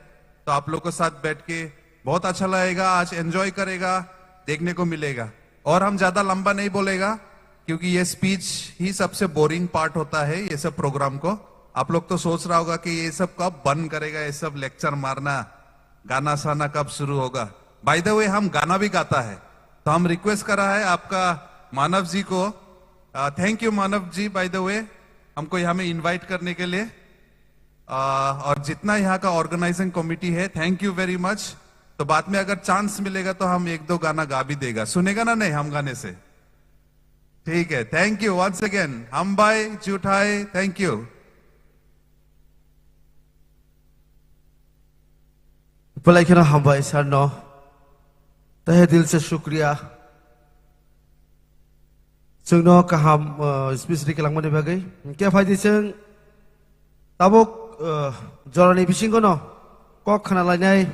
तो आप लोग के साथ बैठ के बहुत अच्छा लगेगा, आज एंजॉय करेगा, देखने को मिलेगा। और हम ज्यादा लंबा नहीं बोलेगा, क्योंकि ये स्पीच ही सबसे बोरिंग पार्ट होता है ये सब प्रोग्राम को। आप लोग तो सोच रहा होगा कि ये सब कब बंद करेगा, ये सब लेक्चर मारना, गाना साना कब शुरू होगा। बाय द वे, हम गाना भी गाता है, तो हम रिक्वेस्ट कर रहा है आपका मानव जी को। Thank you Manav ji, by the way, हमको यहाँ में इनवाइट करने के लिए। आ, और जितना यहाँ का ऑर्गेनाइजिंग कमेटी है, थैंक यू वेरी मच। तो बाद में अगर चांस मिलेगा तो हम एक दो गाना गा भी देगा, सुनेगा ना नहीं हम गाने से? ठीक है, thank you once again, hambai juthai, thank you. Belai kheno hambai sir no. Tahe dil se shukriya. Chwngno kaham, uh, speech ri kelangmani bagwi. Hingke phaidi chwng tabuk, uh, jorani bisingono kok khna lainai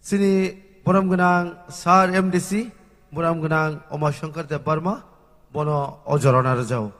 chini borom gwnang sir M D C, borom gwnang Oma Shankar Deb Barma, bono o jorana rwjao.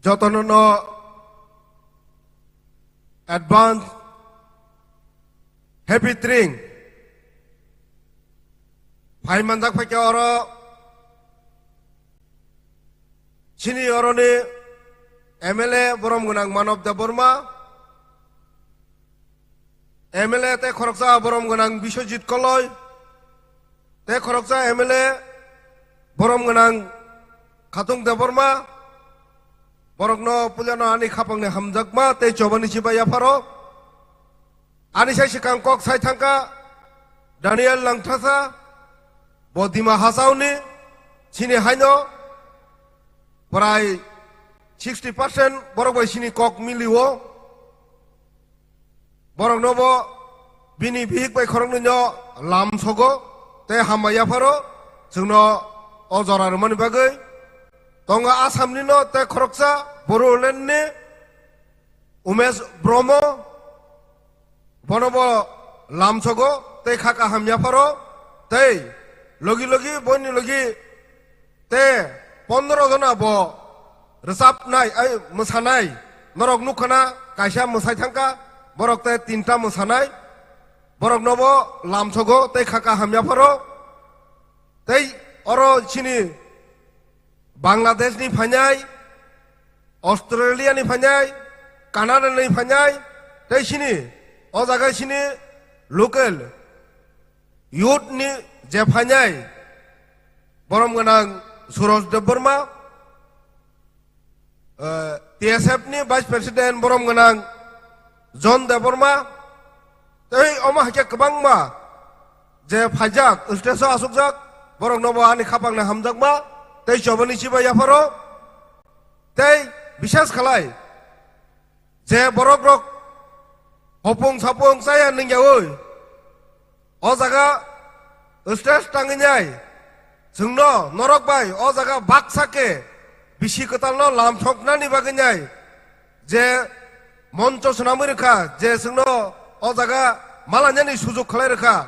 Jotono no advance happy Tring. Phai manjak phaikhe oro chini oroni M L A borom gwnang Manob Debbarma, M L A tei khoroksa borom gwnang Biswajit Koloi, tei khoroksa M L A borom gwnang Khatung Debbarma, borokno puilano ani khapangni hamjakma tei chobani chibai yapharo. Ani sai swkang kok sai thangkha Daniel Langthasa, bo Dima Hasaoni, chini haino prai sixty percent borok bai chini kok milio. Borokno bo bini bihik bai khoroknwino lam sogo tei hambai yapharo chwngno o jora rwmani bagwi. Tongo Assam ni no tei khoroksa Bodoland ni Umesh Bromo, bono bo lamsogo tei kha kaham yapharo, tei logi logi boini logi tei pondro jona bo rwchapnai, ai, mwsanai, norok nukha na kaisa mwsai thangkha, borok tei tinta mwsanai, borok no bo lamsogo tei kha kaham yapharo, tei oro chini Bangladesh ni phainai, Australia ni phainai, Canada ni phainai, tei sini o jaga sini local youth ni je phainai, borom gwnang Suraj Debbarma, eh, T S F ni Vice President borom gwnang John Debbarma, tei omo hai khe kwbangma je phaijak, stage o asukjak, borok no bo ani khapang ni hamjakma tei chobani chibai yapharo, tei bishes khalai je borok rok hopung sapung chaya nungyaui o jaga stage tangwi nai, chwngno norok bai o jaga baksa khe bisi kwtalno lamsoknani bagwi nai je moncho swnamwi rwkha, je chwngno o jaga malainani sujuk khlai rwkha,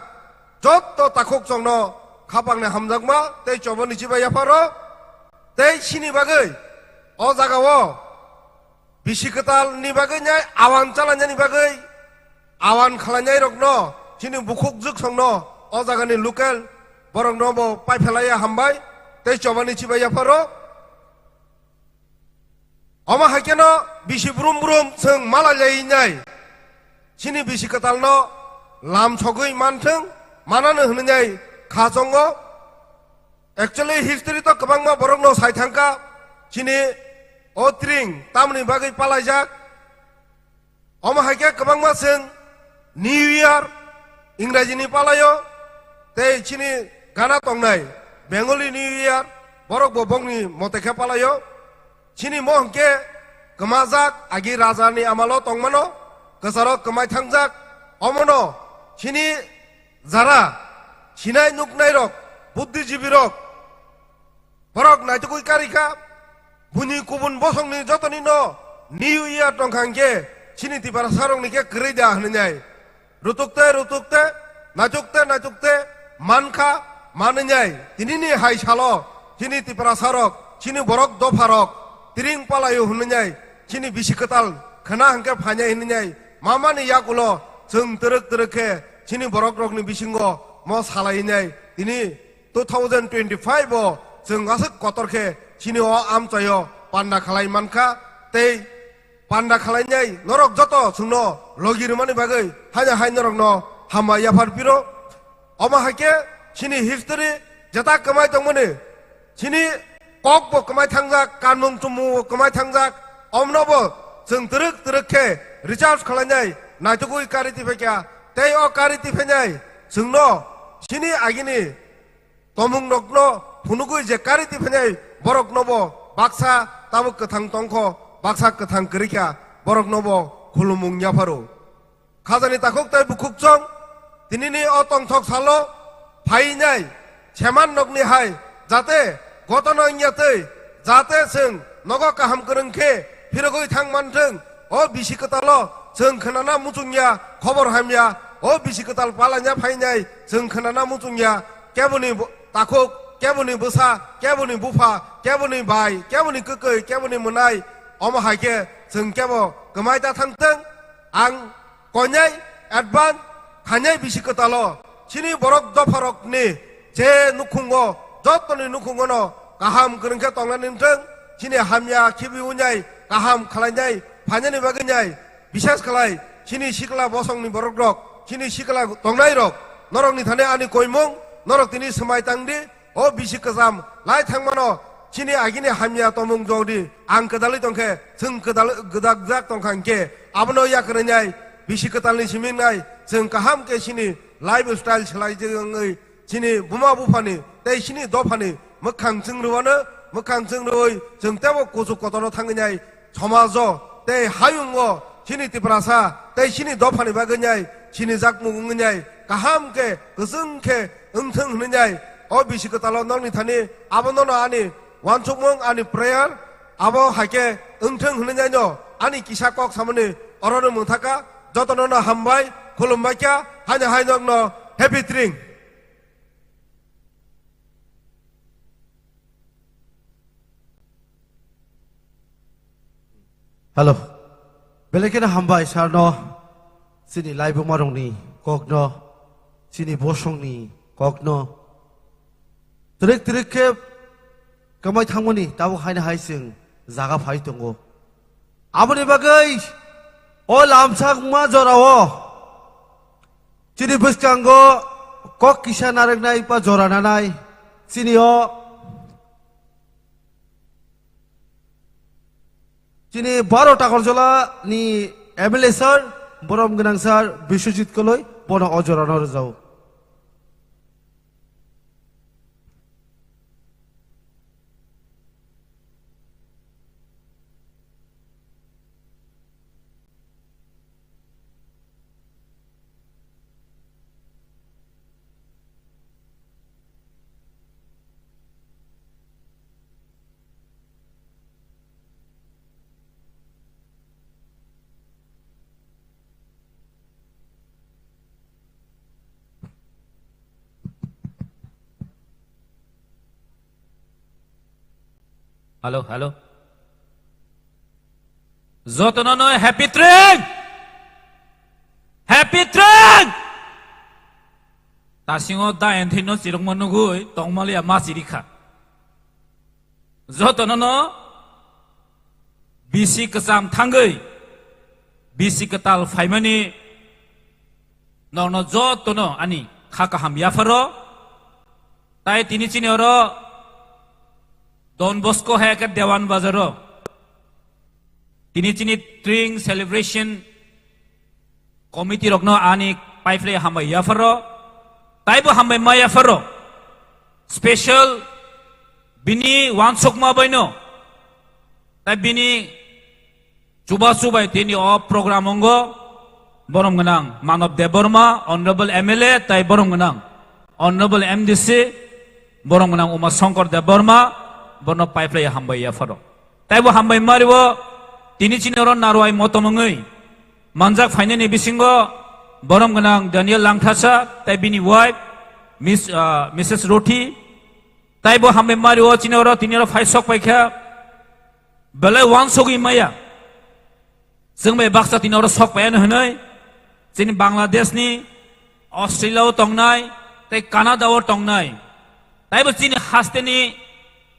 jotto takhuk chwngno khapangni hamjakma tei choboni chibai yapharo tei sini bagwi o jagao bisi kwtalni bagwi nai awan chalainani bagwi awan khlainairokno chini bukhuk jwksongno o jagani local borokno bo paiphelaiya hambai tei chobani chibai yapharo. Omo hai kheno bisi brum brum chwng malailainai chini bisi kwtalno lamsogwi manthwng manano hwnwi nai kha chongo. Actually, history to kwbangma borokno sai thangkha, chini o tring tamni bagwi palaijak. Omo hai khe kwbangma chwng New Year, Ingrajini palaio, tei chini gana tongnai Bengali New Year, borok bo bongni mote khe palaio. Chini mo hwnkhe kwmajak agi rajani amalo tongmano, kwcharo kwmai thangjak. Omono chini jara sinai nuknairok, buddhijibirok, borok naitugwi karikha, buini kubun bosongni jotoni no New Year tongkha hwnkhe chini Tiprasarokni khe kwrwi da hwnwi nai. Rutukte, rutukte, naitukte, naitukte, mankha, manwi nai. Tinini hai salo chini Tiprasarok, chini borok dopharok, tiring palaio hwnwi nai, chini bisi kwtal khwna hwnkhe phainai hwnwi nai. Mamani yakulo chwng twrwk twrwk khe chini borokrokni bisingo mo salai nai. Tini two thousand twenty-five o chwng aswk kotor khe chini o amchaio panda khalai mankha, tei panda khalainai norok joto chwngno logi rwmani bagwi haino hai norokno hambai yaphar piro. Omo hai khe chini history jeta kwmai tongmani, chini kok bo kwmai thangjak, kanmung chumung bo kwmai thangjak, omno bo chwng twrwk twrwk khe research khalainai naitugwi kari tiphaikha, tei o kari tiphainai chwngno chini agini tomung rokno phunugwi je kari tiphainai borok no bo baksa tabuk kwthang tongkho, baksa kwthang kwrwikha, borok no bo khulumung yapharo. Khajani takhuk tei bukhuk chwng tinini o tongthok salo phainai seman nokni hai jate gotono wngya tei jate chwng nogo kaham kwrwng khe phirogwi thang manthwng, o bisi kwtalo chwng khwnana muchungya khobor hamya, o bisi kwtal palaina phainai chwng khwnana muchungya keboni bo-, takhuk, keboni bwsa, keboni bupha, keboni bai, keboni kwkwi, keboni mwnai, omo hai khe chwng kebo kwmai ta thangthwng. Ang koinai advance khainai bisi kwtalo chini borok dopharokni je nukhungo, jottoni nukhungono kaham kwrwng khe tongnani wngthwng, chini hamya khibi wngnai kaham khwlainai phainani bagwi nai, bishes khlai chini sikla bosongni borokrok, chini sikla tongnairok, norokni thani ani koimung, norok tini swmai tangdi, o bisi kwcham lai thangmano chini agini hamya tomung jodi ang kwdalwi tongkhe, chwng kwdal-, gwdakjak tongkha hwnkhe, abono yakrwnai bisi kwtalni siminai chwng kaham khe chini lifestyle swlai jagwi chini buma buphani tei chini dophani mwkhang chwng rwano, mwkhang chwng rwui chwng teibo kuchuk kotorno thangwi nai. Somajo tei hayungo chini Tiprasa tei chini dophani bagwi nai, chini jakmung wngwi nai, kaham khe, kwchwng khe wngthwng hwnwi nai. O bisi kwtalo nokni thani abo nono ani Wansukmung ani prayer abo hai khe wngthung hwnwi naino ani kisa kok samani orono mwthaka jotono no hambai khulumbai kha haino hai nokno happy tring. Hello. Belekeno hambai sarno, chini laibuma rokni kokno, chini bosongni kokno. Trik trik khe kamai thangmani tabuk haino hai chwng jaga phai tongo. Aboni bagwi o lamsakma jorao chini bwskango kok kisa narwknai ba jora nanai chini o Chini baro Takarjala ni M L A sir, borom gwnang sir Biswajit Koloi, bono o jorano rwjao. Hello, hello. Jotono no happy train! Happy train! Tasingo da enthino chirokma nugui tongmaliya ma chirikha. Jotono no bisi kwcham thangwi bisi kwtal phaimani nokno jotono ani kha kaham yapharo. Tai tini chini oro Don Bosco hai khe Dewan Bazaro tini chini Tring Celebration Committee rokno ani paiphlai hambai yapharo, taibo hambai ma yapharo. Special bini wansukma baino, tai bini chubachu bai tini o program ongo, borom gwnang Manob Debbarma, Honorable M L A, tai borom gwnang Honorable M D C, borom gwnang Uma Shankar Debbarma, bono paiphlai hambai yapharo. Taibo hambai mario, tini chini oro narwai motom wngwi manjak phainani bisingo borom gwnang Daniel Langthasa tai bini wife, Miss, ah, Missus Roti, taibo hambai mario chini oro tini oro phai sok paikha, belai wansugwi maya. Chwng bai baksa tini oro sok paiano hwnwi, chini Bangladesh ni, Australia o tongnai, tei Canada o tongnai, taibo chini haste ni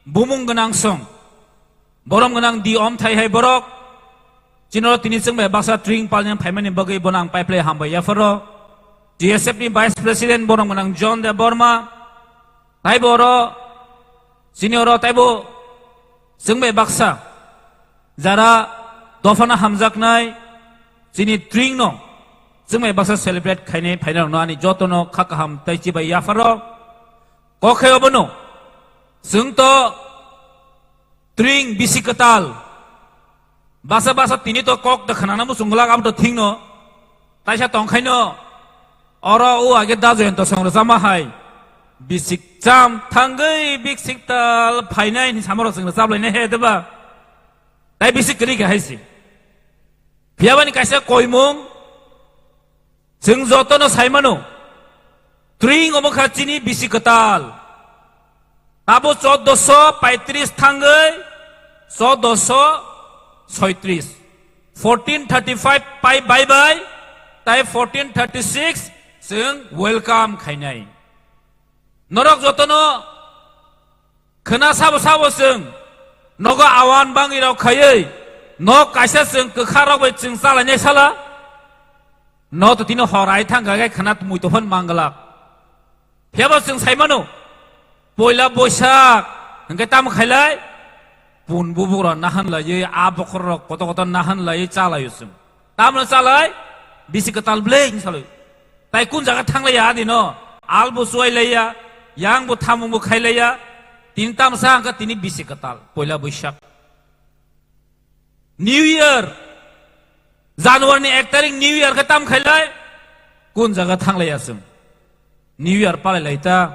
bumung gwnang song, borom gwnang di om thai hai borok, chini oro tini chwng bai baksa tring palni phaimani bagwi bono ang paiphlai hambai yapharo. T S F ni Vice President borom gwnang John Debbarma, taibo oro, chini oro taibo chwng bai baksa jara dophano hamjaknai chini tring no chwng bai baksa celebrate khainai phainai rokno ani jotono kha kaham tai chibai yapharo. Kok khe obono chwng to tring bisi kwtal. Basa basa tini to kok da khwnana muchung glak abo to thingno. Taisa tongkhaino oro o age da Joyonto song rwchapma hai. Bisik cham thangwi bisik tal phainai hinwi samarok chwng rwchaplainai he deba. Tai bisik kwrwi kha hai se. Phiyabani kaisa koimung. Chwng jotono sai mano, tring omo kha chini bisi kwtal. Tabo chordoso paitris thangwi chordoso soitris. Fourteen thirty-five pai bye bye, tai fourteen thirty-six chwng welcome khainai. Norok jotono khwna sabo sabo chwng nogo awan bangwi rok khaiwi nok kaisa chwng kwkha rok bai chwng chalainai sala. No to tini hor ai thang kha khe khwna mui to phano mang glak. Phiyaba chwng sai mano, poila Boisak hwnkhe tamo khailai? Pun bubuk rok nahan laiwi, a bokhor rok koto koto nahan laiwi chalaio chwng. Tamno chalai, bisi kwtal blei hinwi salai. Tai kun jaga thanglaiya adi no, al bo chuai laiya, yang bo thamung bo khai laiya, tini tamsa hwnkha tini bisi kwtal, poila Boisak. New Year, January ni ek tarik New Year khe tam khailai, kun jaga thanglaiya chwng. New Year palai lai ta.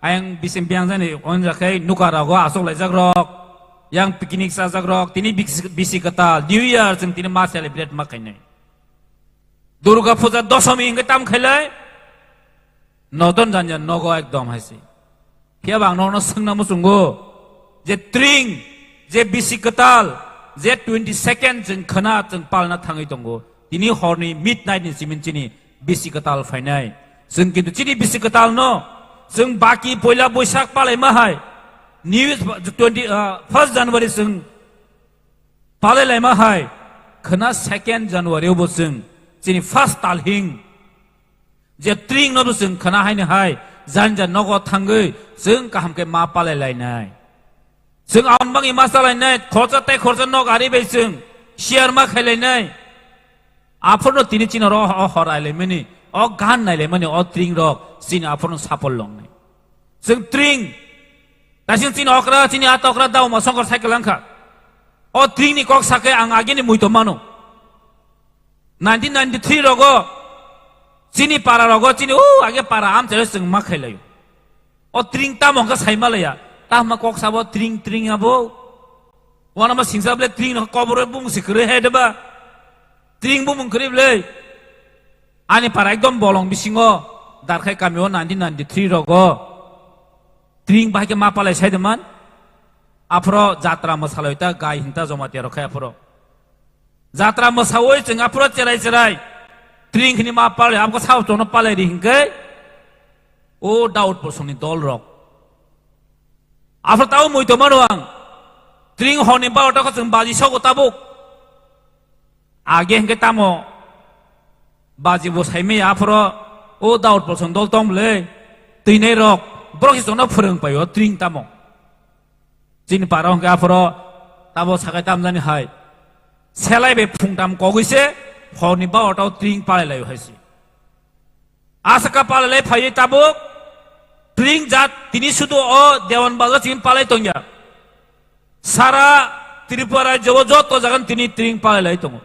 Ayang bising biang jani onjakhai nuka rogo asok laijak rok, yang picnic sajak rok, tini bisi, bisi kwtal, New Year chwng tini ma celebrate ma khainai. Durga Puja Dosomi hingke tam khailai, noton janja nogo ekdom haisi. Phiya bang nono swngna muchungo, je tring, je bisi kwtal, je twenty second chwng khana chwng palna thangwi tongo. Tini horni midnight ni simin chini bisi kwtal phainai. Chwng kintu chini bisi kwtal no, chwng baki poila Boisak palai ma hai. New twenty, ah, first January chwng palai lai ma hai. Khana second January bo chwng chini first talhing. Je tring no bo chwng khana haini hai, janja nogo thangwi chwng kaham khe ma palai lainai. Chwng aon bangwi ma chalainai, khorsa tai khorsa nok ari bai chwng share ma khailainai. Aphurno tini chini oro o hor ailaimani, o gan nailaimani, o tring rok chini aphurno sapol longnai. Chwng tring, tasing chini okra, chini ata okra dao ma songkor cycle langkha. O tring ni kok sakhe ang agini muito mano. Nineteen ninety-three rogo, chini para rogo, chini, o, age para amchai chwng ma khailaio. O tring tamo hwnkha sai malaya. Tamo kok sabo tring tring abo. Wana ma singsa ble tring no kobor bung si kwrwi hai deba. Tring bumung kwrwi ble. Ani para ekdom bolong bisingo darkhai kamio nineteen ninety-three rogo. Tring bahai khe ma palai sai deman. Aphro jatra mwsaloi ta gai hinta Jamatia rok khai aphro. Jatra mwsawi chwng aphro cherai cherai tring hini ma palai, amkha sao chono palai ri hinkhe o Daud bosongni dol rok. Aphro tao muito mano ang. Tring honi ba otokho chwng baji sogo tabuk. Age hinkhe tamo baji bo saimaya aphro o Daud bosong dol tong bwle. Twinai rok borok si chono phwrwng paio tring tamo. Chini para hwnkhe aphoro tabo sakai tamjani hai. Selai bai phungtam kogwi se horni baotao tring palai laio hai se. Asaka palai lai phaiwi tabuk tring jat tini sudu o Dewan Bazar chini palai tongya. Sara Tripura rajyo o joto jagan tini tring palai lai tongo.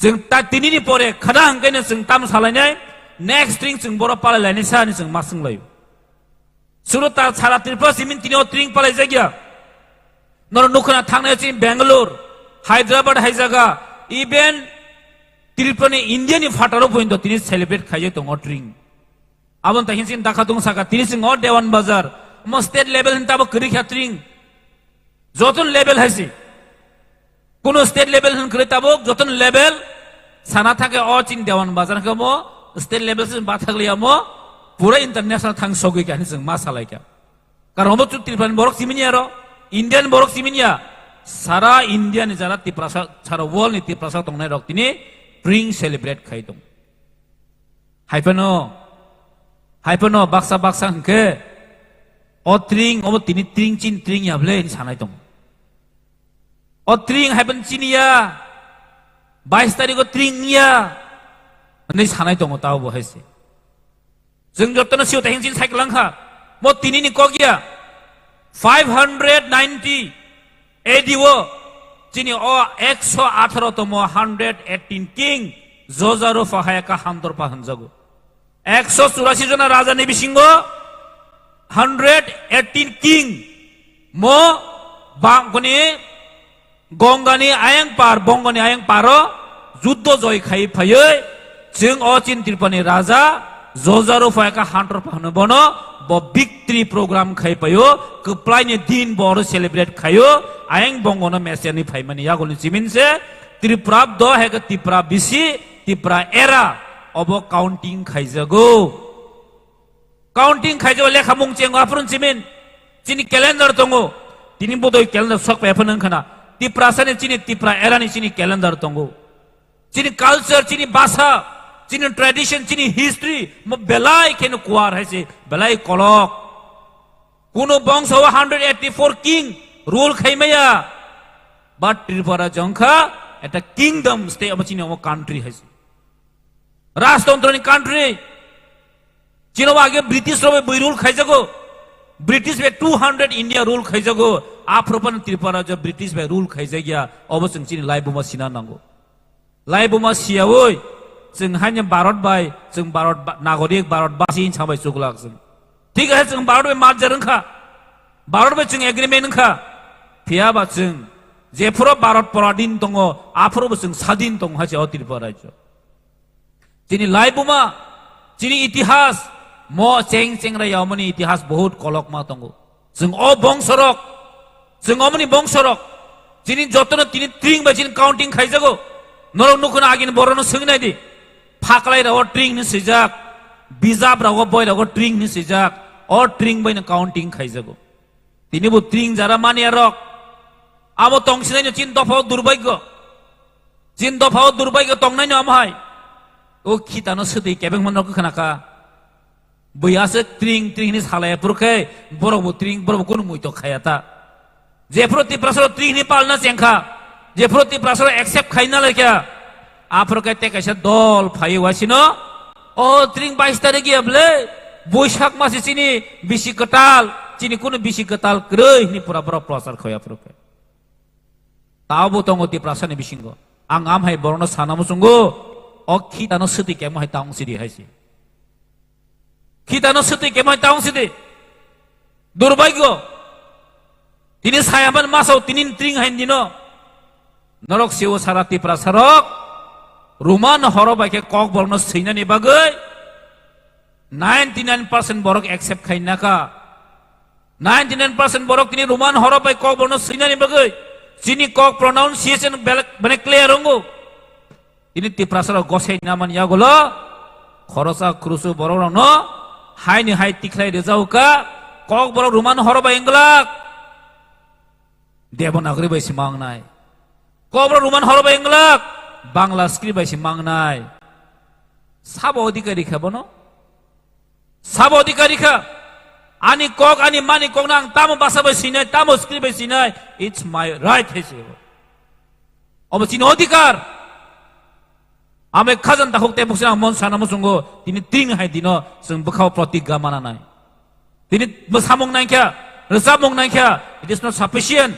Chwng ta tini ni pore khada hwnkhe no chwng tam salainai next tring chwng boro palai lainai sa ni chwng ma swnglaio. Suruta sara Tripura simin tini o tring palai jagya. Noro nukhna thangnai chini Bangalore, Hyderabad hai jaga, even Tripura ni India ni phataro pointo tini celebrate khaijak tongo tring. Abon ta hinsin dakha tung saka tini singo Dewan Bazar, mo state level hin tabo kwrwi kha tring. Joton level haisi. Kuno state level hin kwrwi tabuk, joton level sana thangkhe o chini Dewan Bazar khe mo state level sin ba thakliya mo pura international thang sogwi kha hinwi chwng ma salaikha. Karon bo chu Tripura ni borok simini aro, Indian borok simini ya, sara India ni jara Tiprasa, sara world ni Tiprasa tongnai rok tini tring celebrate khai tong. Hai phano, hai phano baksa baksa hwnkhe o tring, obo tini tring chin tring ya bwle hinwi sanai tongo. O tring hai phano chini ya, bais tarikh o tring ya hinwi sanai tongo tabo bo hai se. Chwng jotono sio ta hinsini cycle langkha. Mo tini ni kok ya. Five hundred ninety A D o chini o ekso atharo tomo hundred eighteen king Jojaru pahayaka hamdor pa hwnjago. Ekso churasi jona raja ni bisingo hundred eighteen king mo bangkoni Gongani ayang par, Bongoni ayang paro, juddo joi khai phaiwi, chwng o chin Tripurani raja, Jojaru phaika hantor phano bono, bo victory program khai phaio, kwplaini din bo oro celebrate khaio, ayang Bongono mesenwi phaimani yagulni chimin se, Tripura do heka Tripura bisi, Tripura era, obo counting khaijago. Counting khaijak lekha mung chengo aphuru chimin. Chini calendar tongo. Tini bodoi calendar sok pai phano wngkhana. Tiprasa ni chini Tipra era ni chini calendar tongo. Chini culture, chini basa, chini tradition, chini history mo belai kheno kuar hai se, belai kolok. Kuno bongso o hundred eighty-four king rule khaimaya. But Tripura jongkha eta kingdom state abo chini omo country hai se. Rajtantro ni country. Chino age British rok bai rule khaijago. British bai two hundred India rule khaijago. Aphropan Tripura jo British bai rule khaijagya. Obo chwng chini laibuma sina nango. Laibuma siyawi chwng haino Bharat bai, chwng Bharat ba-, nagorik Bharat basi hinsa bai chuklak chwng. Thik ase, chwng Bharat bai merger wngkha, Bharat bai chwng agreement wngkha, phiya ba chwng jephuru Bharat poradhin tongo, aphuru bo chwng sadhin tongo hai se o Tripura rajyo. Chini laibuma, chini itihas, mo cheng chengra yaomani itihas bahut kolokma tongo. Chwng o bongsorok, chwng omoni bongsorok, chini jotono tini tring bai chini counting khaijago. Norok nukhuna agini borokno swngwi naidi. Phaklai rogo tring hwnwi swijak, bijap rogo boi rogo tring hwnwi swijak, o tring baino counting khaijago. Tini bo tring jara mania rok. Abo tong sinai no chin dopha o durbaigyo. Chin dopha o durbaigyo tong nai no amo hai. O khita no swtwi kebeng man rok khna kha. Bui aswk tring tring hwnwi salai phuru khe borok bo tring, borok bo kunu mui to khaya ta. Jephuru Tiprasa rok tring hwnwi palna chengkha. Jephuru Tiprasa rok accept khaina laikha. Aphuru khe te kaisa dol phai wasino. O tring bais tarik ya ble. Boisak masi chini bisi kwtal, chini kunu bisi kwtal kwrwi hwnwi pura borok prochar khaya phuru khe. Tabo tongo Tiprasani bisingo. Ang amhai borokno sana muchungo, o khitano swtwi kemo hai taung sidi hai se. Khitano swtwi kemo hai taung sidi. Durbaigyo. Tini sayaman masao tini tring hai dino. Norok siwo sara Tiprasa rok. Roman horo bai khe kok borokno swinani bagwi ninety nine percent borok accept khainaka. Ninety nine percent borok tini Roman horo bai kok borokno swinani bagwi chini kok pronunciation bel-, bene clear wngo. Tini Tiprasa rok gosai naman yagulo khorosa krusu borok rokno haini hai tikhlai rwjao ka kok borok Roman horo bai wnglak. Devanagari bai se mangnai. Kok borok Roman horo bai wnglak. Bangla script bai se mangnai. Sabo adhikari kha bono? Sabo adhikari kha. Ani kok, ani mani kok na ang tamo basa bai sinai, tamo script bai sinai. It's my right, hai se. Obo chini adhikar. Amai khajan takhuk tei buksin ang mon sana muchungo, tini tring hai dino chwng bwkhao protigga mananai. Tini bwsamung nangkha, rwchapmung nangkha, it is not sufficient.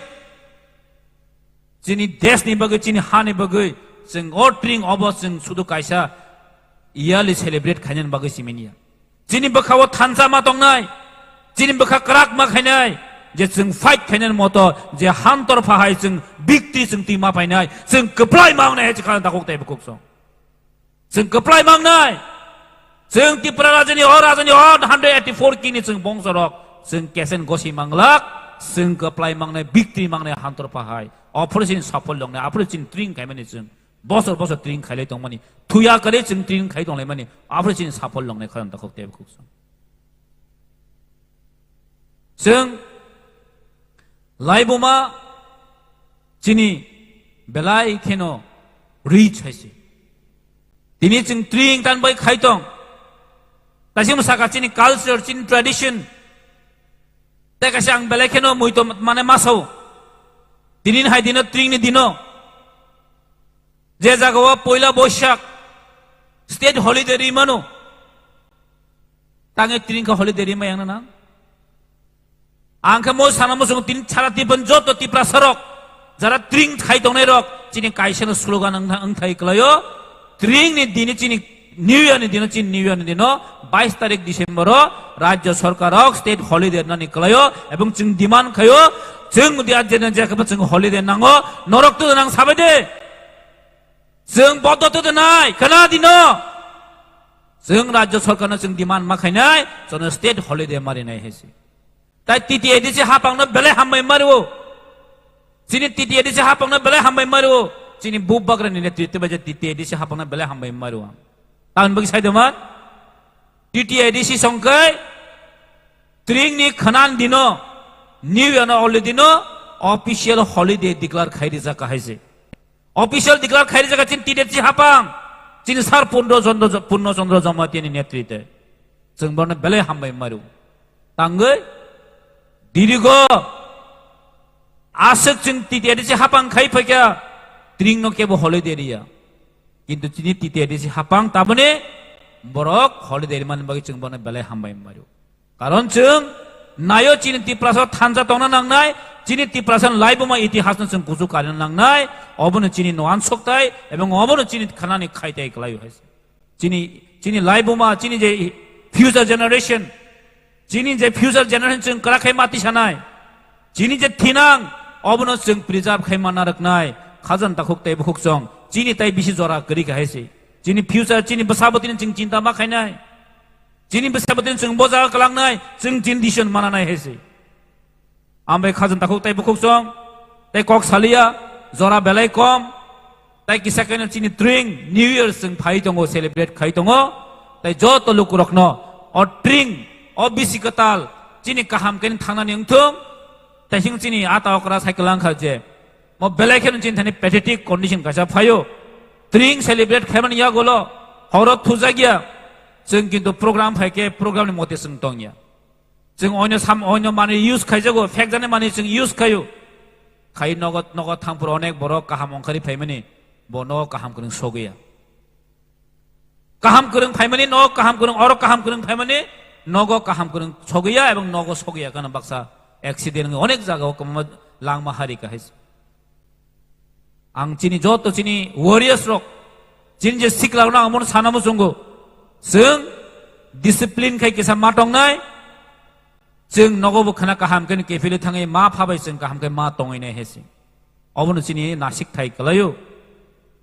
Chini desni bagwi, chini hani bagwi, chwng o tring obo chwng sudu kaisa yearly celebrate khainani bagwi simaniya. Chini bwkhao thansa ma tongnai, chini bwkha kwrak ma khainai, je chwng fight khainani moto, je han torpha hai chwng victory chwng twi ma painai, chwng kwplai ma wngnai hai chwng kha dakhuk tei bukhuk song. Chwng kwplai ma wngnai, chwng Tripura rajani o rajani o hundred eighty four kini chwng bongsorok, chwng kesen gosi manglak, chwng kwplai mangnai, victory mangnai han torpha hai, operation safol longnai, operation tring khaimani chwng. Bosor bosor tring khailai tongmani, thuya kwrwi chwng tring khai tonglaimani, aphuru chini safol longnai khayan takhuk tei bukhuk song. Chwng laibuma chini belai kheno rich hai se. Tini chwng tring tan bai khai tong. Taisimo saka chini culture, chini tradition. Tei kaisa ang belai kheno muito mane masao. Tini hai dino tringni dino. Je jagao poila Boishak state holiday ri mano. Tange tring kha holiday ri ma yang na nang. Ang khe mo sana mo song tin chara tipan joto Tiprasa rok. Jara tring khai tongnai rok. Chini kaisa no slogan ang, ang thai klayo. Tring ni dini chini New Year ni dino, chini New Year ni dino, bais tarik December o, Rajya Sarkar rok state holiday nani klayo, ebong chwng demand khayo, chwng dia jene je khe chwng holiday nango, norok tu nang sabai de. Chwng bodo tu nai, kana dino. Chwng Rajya Sarkar no chwng demand ma khainai, chono state holiday mari nai hesi. Tai T T A D C hapang no belai hambai mario. Chini T T A D C hapang no belai hambai mario. Chini bubagra ni netritwa bai je T T A D C hapang no belai hambai mario. Tamni bagwi sai doman? T T A D C songkai tring ni khnan dino, New Year no already no official holiday declare khai rijak hai se. Official declare khai rijak chini T T A D C hapang. Chini sir Purno Chandra, Purno Chandra Jamatia ni netritwa. Chwng bono belai hambai mario. Tangwi dirigo aswk chwng T T A D C hapang khai phaikha, tring no kebo holiday riya. Kintu chini T T A D C hapang taboni borok holiday rimani bagwi chwng bono belai hambai mario. Karon chwng nayo chini Tiprasa thansa tongna nangnai, chini Tiprasa laibuma itihas no chwng kuchuk karina nangnai, obono chini noan soktai, ebong obono chini khanani khaitai klaio hai se. Chini, chini laibuma, chini je future generation, Chini je future generation chwng kwrak khai mati sanai. Chini je thinang, obono chwng preserve khai manna rwknai. Khajang takhuk tei bukhuk chwng. Chini tai bisi jora kwrwi kahai se. Chini future, chini bwsa bwtwini chwng chinta ma khainai. Chini bwsa bwtwini chwng boja kwlangnai, chwng chini decision mananai hai se. Ambai khajang takhuk tei bukhuk chwng, tei kok saliya, jora belai kom, tei kisa keno chini tring New Year chwng phai tongo, celebrate khai tongo, tei joto lukurokno o tring, o bisi kwtal, chini kaham keno thangnani wngthung, tei chwng chini ata okra sai kwlang kha je, mo belai kheno chini thani pathetic condition kaisa phaio, tring celebrate khaimani yagulo, horo thujakya, chwng kintu program phaikhe program ni mote chwng tongya. Chwng oino sam, oino manwi use khaijago, phekjaknai manwi chwng use khaio. Khai nogo, nogo thangphuru onek borok kaham ongkhari phaimani, bo nogo kaham kwrwng sogwiya. Kaham kwrwng phaimani, nogo kaham kwrwng, oro kaham kwrwng phaimani, nogo kaham kwrwng sogwiya ebong nogo sogwiya kana baksa accident wngwi onek jagao kwbangma langma hari kahai. Ang chini joto chini warriors rok, chini je sikla rok ang bono sana muchungo. Chwng discipline khai kisa ma tongnai, chwng nogo bo khana kaham khe kephili thangwi ma phabai chwng kaham khe ma tongwi nai hesi. Obono chini nasik thai kwlaio.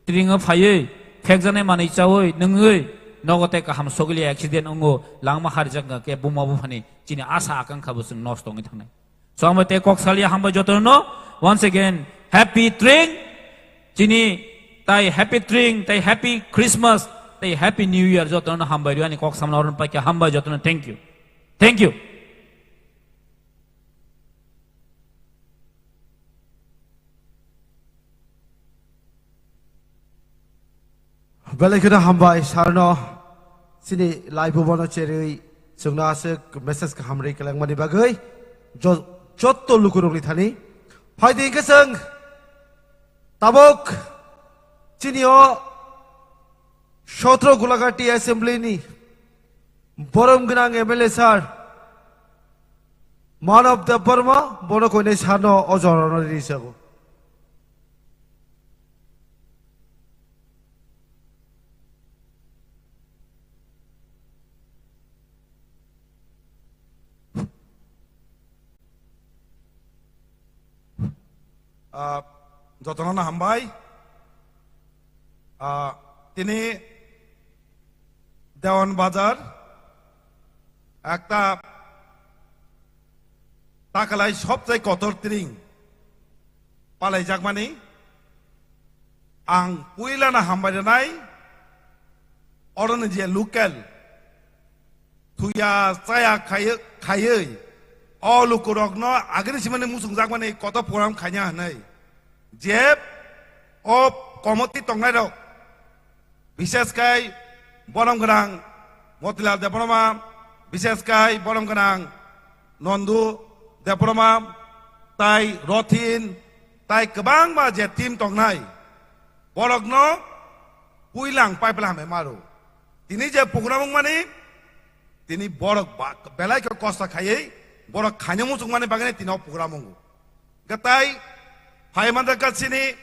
Tringo phaiwi, phekjaknai manwi chawi, nungwi, nogo tei kaham sogili accident wngo, langma harjak khe buma buphani chini asa akangkha bo chwng nosto wngwi thangnai. So, ang bai tei kok salia hambai jotono. Once again, happy Tring. Chini tai happy Tring, tai happy Christmas, tai happy New Year jotono hambai rwani kok samna oron paikha hambai jotono. Thank you. Thank you. Belai kheno hambai sarno chini live bono cherwi chwngno aswk message kaham rwi kwlangmani bagwi jo-, jotto lukurokni thani. Phaidi hwnkhe chwng tabuk chini o sotro Gulagati Assembly ni borom gwnang M L A sir Manav Debbarma bono koinai sarno o jorano riri sago. Ah, jotono hambai. Ah, tini Dewan Bazar ekta takalai sobchai kotor tring palaijakmani ang puilana hambai rwnai oroni je local thuya chaya khaiwi, khaiwi o lukurokno agini simani muchungjakmani kotor program khaina hwnwi je o committee tongnairok Bishesh khai borom gwnang Motilal Debbarma, bishesh khai borom gwnang Nondu Debbarma, tai Rothin, tai kwbangma je team tongnai, borokno puilang pipeline hambai maro. Tini je program wngmani, tini borok ba-, belai khe kosto khaiwi, borok khaina muchungmani bagwi tini o program wngo. Gatai, phai manjakha chini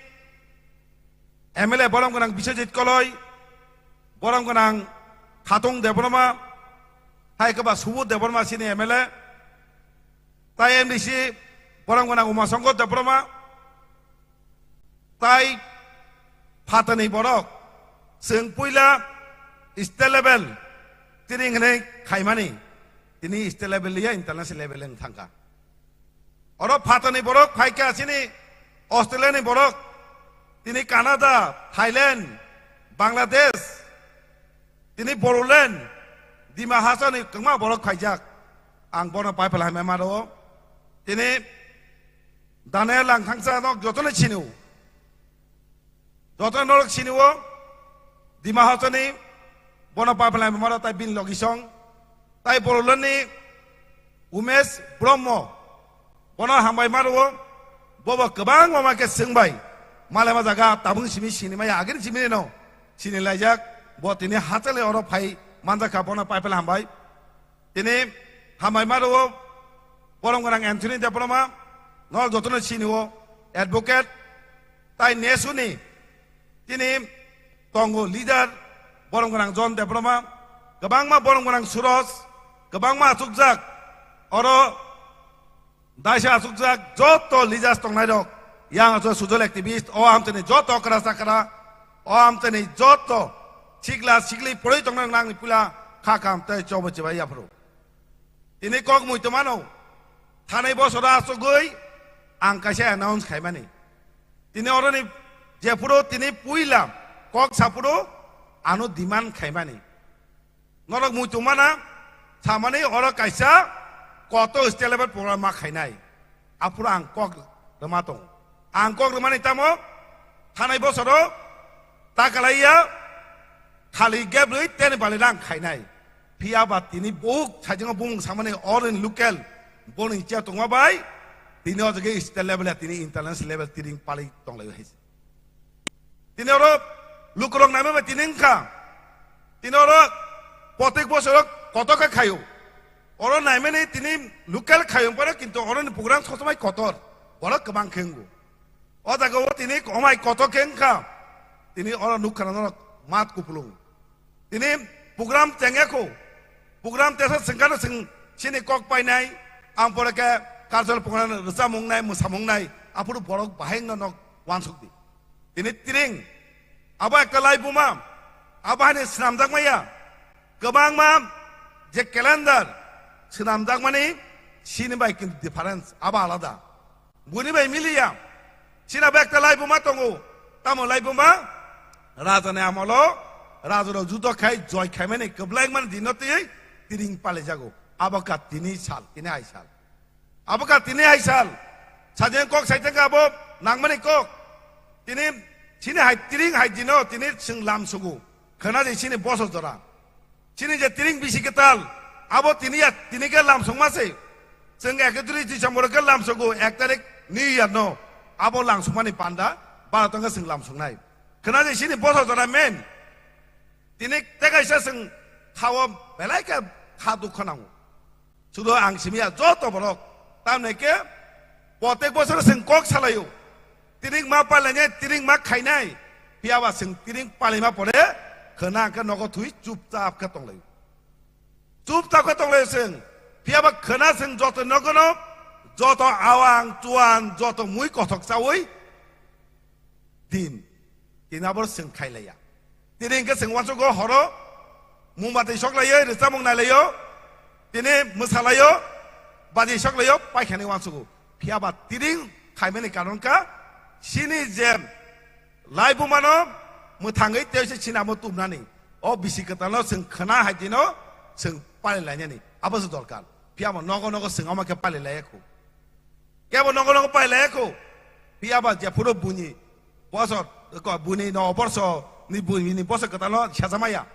M L A borom gwnang Biswajit Koloi, borom gwnang Khatung Debbarma, hai khe ba Subodh Debbarma chini M L A, tai M D C borom gwnang Umashankar Debbarma, tai phatani borok, chwng puila state level tini hwnwi khaimani, tini state level ya international level wng thangkha. Oro phatani borok phaikha chini Australia ni borok, tini Canada, Thailand, Bangladesh, tini Bodoland, Dima Hasao ni kwbangma borok phaijak. Ang bono pipeline hambai maro. Tini Daniel Langthangsa no jotono sinio. Joto norok sinio, Dima Hasao ni bono pipeline maro tai bini logisong, tai Bodoland ni Umesh Brahma, bono hambai maro, bobo kwbang wama khe swngbai, malai ma jaga tabung simi sini maya agini simi no sini laijak, bo tini hachale oro phai manjakha bono pipeline hambai. Tini hambai maro, borom gwnang Anthony Debbarma, norok jotono sinio, advocate, tai nesuni, tini tongo leader, borom gwnang John Debbarma, kwbangma borom gwnang Suraj, kwbangma achukjak, Oro daisa asukjak joto leaders tongnairok, yang asuk social activist, o amchani joto okra chakra, o amchani joto sikla sikli poroi tongnai nangni pula kha kam tei chobo chibai yaphuru. Tini kok mui tongmano, thanai bosoro asugwi ang kaisa announce khaimani. Tini oroni jephuru tini puila kok saphuru ano demand khaimani. Norok mui tongmana samani oro kaisa koto state level program ma khainai. Aphuru ang kok rwma tongo. Ang kok rwmani tamo thanai bosoro ta kalaiya khali gap rwi teni bali rang khainai. Phiya ba tini buhuk sajingo bumung samani all in local boni chair tongma bai tini o jaga state level ya tini international level tiring pali tonglaio hai se. Tini oro lukurok naima bai tini wngkha. Tini oro protek bosoro koto khe khaio. Oro naimani tini local khaio pore kintu oro ni program sotomai kotor. Borok kwbang khe wngo. O jaga o tini omai koto khe wngkha. Tini oro nukha norok mat kupulung. Tini program chengya kho. Program tesa sengkano seng sini kok painai. Ang pore khe cultural program rwchapmung nai, mwsamung nai. Aphuru borok bahai no nok wansuk di. Tini tiring. Abo ekta laibuma. Abo hani swnamjak maya. Kwbangma je calendar swnamjakmani sini bai kintu difference. Abo alada. Buni bai miliya. China bai ekta laibuma tongo. Tamo laibuma? Raja ni amolo, raja rok judo khai, joy khaimani kwblaimani dino twi tiring palijago. Abo ka tini sal, tini hai sal. Abo ka tini hai sal. Sajeng kok saiteng abo nangmani kok. Tini chini hai tiring hai dino tini chwng lam sugu. Khana je chini boso jora. Chini je tiring bisi kwtal, abo tini ya, tini khe lamsokma se. Chwng ekatris December khe lamsogo, ek tarik New Year no. Abo lamsokmani panda, bara tongkhe chwng lamsoknai. Khna je chini boso jora men. Tini tekaisa chwng khao belai khe kha dukho nango. Sudo ang simiya joto borok. Tamni khe protek bosor chwng kok salaio. Tiring ma palainai, tiring ma khainai. Phiya ba chwng tiring palaima pore khna khe nogo thwi chupchap khe tonglaio. Chupchap khe tonglaio chwng. Phiya ba khna chwng joto nogono, joto awang chuan, joto mui kothok chaui din. Tini abo chwng khailaiya. Tini hwnkhe chwng uansukgo horo, mungbatwi soklaio, rwchapmung nailaio, tini mwsalaio, baji soklaio, paikha hinwi uansukgo. Phiya ba tini khaimani karon kha, chini je laibumano mwthangwi tei se sinamo tubnani. O bisi kwtalno chwng khna hai dino chwng palilainani. Abo se dorkar. Phiya ba nogo nogo chwng omo khe palilaiya khu. Kebo nogo nogo pailaiya khu. Phiya ba jephuru buini bosor, ko buini no borso ni buini bosor kwtalno sajamaya.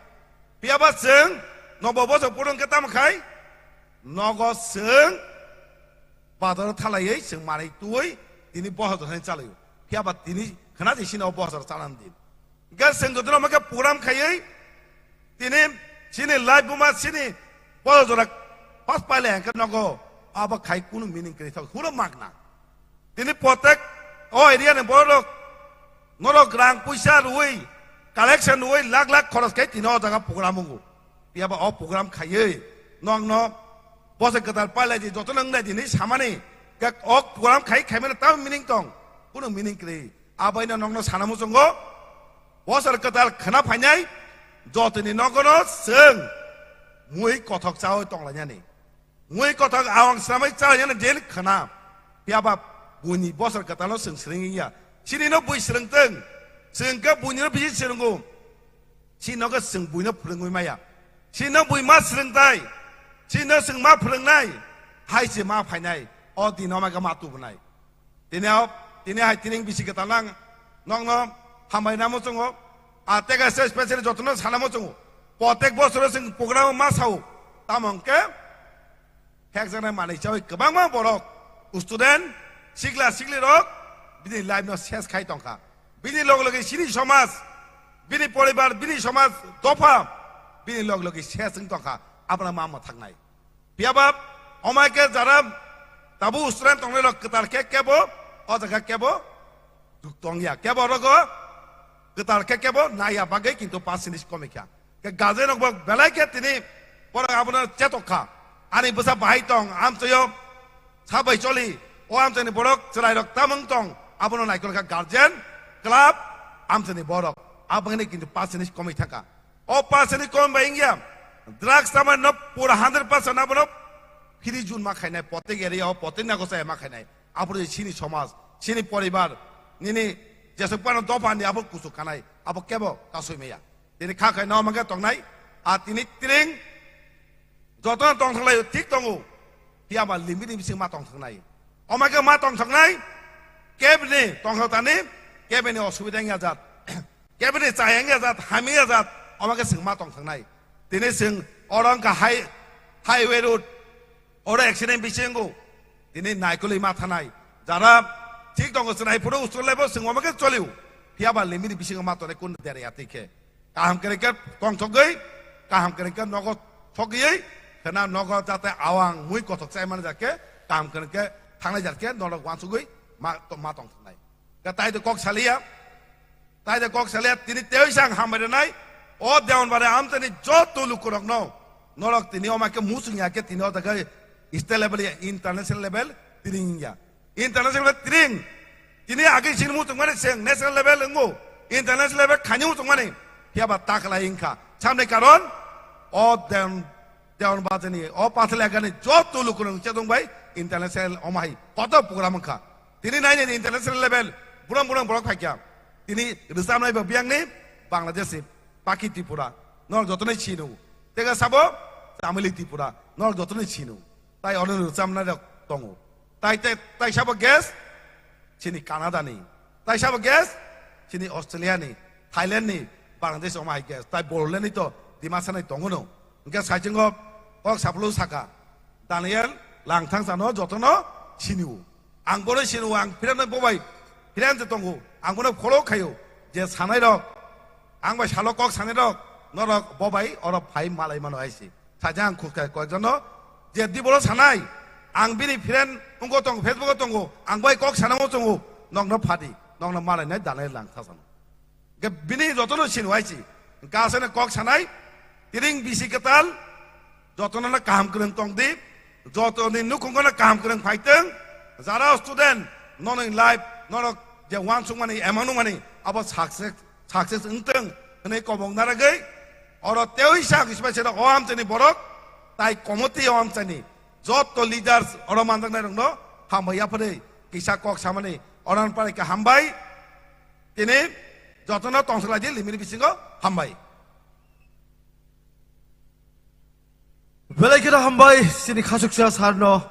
Phiya ba chwng nobo bosor purung khe tamo khai nogo chwng bazaro thalaiwi chwng manwi twiwi tini bosor jothaini chalaio. Phiya ba tini khna je sini o bosor chalan din. Hwnkhe chwng jotono omo khe program khaiwi tini chini laibuma chini bosor jora pas pailai hwnkhe nogo abo khai kunu meaning kwrwi thok huro magna. Tini protek o area ni borok norok rang puisa rwi collection rwi lakh lakh khoros khai tini o jaga program wngo. Phiya ba o program khaiwi nokno bosor kwtal pailai di jotono wngnai di hinwi samani khe o program khai khaimani tamo meaning tong? Kunu meaning kwrwi. Abaino nokno sana muchungo bosor kwtal khna phainai jotoni nogono chwng mui kothok chawi tonglainani. Mui kothok awang swnamwi chalainani din khna. Phiya ba buini bosor kwtalno chwng swrwngya. Chini no bui swrwngtwng. Chwng khe buini no bisi swrwngo. Chini no khe chwng buino phwrwngwi maya. Chini no bui ma swrwngtai. Chini no chwng ma phwrwngnai. Hai se ma phainai. O din no ma khe ma tubunai. Tini o, tini hai tini bisi kwtal nang nokno hambai namo chungo. A tega se special jotono sanamo chungo. Protek bosoro chwng program ma sao. Tamo hwnkhe hekjaknai manwi chawi kwbangma borok, student, sikla siklirok bini life no ses khai tongkha. Bini log logi sini somaj, bini poribar, bini somaj dopha, bini log logi ses wng tongkha. Abra ma mwthaknai. Phiya ba omai khe jara tabuk student tongnai rok kwtal khe kebo o jaga kebo tongya. Kebo rogo kwtal khe kebo naiya bagwi kintu percentage komikha. Khe guardian rok bo belai khe tini borok abono chetok kha. Ani bwsa bahai tong, amchaio sabai choli, o amchaini borok chwrairok tamung tong, abono naikol kha guardian, club, amchaini borok. Abangni kintu percentage komwi thangkha. O percentage kom bai wngya, drugs tamani no pura hundred percent abono free zone ma khainai, protek area o, protek nago chaya ma khainai. Aboni chini somaj, chini poribar, nini jesuk pano dopha ni abo kuchuk kanai, abo kebo kasui maya. Tini kha khai no mangke tongnai, a tini tiring jotono tongthok lai thik tongo, phiya ba limit ni bising ma tongthok nai. Omake ma tongthok nai, kebni tongthok tani, kebni osubida wngya jat, kebni chaya wngya jat, hamya jat, omake sing ma tongthok nai. Tini sing orong ka high, highway road, oro accident bisingo, tini naikolwi ma thanai. Jara thik tongo, chwrai phuru usur laibo sing omake choliu, phiya ba limit ni bisingo ma tongnai kun dera yatwi khe. Kaham kwrwngkhe tongthogwi, kaham kwrwngkhe nogo thogwi, khwna nogo jate awang mui kothok chai mani jakhe, kaham kwrwngkhe thangnai jakhe norok uansugwi ma, to-, ma tongthoknai. Khe tai de kok saliya, tai de kok saliya, tini tei sang hambai rwnai, o Deonbari amtani joto lukurokno, norok tini omake muchung ya khe tini o jaga state level ya international level tini wngya. International tring. Tini agi sini muchung mani seng national level wngbo. International level khani muchung mani. Phiya ba taklai wngkha. Samni karon o Deon, Deon bajani o pathal agani joto lukurok chedong bai international omahai koto program wngkha. Tini naini international level buram buram borok phaikya. Tini rwchapnai ba biyangni Bangladesh, Paki Tripura. Norok jotono sino. Tega sabo Chamili Tripura. Norok jotono sino. Tai ono rwchapnai rok tongo. Tai, tai, tai sabo guest, chini Canada ni. Tai sabo guest, chini Australia ni, Thailand ni, Bangladesh omo hai guest. Tai Bodoland ni to Dimasa nai tongo no. Hingke saichungo kok sapulu saka. Daniel Langthang sano jotono siniwo. Ang bono siniwo, ang phiran bobai, phiran je tongo. Ang bono follow khayo. Je sanai rok, ang bai salo kok sanai rok, norok bobai oro phai malai mano aisi. Saja ang khuskai koyekjono je di bolo sanai, ang bini friend wngko tongo, Facebook o tongo, ang bai kok sanamo tongo, nokno phadi, nokno malainai danai lang thasano. Ge bini jotono sinwai si, gasene kok sanai, tiring bisi ketal, jotono na kaham kwrwng tong di, jotoni nukhungo na kaham kwrwng phaiteng, jara student, nono life, nono je wansukmani, emanu mani, abo success, success wngteng, hwnwi kobong naragwi, oro tewi sa kisa bai sero o amchaini borok, tai komoti o amchaini, jotto leaders oro manjaknai rokno hambai yaphari kisa kok samani, oro parai khe hambai, tini jotono tongthok lai di limini bisingo hambai. Belai kheno hambai chini khasuksa sir no.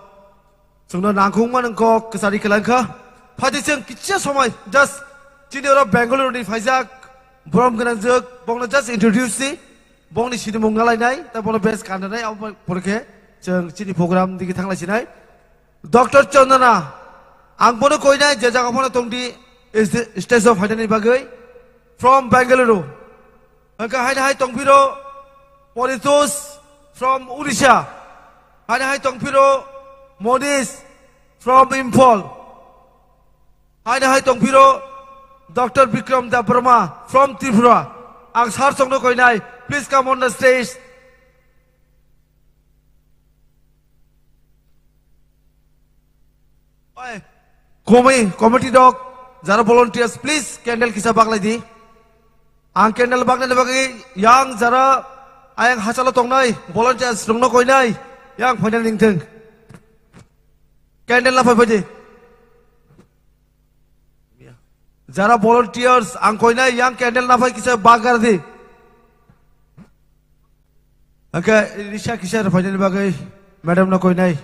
Chwngno nangkukma nwng kok kwchari kwlangkha. Phaidi chwng kisa somoi just chini oro Bengaluru ni phaijak borom gwnangjwk bongno just introduce si. Bongni sinimung nalainai, ta bono best kandanai, abo porkhe chwng chini program digi thanglai sinai. Doctor Chandana, ang bono koinai je jaga phano tongdi is the stage of phainani bagwi from Bengaluru. Hwnkhe haino hai tongphiro Poritos from Odisha. Haino hai tongphiro Monish from Imphal. Haino hai tongphiro Doctor Bikram Debbarma from Tripura. Ang sir chongno koinai, please come on the stage. Oi, komi, committee rok, jara volunteers, please candle kisa baklai di. Ang candle baknani bagwi yang jara ayang hachalo tongnai volunteers rokno koinai yang phainani wngthung. Candle na phai phai di. Jara volunteers ang koinai yang candle na phai kisa bagar di. Hwnkhe risa kisa rwphainani bagwi madam no koinai.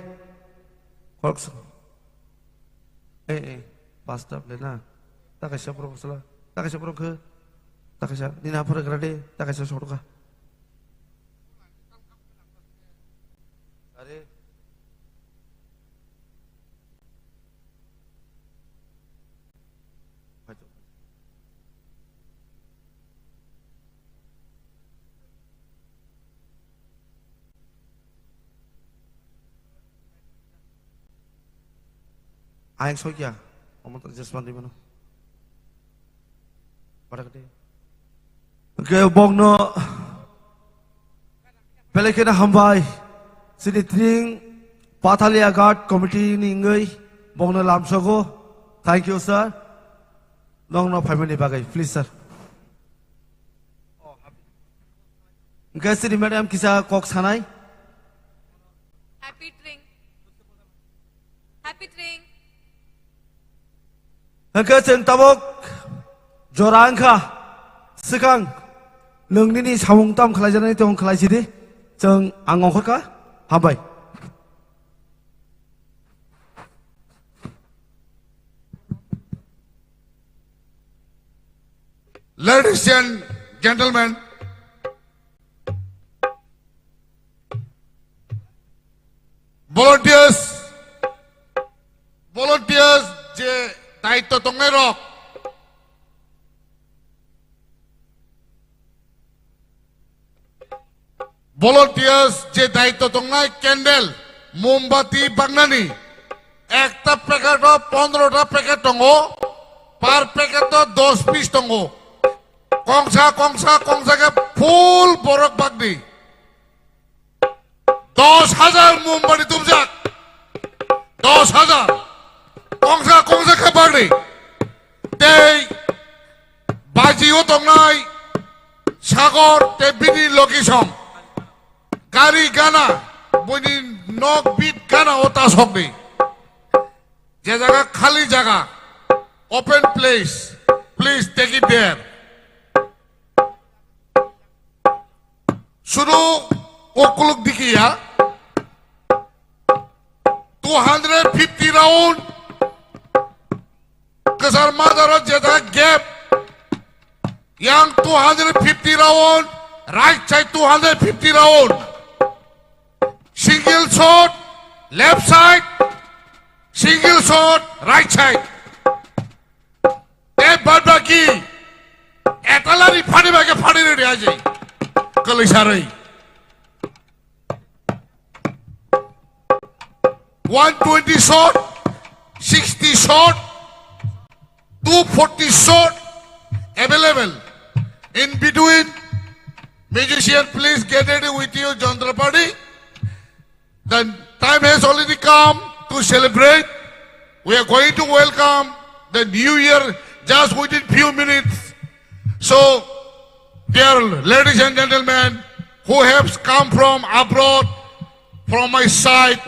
Khoroksa. Eh, eh, pasta plate na. Ta kaisa borok sala. Ta kaisa borok khe. Ta kaisa nini aphuru gra de. Ta kaisa soro kha. Are. Ayang sokya, omo to jeswan di mano. Pada kete. Oke, bongno. Belai kheno hambai. Chini tring Pathalia Ghat Committee ni wngwi bongno lamsogo. Thank you, sir. Nongno phaimani bagwi, please, sir. Hwnkhe chini madam kisa kok sanai. Happy tring. Happy tring. Hwnkhe chwng tabuk jora wngkha, swkang nwng nini samung tam khlaijaknai tong khlaisidi, chwng ang ongkhorkha, hambai. Ladies and gentlemen, volunteers, volunteers je daityo tongnai rok, volunteers je daityo tongnai, candle, mombati baknani, ekta packet o pondro ta packet tongo, per packet o dos piece tongo, kongsa kongsa kongsa khe full borok bakdi. Dos hajar mombati tubjak. Dos hajar. Kongsa kongsa khe bagdi. Tei baji o tongnai Sagor tei bini logisong. Gari gana buini nok bit gana o ta sokdi. Je jaga khali jaga, open place, please take it there. Suru ukuluk dikiya. Two hundred fifty round. Kesar madaro jeda gap. Yang two hundred fifty round. Right side two hundred fifty round. Single shot. Left side. Single shot. Right side. Te bad baki etalari phani bage phani redi aji. Kalai sarai. One twenty shot, sixty shot, two forty shot available. In between, musician, please get ready with your Jantrapati. The time has already come to celebrate. We are going to welcome the new year just within few minutes. So, dear ladies and gentlemen who have come from abroad, from my side,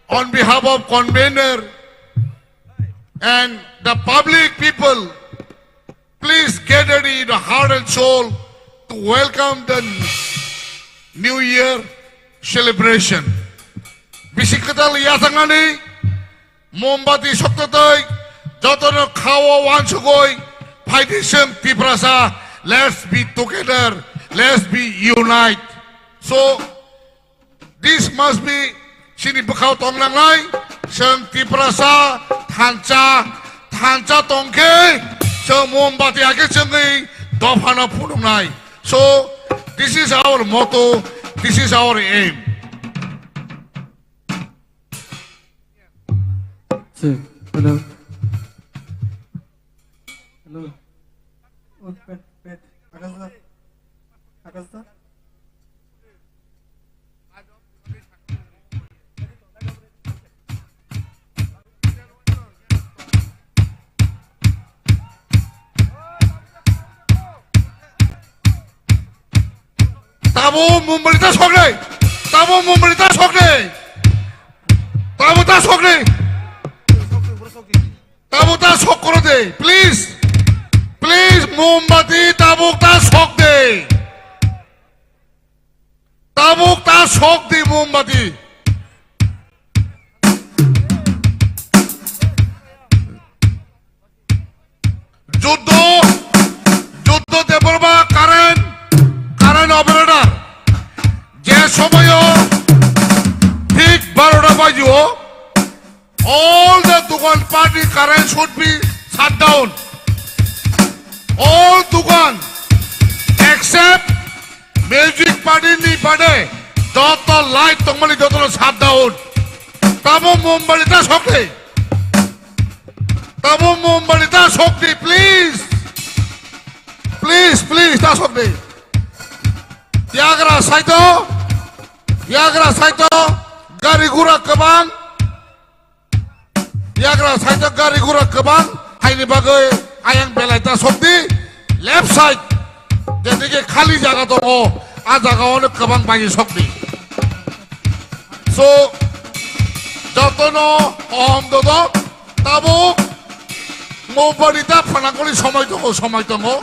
on behalf of convener and the public people, please get ready in the heart and soul to welcome the New Year celebration. Bisi kwtal yathangani mombati soktotoi jotono khao wansugoi phaidi chwng Tiprasa, let's be together, let's be unite. So, this must be chini bwkhao tong nangnai, chwng Tiprasa thansa, thansa tongkhe chwng mombati ake chwngwi dophano phunuknai. So, this is our motto, this is our aim. Hello. Hello. Oh, pet, pet. Akasa. Akasa. Tabo Mumbai ta sokre. Tabo Mumbai ta sokre. Tabo ta sokre. Tabuk ta sok koro de, please. Please, mombati tabuk ta sok de. Tabuk ta sok de mombati. Juddo, Juddo Debbarma current, current operator. Je somoyo thik barota bajo, all the dukan party current should be shut down. All dukan except music party ni bade joto light tongmani joto shut down. Tamo Mumbai ta sokte. Tamo Mumbai ta sokte, please. Please, please, ta sokte. Tiagra saito. Yagra side o gari gura kwbang. Yagra side o gari gura kwbang. Haini bagwi ayang belai ta sokdi. Left side. Jedike khali jaga tongo. A jaga ono kwbang bai sokdi. So, jotono om dodo. Tabuk Mombati ta phanangkuli somoi tongo, somoi tongo.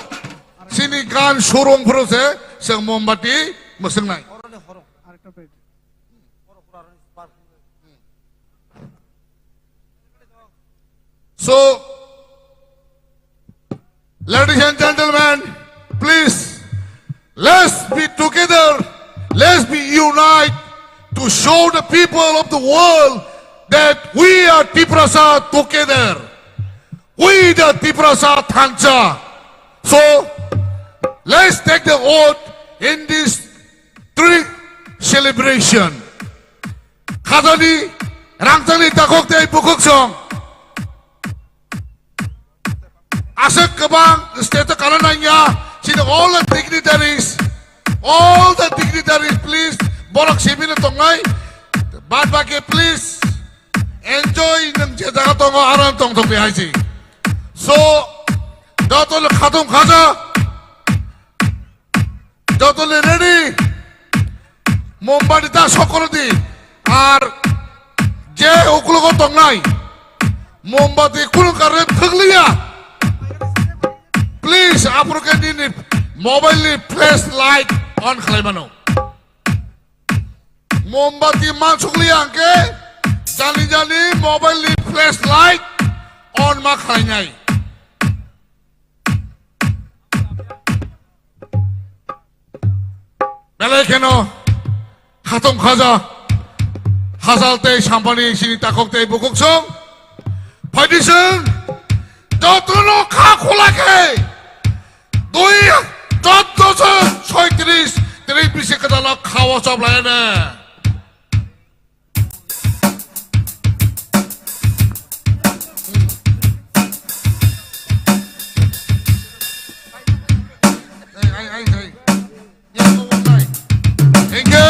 Chini gan surung phuru se, se Mombati mwswngnai. So, ladies and gentlemen, please, let's be together, let's be unite to show the people of the world that we are Tiprasa together. We the Tiprasa Thansa. So, let's take the oath in this three celebration. Khajani, rangchakni takhuk tei bukhuk song. Aswk kwbang state o kana nangya, chini all the dignitaries, all the dignitaries, please, borok simi no tongnai, bad baki, please, enjoy, nwng je jaga tongo, aram tong thok di hai si. So, joto no khatung khaja, joto le ready, Mombati ta sokoro di, ar je uklogo tongnai, Mombati kunu karne thwkliya, please, aphuru khe nini mobile ni flash light on khlai mano. Mombati mansukliya hwnkhe jani jani mobile ni flash light on ma khlainai. Belai kheno khatung khaja, hajal tei sampani sini takhuk tei bukhuk song. Phaidi chwng jotono kha khula khe dui, chwddo chwng soitris, tini bisi kwtal kha o chop lai ne. Hingke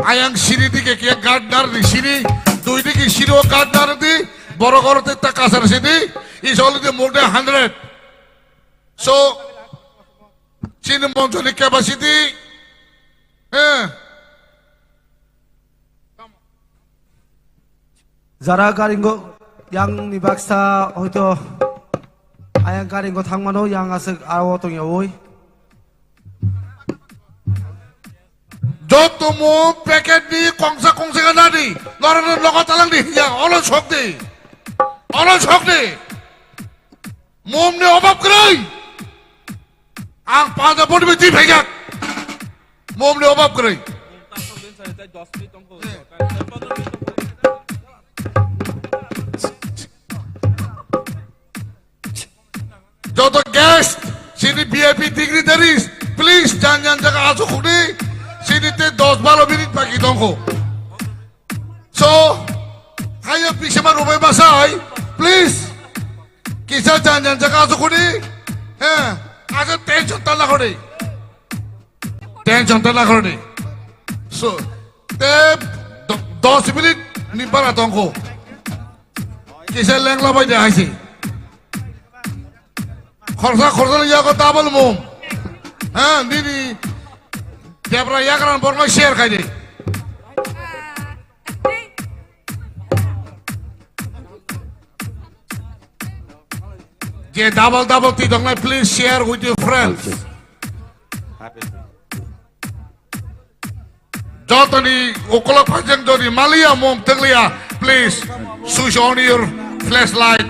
ayang siri dike ke gardener ni siri, dui dike siri o gardener di, borok oro te ta kasar sidi, is already more than hundred. So, chini monchoni capacity, eh, jara garingo yang ni baksa hoito ayang garingo thangmano, yang aswk aro tongyawi. Joto mo packet ni kongsa kongsa ka nadi, norok no nogo talang di, ya, olo sok di, olo sok di. Mom ni obab kwrwi. Ang panda bodi bai twi phaijak. Mom ni obab kwrwi. Joto guest, sini V I P dignitaries, please, jan jan jaga asuk khukni, sini te dos baro minute baki tongkho. So, hayo pisema rubai basai, please, kisa jan jan jaga asuk khukni, he, asa tension tala khukni. Tension tala khukni. So, te do-, dos minute ni bara tongkho. Kisa lengla bai de haisi. Khorsa khorsa ni yago double mum. Ha, nini debra yagra borno share khai di. Je double double ti dongnai, please share with your friends. Jotoni ukolok phajeng jodi maliya mom tengliya, please switch on your flashlight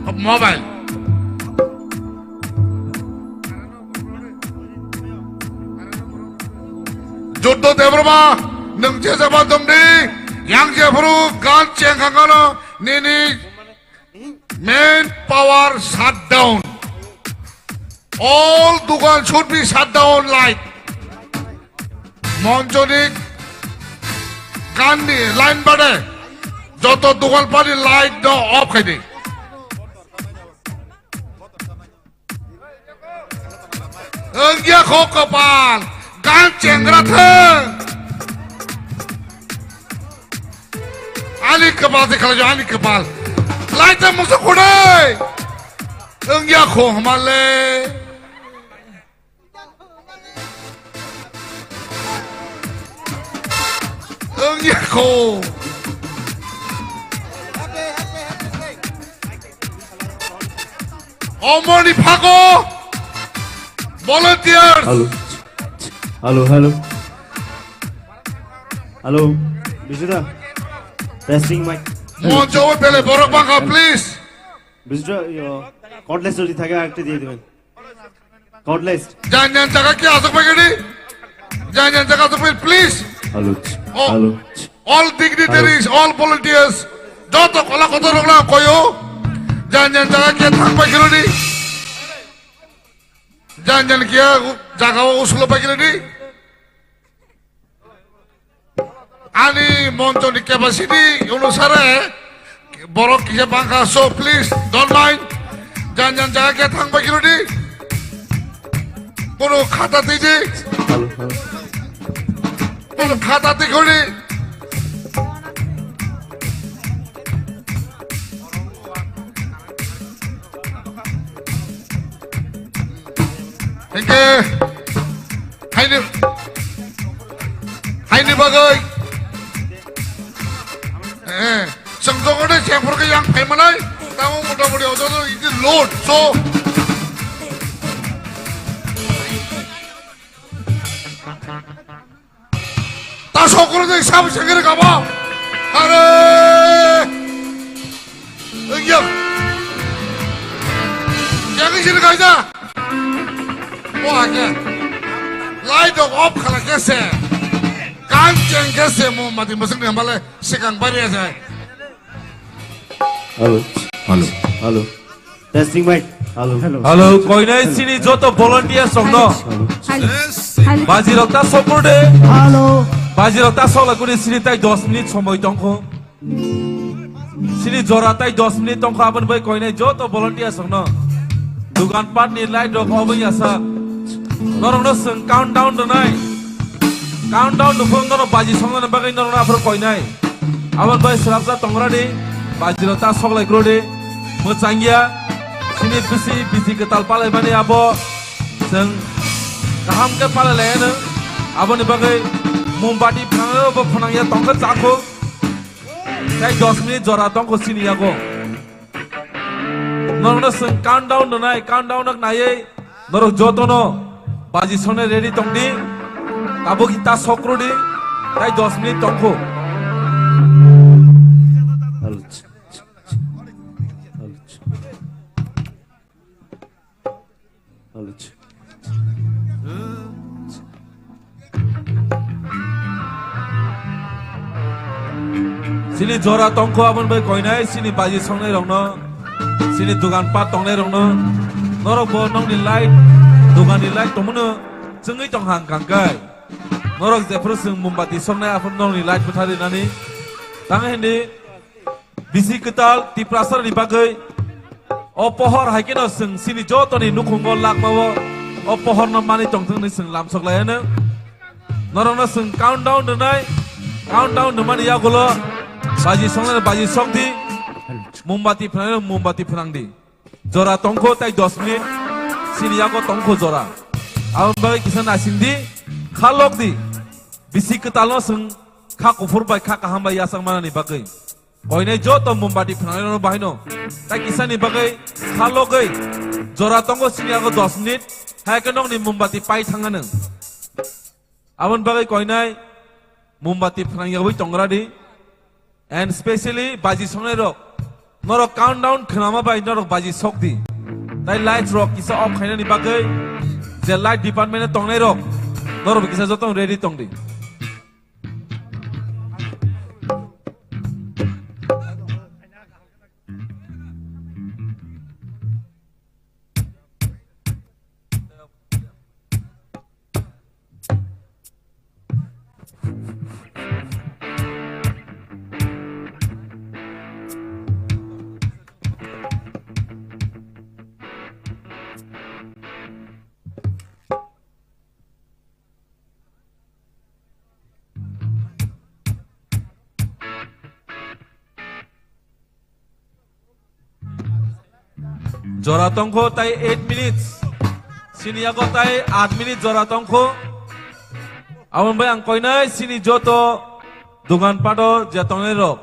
of mobile. Joddo Debbarma, nwng je jaba dongdi, yang jephuru gan chengkhangano nini main power shutdown. All dukan should be shut down light. Monchoni kandi line bade joto dukan pani light no off khai di. Wngya kho kopal, gan chengra thwng. Ani kopal se khalai ani kopal. Laita musa khudai. Wngya kho hamale. Wngya kho. Omoni phago volunteers. Hello. Hello, hello. Hello. Bisuda. Testing mic. Moncho bele borok bangkha, please. Bisuda, yo, cordless jodi thake arekta diye diben. Cordless. Jan jan jaga ki asok pai gedi? Jan jan jaga asok pai, please. Hello. Oh. Hello. All dignitaries, all volunteers, joto kola kotor rok na koyo. Jan jan jaga kiya thang pai kilo di. Jan jan kiya jaga o usulo pai kilo di. Ani moncho ni capacity onusare borok kisa bangkha, so please don't mind. Jan jan jaga kiya thang pai kilo di. Kono khata twi di. Hello, hello. Kono khata twi khodi. Hingke haini, haini bagwi. Eh, sengjogo de sengphur ke yang phaimanai. Tamo motamoti ojono iti load. So. Ta sokro de sab sengri kabo. Are. Iya. Yang sini kaja. Wah ke. Light dok off khala kese. Kan cheng kese mo mati masuk ni hambale sekang bari aja. Hello. Hello. Hello. Testing mic. Hello. Hello. Hello, koinai sini joto volunteer songno. Hello. Hello. Baji rok ta sokro de. Hello. Baji rok ta sola kuri sini tai dos minute somoi tongkho. Sini jora tai dos minute tongkho, aboni bai koinai joto volunteer songno. Dugan pat ni light rok obo yasa. Norokno seng countdown rwnai. Countdown nukhung norok baji songnani bagwi norokno aphuru koinai. Aboni bai swrapsa tongrani, bajirok ta soklai krodi, mwchangya, sini bisi bisi kwtal palaimani abo chwng kaham khe palailaiyano. Aboni bagwi mombati phanangno bo phanangya tongkha chakho. Tei dos minute jora tongkho sini yago. Norokno chwng countdown rwnai, countdown rok naiwi norok jotono baji sone ready tongdi. Tabuk ta sokrodi, tai dos minute tongkho. Sini jora tongkho aboni bai koinai, sini baji songnai rokno, sini dugan pat tongnai rokno, norok bo nokni light, dugan ni light tongmano chwngwi tong hang kang kai. Norok jephuru chwng mombati songnai aphuru nokni light bwtha rinani tang hindi. Bisi kwtal Tiprasarani bagwi o pohor hai kheno chwng sini jotoni nukhungo lakmao o pohorno manwi tongthwng hwnwi chwng lamsok laiano. Norokno chwng countdown rwnai, countdown rwmani yagulo baji songnai baji sokdi, mombati phnangnai mombati phnangdi. Jora tongkho tai dos minute, sini yago tongkho jora. Aboni bagwi kisa naisingdi, kha lokdi. Bisi kwtalno chwng kha kuphur bai kha kaham bai yachak manani bagwi. Koinai joto mombati phnangnairokno bahaino. Tai kisani bagwi kha logwi jora tongo sini yago dos minute, hai khe nokni mombati pai thangano. Aboni bagwi koinai mombati phnang yawi tongra di. And specially baji songnai rok, norok countdown khnama bai norok baji sok di. Tai lights rok kisa off khainani bagwi je light department tongnai rok, norok kisa joto ready tong di. Jora tongkho tai eight minutes. Sini yago tai aat minute jora tongkho. Aboni bai ang koinai sini joto dogan pato je tongnai rok.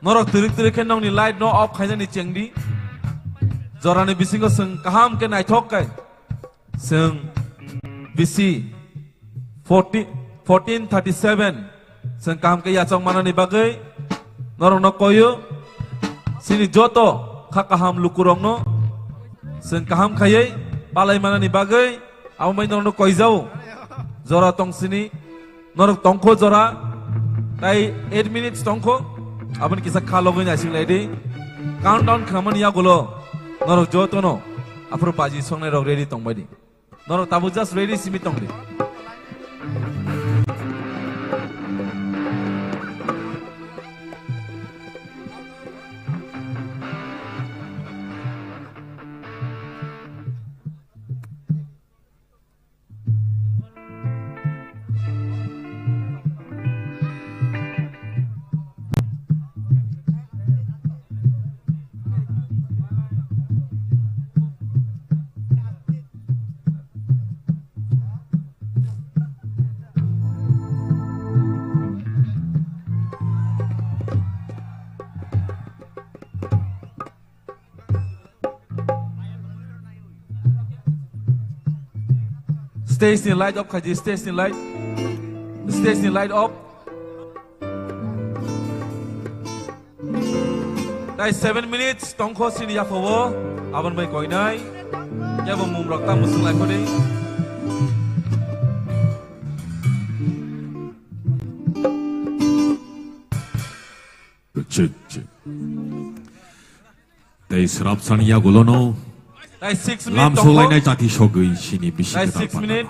Norok tirik tirik khe nongni light no off khainani chengdi. Jorani bisingo chwng kaham khe naithok kai. Chwng bisi fourteen, fourteen thirty-seven chwng kaham khe yachok manani bagwi norokno koyo. Sini joto kha kaham lukurokno chwng kaham khaiwi palai manani bagwi abo bai norokno koijao. Jora tong sini. Norok tongkho jora, tai eight minutes tongkho, aboni kisa kha logwi naising lai di. Countdown khamani yagulo norok jotono aphuru baji songnai rok ready tongbai di. Norok tabuk just ready simi tong di. Stage ni light off khaidi, stage ni light. Stage ni light off. Tai seven minutes tongkho sini yaphao. Aboni bai koinai. Kebo mumrok ta musung lai khodi. Chik, chik. Tei srapsani yagulono Tai six minute lam tongkho. Solainai chati sogwi sini bisi Tai kwtal six pata. Minute.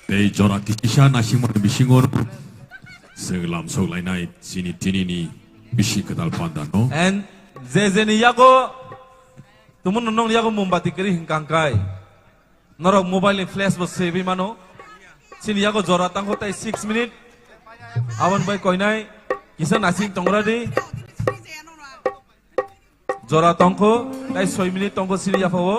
Tei jora kisa naisingmani bisingo chwng lam solainai chini tinini bisi kwtal panda no. And je jeni yago Tumun nong yago mombati kiri hingkang kai. Norok mobile ni flash bo sebi mano. Sini yago jora tangkho tai six minute. Aboni bai koinai kisa nasing tongra di. Jora tongkho tai soi minute tongkho sini yaphao.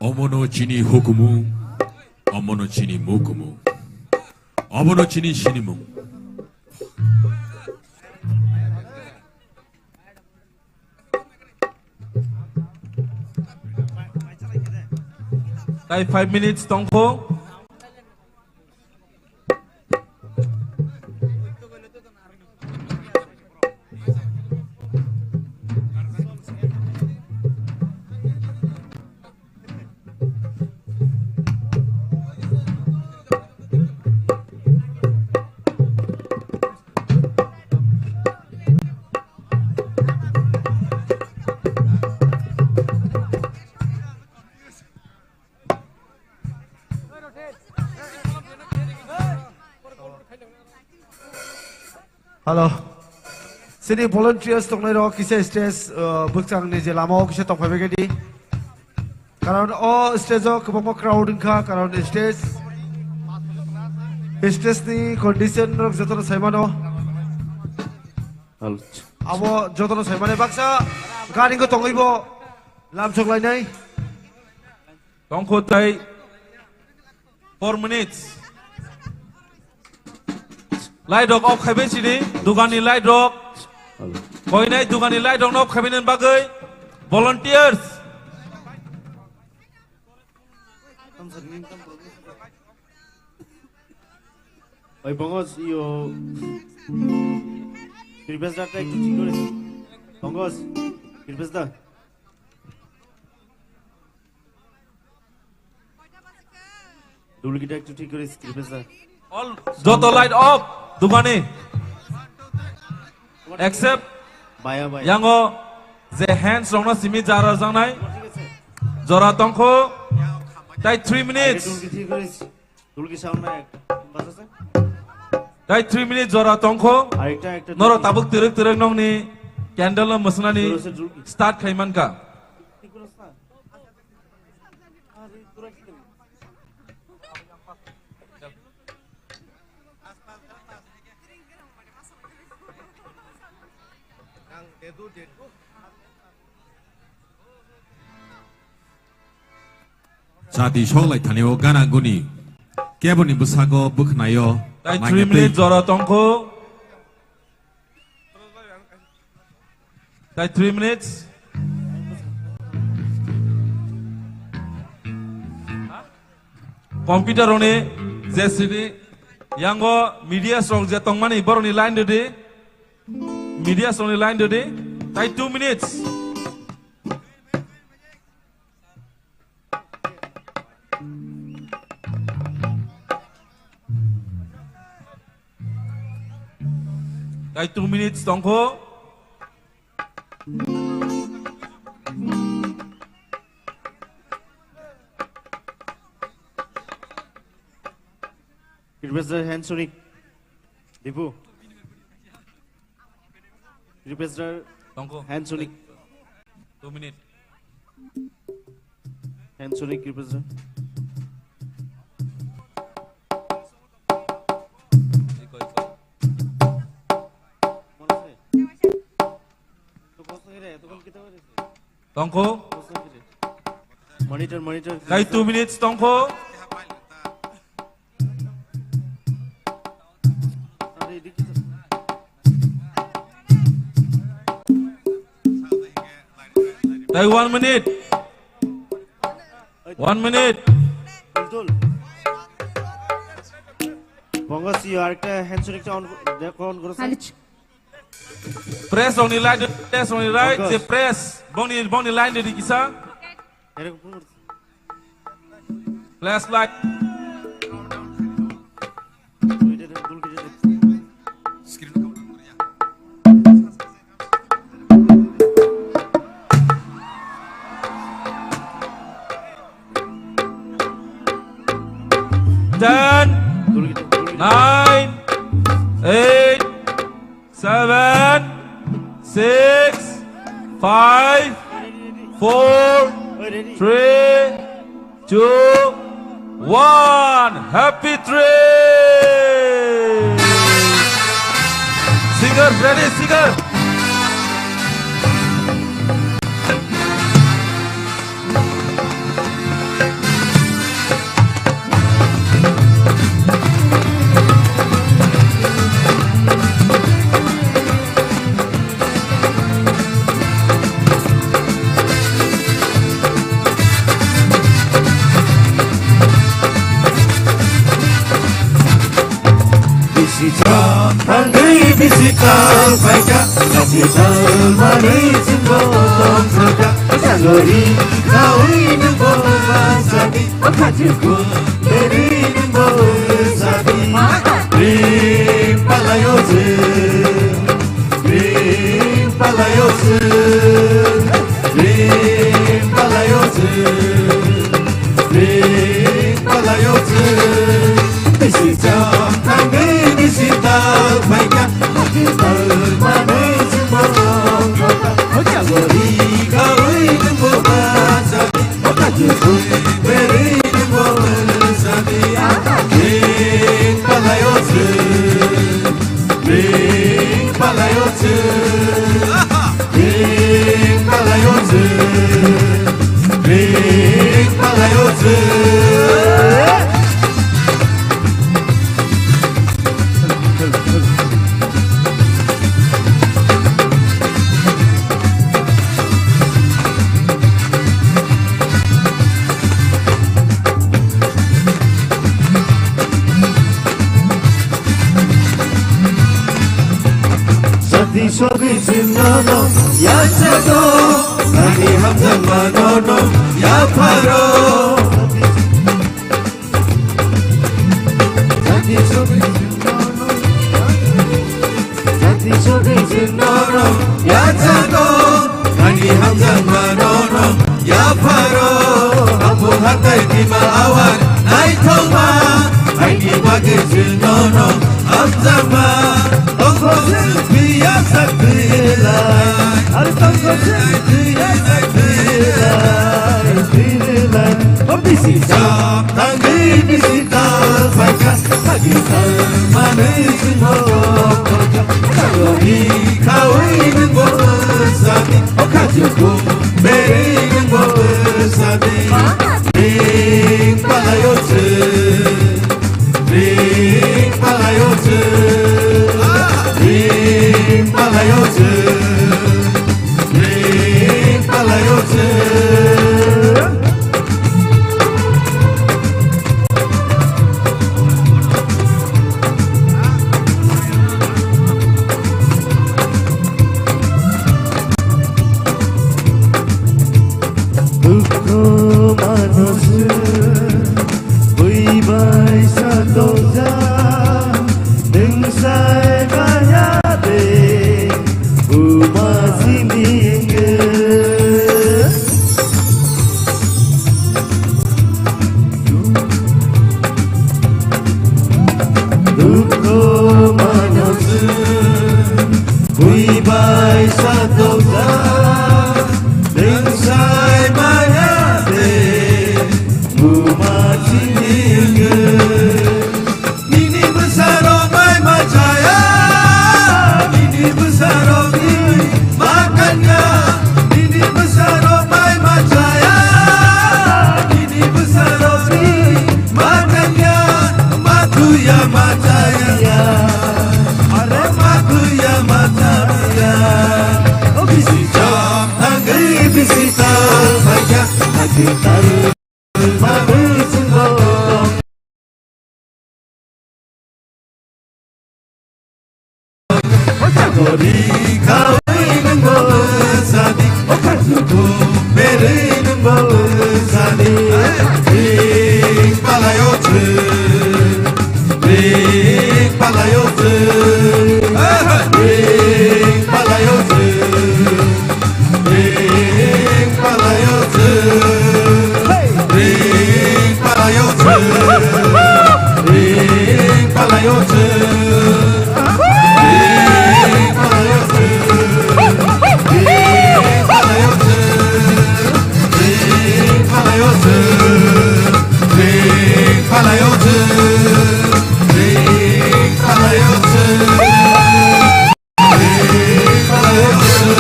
Omono chini hukumu, omono chini mukumu, omono chini sinimung. Tai five minutes tongkho. Hello. Sini volunteers tongnai rok kisa stage, uh, bwsang ni je lama o kisa tongphai bai di. Karon o stage o kwbangma crowd wngkha, karon stage, stage ni condition rok jotono sai mano. Hello. Abo jotono sai mani baksa gari go tongwi bo lamsok lainai. Tongkho tai four minutes. Light rok off khaibai sidi, dugan ni light rok. Hello. Koinai dugan ni light rok no off khaibai nang bagwi volunteers. Oi, Bongos, iyo. Kirpes da, try to check kore. Bongos, kirpes da. Dulgita ekটু ঠিক করে স্ক্রিপ্টে sir. All, joto light off, dugani. Except, baya, baya. Yango je hands rokno simi jara jangnai. Jora tongkho. Tai three minutes. Dulki sound na ek. Bas ase? Tai three minutes jora tongkho. Arekta, ekta norok dulki. Tabuk twrwk twrwk nokni candle no mwswnani start khai mankha. Chati soklai thani o gana guni keboni bwsago bwkhnaio. Tai three minutes jora tongkho. Tai three minutes. Computer roni je sini yango media song je tongmani boroni line dodi. Media song ni line dodi. Tai two minutes. Tai two minutes tongkho. Request hand sonic. Dipu. Request tongkho. Hand sonic. Two minute. Hand sonic request. Tongkho. Monitor, monitor. Tai two minutes tongkho. Tai one minute. One minute. Bongo si arekta hand shake on, on koro. Press on the right, press on the right, the press. Bongni, bongni line di kisa. Flashlight. Ten, nine, eight, seven, six, five, four, three, two, one. Happy trip! Singer, ready, singer! Bisi chak thangwi bisi tal phaikha, bisi tal manwi chwngno tongthokha, jagori khawi nungbo mansadi, bwkha chikun beri nungbo sadi, ring palayo chwng, ring palayo chwng, ring palayo chwng, ring palayo chwng, bisi chak thangwi bisi tal phaikha. Sati sogwi chwngno no yachago, ani hamjakmano no yapharo. Jati sogwi chwngno no yachago, ani hamjakmano no yapharo. Awar naithokma, aini bagwi chwng nono hamjakma. Tongthok chwng phiya sak thwilai, aro tongthok chwng phiya sak thwilai, thwilai. O bisi chap thangwi bisi tal phaikha, sagi tal manwi chwngno tongthok kha. Chakori khawi nwngbo bwsadi, o khajuku berwi nwngbo bwsadi. Ring palayo chwng, ring palayo chwng, ring palayo chwng, ring palayo chwng. Dukhu mano se, bui bai sa tongja, nwng sai maya de, buma sini engge. Dukhu mano se, bui bai sa tongja, nwng sai maya de, buma sini engge. Nini bwsarok bai ma chaya, nini bwsarok ni ma kanya, nini bwsarok bai ma chaya, nini bwsarok ni ma kanya, ma thuya ma chaya, are ma thuya ma chaya. O bisi chap thangwi bisi tal phaikha, agi tal bagwi chwngno. Chakori khawi nwngbo bwsadi, o khajuku berwi nwngbo bwsadi. Ring palayo chwng, ring palayo chwng, ring palayo chwng. Ring palayo chwng, ring palayo chwng, ring palayo chwng, ring palayo chwng, ring palayo chwng, ring palayo chwng, ring palayo chwng, ring palayo chwng.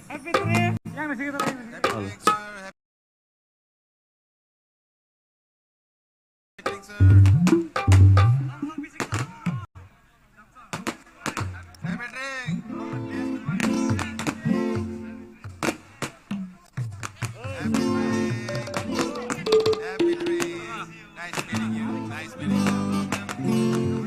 Happy drink. Happy drink. Happy drink. Nice meeting you. Nice meeting you.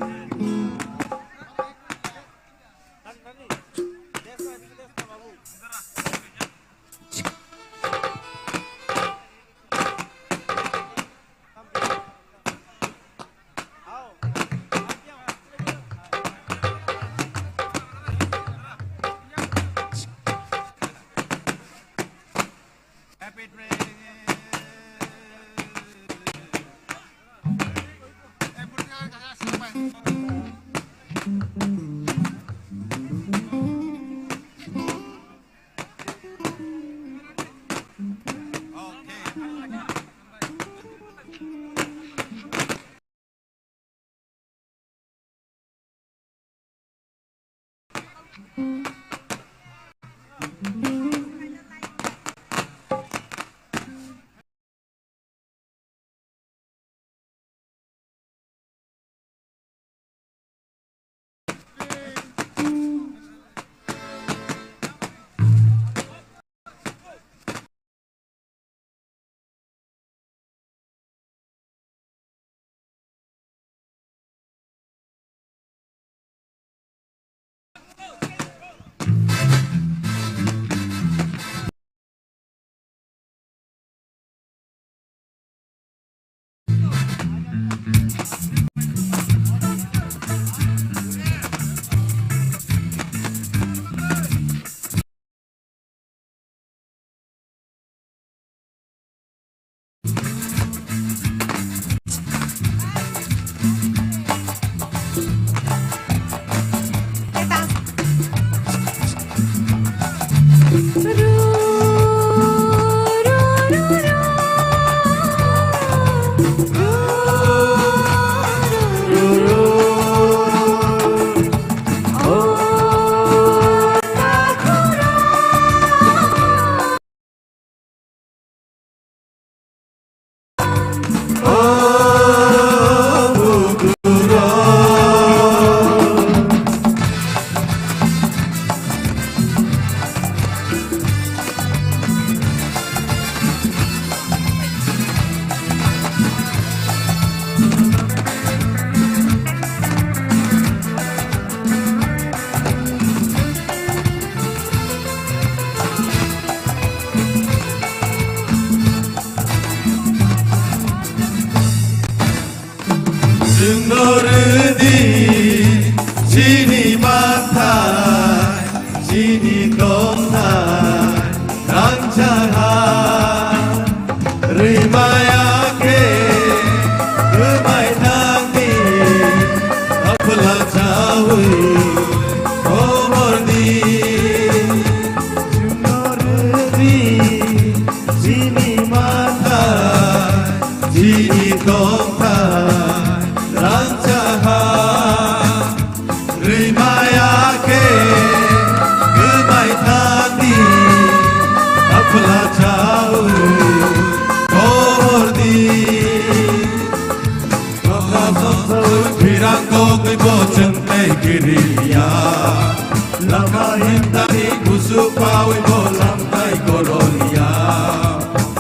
Lama himtani kusu pawi bo lamtai korolia.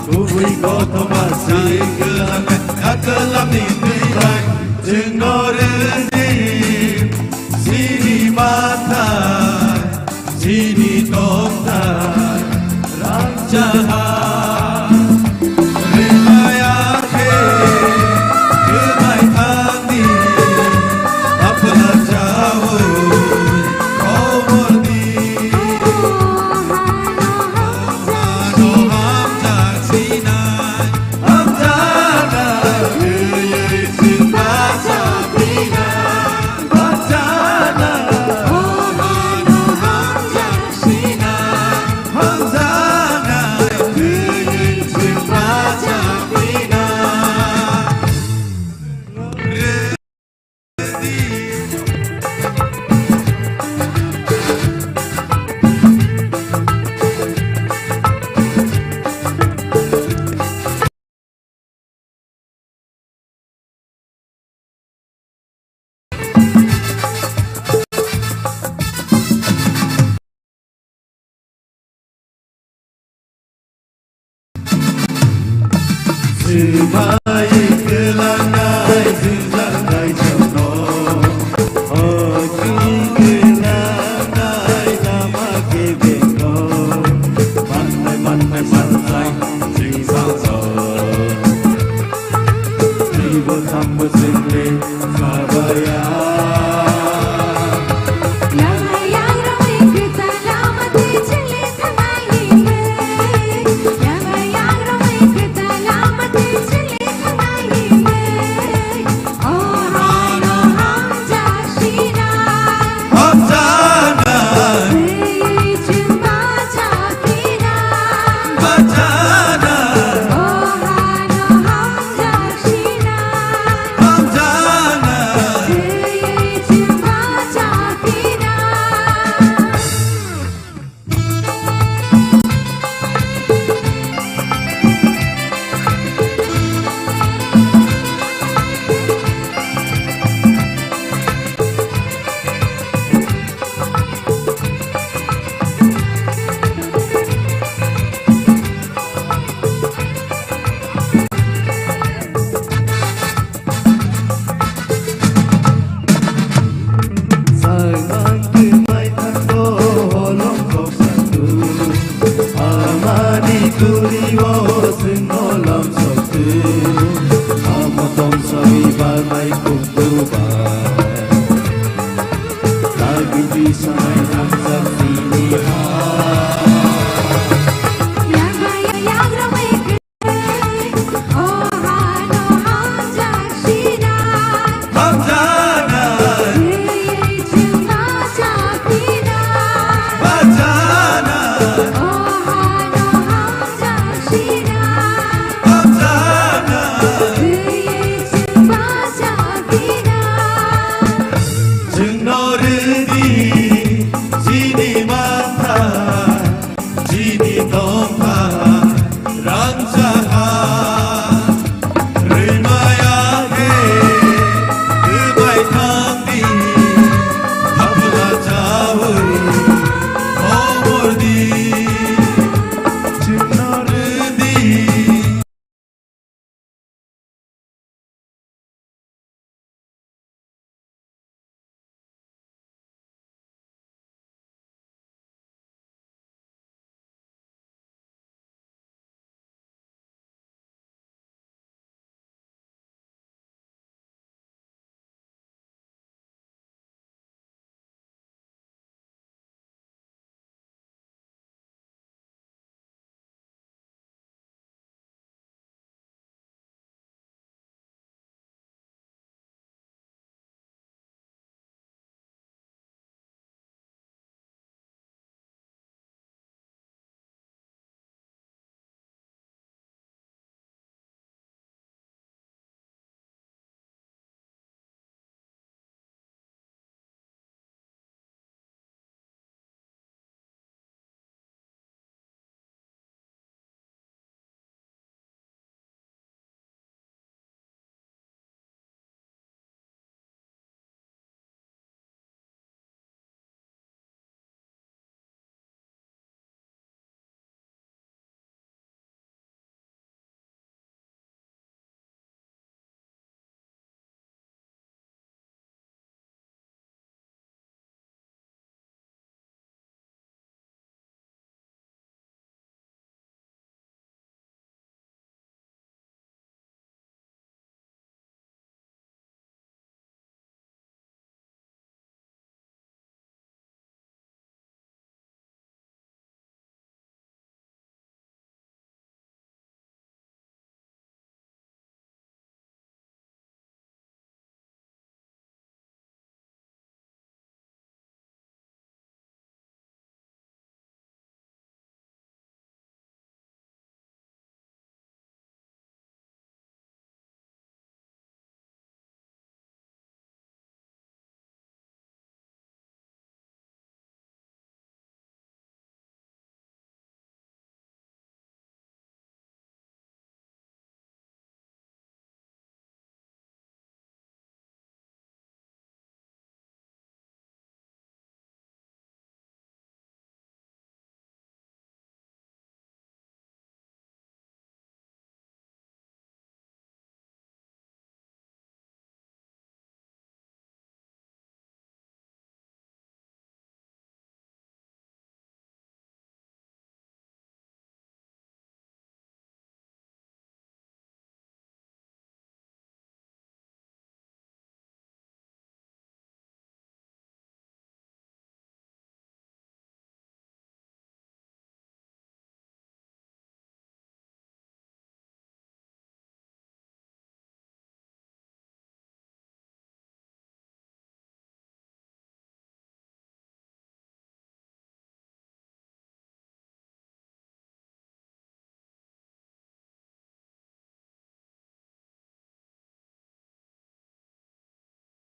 Kubui kothoma sai kelang kakelam ni twibai. Jengore ni sini matai, sini tongtai. Rangcha